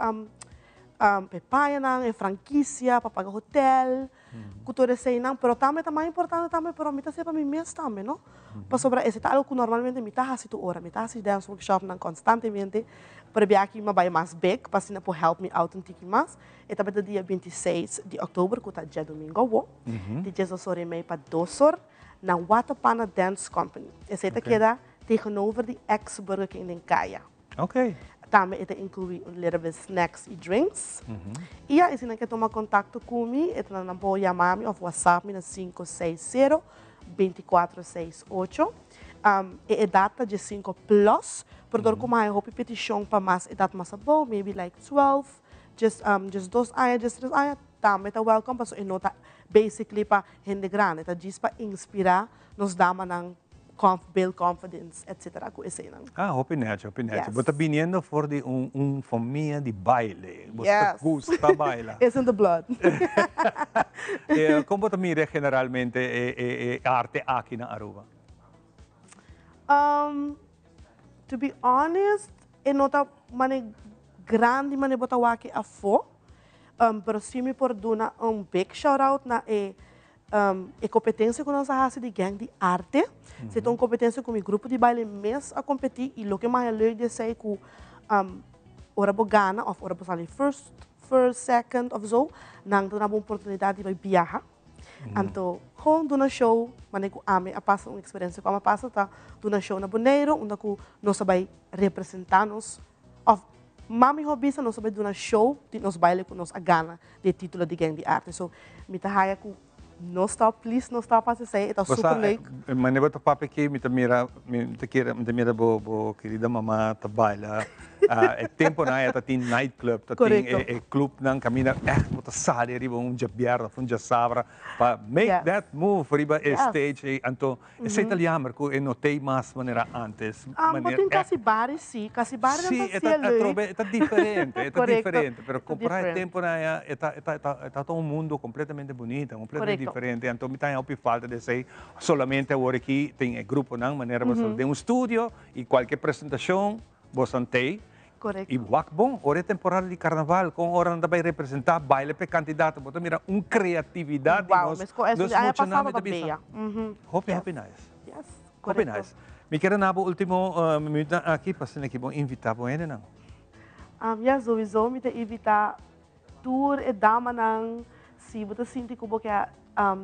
Speaker 15: E pañanan, e frankisia, pa paga hotel, ku tur eseinan. Pero tambe ta mas importante tambe, pero mi ta hasié pa mi mes tambe, no? Pasobra esei ta algu ku normalmente mi ta hasi tur ora. Mi ta hasi dance workshopnan konstantemente, pero e biaha aki mi a bai mas big pa asina por help mi out un tiki mas. E tabata dia 26 di òktober, ku ta djadumingu awo, di diesdos ora i mei pa dos or, na Watapana Dance Company. Esei ta keda tegenover di ex Burger King den Kaya.
Speaker 3: Ok.
Speaker 15: Tambe e ta inclui un little bit snacks y drinks. Y ya, y si nan ke tuma contacto cu mi, e ta nan por yama mi of whatsapp mi na 560 2468. E edad ta 15 plus, pero dor cu mi haya hopi peticion pa mas edad mas abou, maybe like 12, 12 aña, 13 aña, tambe ta welcome, pasobra e no ta basically pa hende grandi, ta djis pa inspira nos damanan conf, build confidence, etc. Ku eseinan.
Speaker 3: Ah, hopi nechi, hopi nechi. Bo ta biniendo for di un, un famia di baile. Bo ta
Speaker 15: Yes.
Speaker 3: gusta baila.
Speaker 15: It's in the blood.
Speaker 3: Eh, kon bo ta mira generalmente e, e, e arte aki na Aruba?
Speaker 15: Um, to be honest, e no ta mane grandi mane bo ta wak afó. Um, pero si mi por duna un big shout out na e. E kompetensia ku nos a hasi di Gang di Arte, esei ta un kompetensia ku mi grupo di baile mes a kompetí i loke mas a leuk di esei ku ora bo gana òf ora bo sali first, first, second òf zo, nan ta duna bo un oportunidat di bai biaha. Anto gewoon duna show, manera ku ami a pasa un eksperensia ku ami a pasa ta duna show na Boneiru unda ku nos a bai representá nos òf mas mihó bisa nos a bai duna show di nos baile ku nos a gana di e título di Gang di Arte. So mi ta haya ku no stop, please no stop hasi esei, e ta super leuk.
Speaker 3: Manera bo ta papia aki mi ta mira, mi ta kere, mi ta mira bo bo kerida mama ta baila. E temponan e ta tin night club, ta tin e clubnan kaminda ègt bo ta sali riba un djabièrnè òf un djasabra pa make that move riba e stage ei. Anto esei ta jammer ku e no t'ei mas manera ántes.
Speaker 15: Bo tin kasi bari sí, kasi bari nan
Speaker 3: ta
Speaker 15: hasié leuk.
Speaker 3: Sí, e ta diferente, e ta diferente. Pero kompará e temponan aya e ta e ta e ta un mundo kompletamente bunita, kompletamente diferente. Anto mi ta haña hopi falta di esei. Solamente awor aki tin e gruponan manera bo ta den un studio i kualke presentashon. Bosan tei.
Speaker 15: Correcto.
Speaker 3: I wak bon, ora e temporada di carnaval, con ora nan ta bay representa baile p'e candidato, bo ta mira un creatividad di
Speaker 15: Wow,
Speaker 3: nos,
Speaker 15: mesco eso
Speaker 3: nos
Speaker 15: di aña
Speaker 3: muchanan
Speaker 15: pasado
Speaker 3: mi ta
Speaker 15: ta
Speaker 3: bisa.
Speaker 15: bella. Mhm.
Speaker 3: Hopi,
Speaker 15: Yes.
Speaker 3: hopi nice.
Speaker 15: Yes,
Speaker 3: Hopi
Speaker 15: correcto.
Speaker 3: nice. Mi kier na bo ultimo minuutnan aki pa asina ki bo invita bo hendenan.
Speaker 15: Ya, sowieso mi ta invita tur e damanan, si bo ta sinti ku bo ke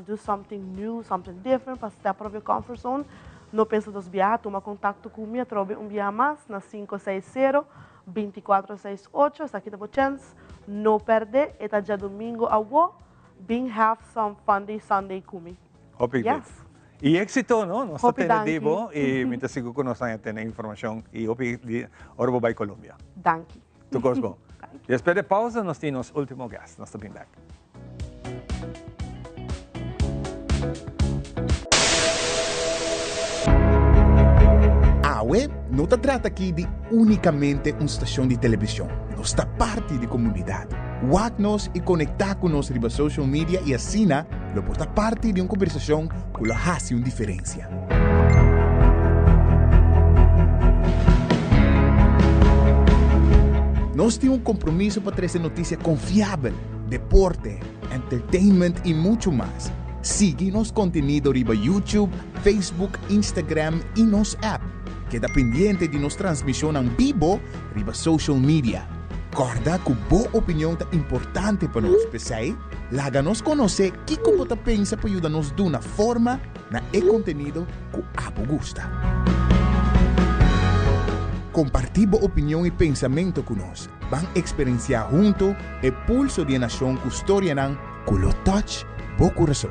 Speaker 15: do something new, something different, pa step out of your comfort zone, no pensa dos biaha, tuma kontakto ku mi atrobe un biaha mas na sinku seis sero, binti kuatro seis ocho, esaki ta bo chèns, no pèrdè, e ta djadumingu awo, bin have some fun day Sunday ku mi.
Speaker 3: Hopi good.
Speaker 15: Yes.
Speaker 3: I éksito, no? Nos ta
Speaker 15: Hopi
Speaker 3: tene di
Speaker 15: danki.
Speaker 3: bo i mi ta sigur ku nos a tene informashon i hopi di ora bo bai Colombia.
Speaker 15: Danki.
Speaker 3: Tur kos bon. Despues de pausa nos tin nos ultimo guest. Nos ta bin bek.
Speaker 5: Awe no ta trata aki di únikamente un stashon di televishon. Nos ta parti di komunidat. Wak nos i konektá ku nos riba social media i asina lo por ta parti di un kombersashon ku lo hasi un diferensia. Nos tin un kompromiso pa trese notisia konfiabel, deporte, entertainment i muchu mas. Sigui nos kontenido riba YouTube, Facebook, Instagram i nos app. Keda pendiente di nos transmishonnan bibo riba social media. Kòrda ku bo opinion ta importante pa nos, p'esei laga nos konosé kiko bo ta pensa pa yuda nos duna forma na e kontenido ku abo gusta. Kompartí bo opinion i pensamentu ku nos. Ban eksperensiá huntu e pulso di e nashon ku storianan ku lo touch bo kurason.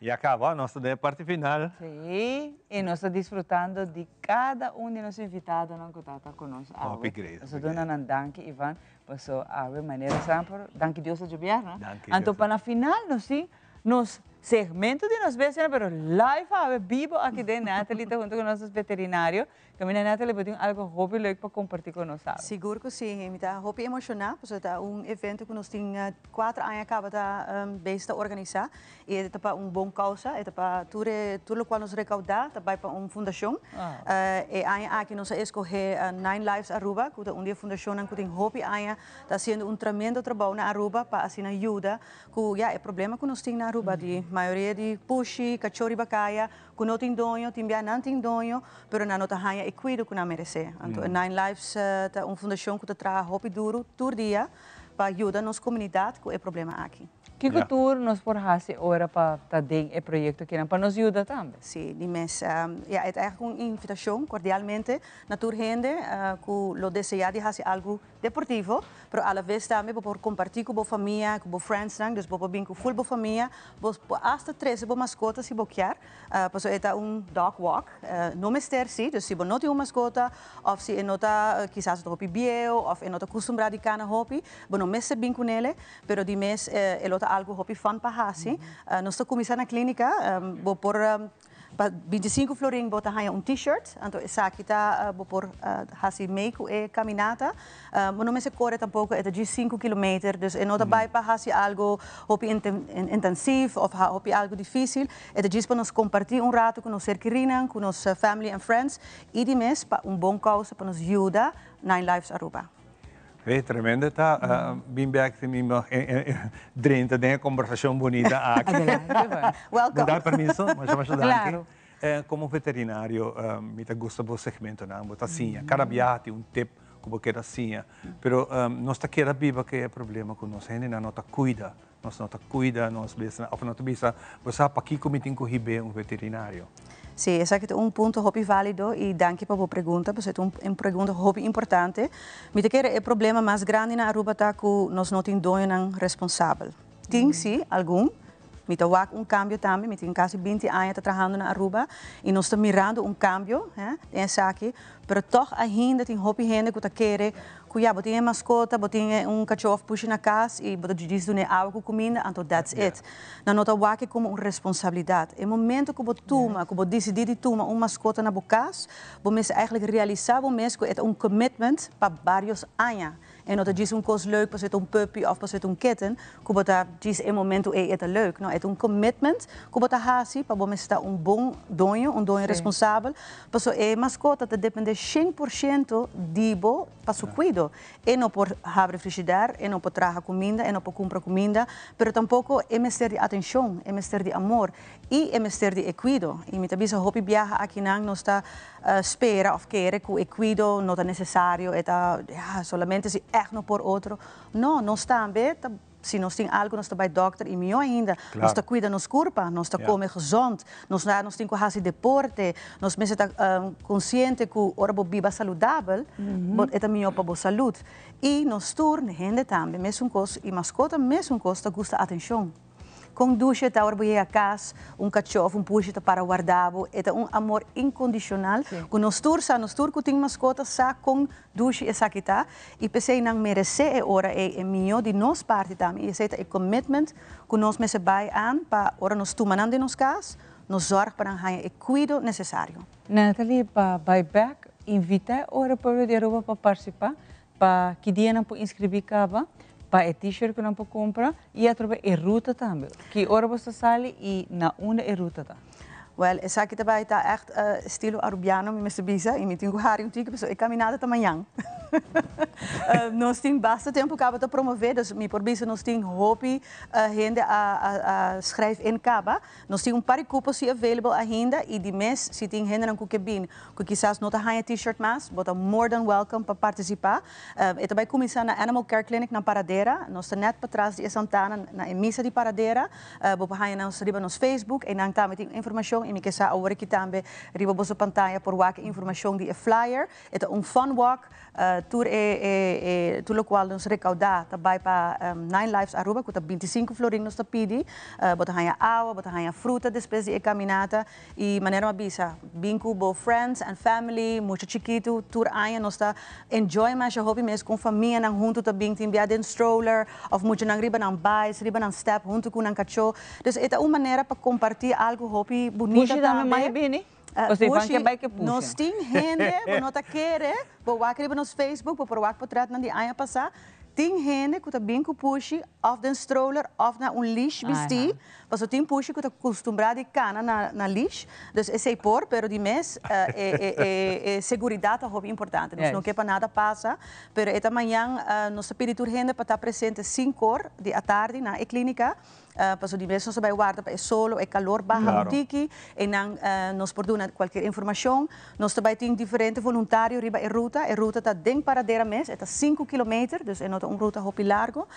Speaker 3: Ya caba, nos ta den e parti final.
Speaker 4: Sí, y nos ta disfrutando di cada un di nos invitadonan cu ta ta cu nos awe.
Speaker 3: Hopi great,
Speaker 4: Nos
Speaker 3: hopi
Speaker 4: ta duna
Speaker 3: great.
Speaker 4: nan danki, Ivan, paso awe manera semper, danki Dios ta djobièrnè.
Speaker 3: Danki
Speaker 4: Anto
Speaker 3: Dios.
Speaker 4: pa na final nos tin nos segmento di nos bestianan, pero live awe, bibo aki den Natalie ta hunto cu nos, nos veterinario. Caminda Natalie bo tin algo hopi leuk pa comparti cu nos awe.
Speaker 18: Sigur cu si, mi ta hopi emociona pasobra ta un evento cu nos tin cuatro aña caba ta bezig ta organisa y e ta pa un bon causa, e ta pa tur e tur locual nos recauda ta bay pa un fundacion. E aña aki nos a escoge Nine Lives Aruba cu ta un di e fundacionnan cu tin hopi aña ta haciendo un tremendo trabou na Aruba pa asina yuda cu ya e problema cu nos tin na Aruba di mayoria di pushi, cachor riba caya Ku no tin doño, tin bia nan tin doño, pero nan no ta haña e kuido ku nan meresé. Anto e Nine Lives ta un fundashon ku ta traha hopi duru tur dia Pa yuda nos comunidad cu e problema aki.
Speaker 4: Kico tur nos por haci ora pa ta den e proyecto akinan pa nos yuda tambe?
Speaker 18: Si, di mes. Ja, e ta eigenlijk un invitacion cordialmente na tur hende cu lo desea di haci algo deportivo, pero a la vez tambe bo por comparti cu bo famia, cu bo friendsnan, dus bo por bin cu full bo famia, bo por hasta trece bo mascota si bo kier, pasobra e ta un dog walk, no mester si, dus si bo no tin un mascota of si e no ta kisas e ta hopi bieu of e no ta custumbra di cana hopi, bo no mester bin cu nele, pero di mes e lo ta algo hopi fun pa haci. Nos ta cuminsa na clinica, bo por pa 25 florin bo ta haya un t-shirt, anto esaki ta bo por haci mee cu e caminata. Bo no mester core tampoco, e ta djis 5 kilometer, dus e no ta bay pa haci algo hopi intensief of hopi algo dificil. E ta djis pa nos comparti un rato cu nos ser kerinan, cu nos family and friends y di mes pa un bon causa pa nos yuda Nine Lives Aruba.
Speaker 3: Hey, tremendo ta bin bek si mi drenta den e conversacion bunita aki.
Speaker 4: Adelante.
Speaker 18: Welcome.
Speaker 3: Mi da permiso? Masha masha danki.
Speaker 4: Claro.
Speaker 3: Como veterinario mi ta gusta bo segmentonan, bo ta siña. Cada biaha tin un tip cu bo keda siña. Pero nos ta keda biba cu e problema cu nos hendenan no ta cuida. Nos no ta cuida nos besnan of no ta bisa, bo sa pakico mi tin cu hib'é un veterinario?
Speaker 18: Sí, esaki ta un punto hopi válido y danki pa bo pregunta, pasobra ta un pregunta hopi importante. Mi ta kere e problema mas grandi na Aruba ta cu nos no tin doñonan responsabel. Tin sí, algun. Mi ta wak un cambio tambe, mi tin casi 20 aña ta trahando na Aruba y nos ta mirando un cambio, hè, den esaki, pero toch ainda tin hopi hende cu ta kere cu ya, bo tin e mascota, bo tin un cacho of pushi na cas y bo ta djis dun'e awa cu cuminda, anto that's it. Nan no ta wak e como un responsabilidad. E momento cu bo tuma, cu bo dicidi di tuma un mascota na bo cas, bo mester eigenlijk realisa bo mes cu e ta un commitment pa varios aña. E no ta djis un cos leuk pasobra e ta un puppy of pasobra e ta un kitten, cu bo ta djis e momento ey e ta leuk. No, e ta un commitment cu bo ta haci pa bo mester ta un bon doño, un doño responsabel, pasobra e mascota ta depende 100% di bo pa su cuido. E no por habri frigidair, e no por traha cuminda, e no por cumpra cuminda, pero tampoco e mester di atencion, e mester di amor y e mester di e cuido. Y mi ta bisa hopi biaha akinan nos ta spera of kere cu e cuido no ta necesario, e ta, ja, solamente si echt no por otro. No, nos tambe ta, si nos tin algo nos ta bay dokter y miho ainda, nos ta cuida nos curpa, nos ta come gezond, nos na nos tin cu haci deporte, nos mester ta consciente cu ora bo biba saludabel, bo e ta miho pa bo salud. Y nos tur, hende tambe, mesun cos y mascota mesun cos ta gusta atencion. Con dushi ta ora bo yega cas, un cacho of un pushi ta para warda bo, e ta un amor incondicional cu nos tur sa, nos tur cu tin mascota sa con dushi esaki ta y p'esey nan merece e ora ey, e miyo di nos parti tambe y esey ta e commitment cu nos mester bay aan pa ora nos tuma nan den nos cas, nos zorg pa nan haya e cuido necesario.
Speaker 4: Natalie, pa bay bek, invita e ora pueblo di Aruba pa participa, pa ki dia nan por inscribi caba, pa e t-shirt cu nan por cumpra y atrobe e ruta tambe. Ki ora bo ta sali y na unda e ruta ta?
Speaker 18: Wel, esaki ta bay ta echt estilo Arubiano, mi mester bisa, y mi tin cu hari un tiki, pasobra e caminata ta mañan. Nos tin basta tempo caba ta promove, dus mi por bisa nos tin hopi hende a schrijf in caba. Nos tin un par di cupo si available ainda y di mes si tin hendenan cu ke bin cu kisas no ta haña t-shirt mas, bo ta more than welcome pa participa. E ta bay cuminsa na Animal Care Clinic na Paradera. Nos ta net patras di e Santana na e misa di Paradera. Bo por haña nos riba nos Facebook. Eynan tambe tin informacion y mi ke sa awor aki tambe riba boso pantaya por wak e informacion di e flyer. E ta un fun walk. Tur e tur locual nos recauda ta bay pa Nine Lives Aruba cu ta 25 florin nos ta pidi. Bo ta haña awa, bo ta haña fruta despues di e caminata. Y manera mi a bisa, bin cu bo friends and family, mucha chikitu, tur aña nos ta enjoy masha hopi mes con famianan hunto ta bin tin bia den stroller of muchanan riba nan bikes, riba nan step hunto cu nan cacho. Dus e ta un manera pa comparti algo hopi bunita
Speaker 4: Pushi tambe
Speaker 18: tambe.
Speaker 4: mai bini? Pasobra Ivan ke bai ke pushi.
Speaker 18: Nos tin hende, bo no ta kere, bo wak riba nos Facebook, bo por wak potretnan di aña pasa, tin hende cu ta bin cu pushi of den stroller of na un leash bisti, pasobra tin pushi cu ta custumbra di cana na leash, dus esey por, pero di mes e seguridad ta hopi importante, nos no ke pa nada pasa, pero e ta mañan nos ta pidi tur hende pa ta presente 5 or di atardi na e clinica. Paso di mes nos ta bai warda pa e solo, e calor baha un tiki, eynan nos por duna cualkier informacion. Nos ta bai tin diferente voluntario riba e ruta. E ruta ta den Paradera mes, e ta sinku kilometer, dus e no ta un ruta hopi largo.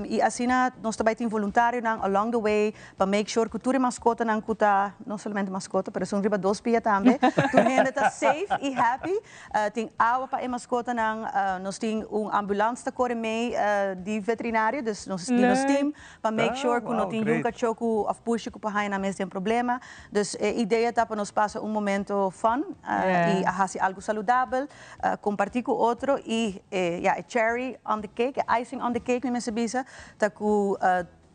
Speaker 18: Y asina nos ta bai tin voluntarionan along the way pa make sure cu tur e mascotanan cu ta, no solamente mascota, pero esun riba dos pia tambe, tur hende ta safe y happy. Tin awa pa e mascotanan, nos tin un ambulance ta core mee di veterinario, dus nos di nos team pa make sure cu no tin yun cacho cu of pushi cu por haya nan mes den problema. Dus e idea ta pa nos pasa un momento fun y a haci algo saludabel, comparti cu otro y e ya e cherry on the cake, e icing on the cake mi mester bisa, ta cu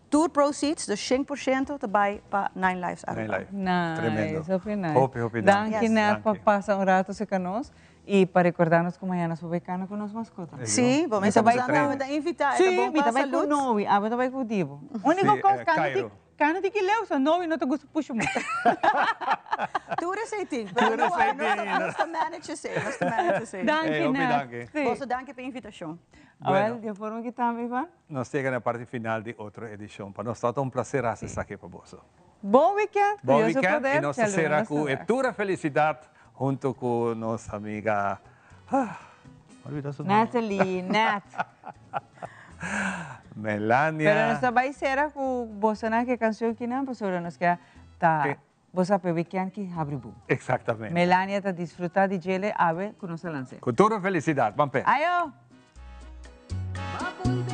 Speaker 18: tur proceeds, dus 100% ta bay pa Nine Lives Aruba.
Speaker 3: Nine Lives.
Speaker 4: Nice,
Speaker 3: Tremendo.
Speaker 4: hopi nice.
Speaker 3: Hopi, hopi danki.
Speaker 4: Danki Nat pa pasa un rato cerca nos y pa recorda nos cu mañana nos por bay cana cu nos mascota.
Speaker 18: Sí, bo mester
Speaker 4: bay
Speaker 18: cu ta invita, e ta
Speaker 4: Sí,
Speaker 18: bon
Speaker 4: mi
Speaker 18: pa
Speaker 4: ta bay cu
Speaker 18: salud.
Speaker 4: Noe, abo ta bay cu Dibo. Unico
Speaker 3: Sí,
Speaker 4: cos, cana ti
Speaker 3: Cairo.
Speaker 4: cana ti ki leu, so Noe no ta gusta pusha mucho.
Speaker 18: Tur esey tin, pero
Speaker 3: Tur
Speaker 18: no,
Speaker 3: esey
Speaker 18: nos
Speaker 3: tin.
Speaker 18: nos ta manage esey, nos ta manage esey.
Speaker 4: Danki
Speaker 3: Hey, hopi
Speaker 4: Nat.
Speaker 3: danki.
Speaker 4: Sí.
Speaker 18: Boso danki pa e invitacion.
Speaker 3: Bueno.
Speaker 4: Awel, di e forma ki tambe, Ivan.
Speaker 3: Nos yega na e parti final di otro edicion. Pa nos ta un placer haci esaki pa boso.
Speaker 4: Bon weekend, cu
Speaker 3: Bon
Speaker 4: Dios su
Speaker 3: weekend
Speaker 4: poder.
Speaker 3: y nos ta cera cu e tur e felicidad hunto cu nos amiga, ah, me olvida su nomber.
Speaker 4: Natalie, Nat.
Speaker 3: Melania.
Speaker 4: Pero nos ta bay cera cu bosonan cu e cancion kinan pasobra nos ke ta bo sa pa e weekend ki habri bo.
Speaker 3: Exactamente.
Speaker 4: Melania ta disfruta di djele awe cu nos a lanse.
Speaker 3: Cu tur e felicidad. Ban pe.
Speaker 4: Ayo!
Speaker 1: Ba bolbe.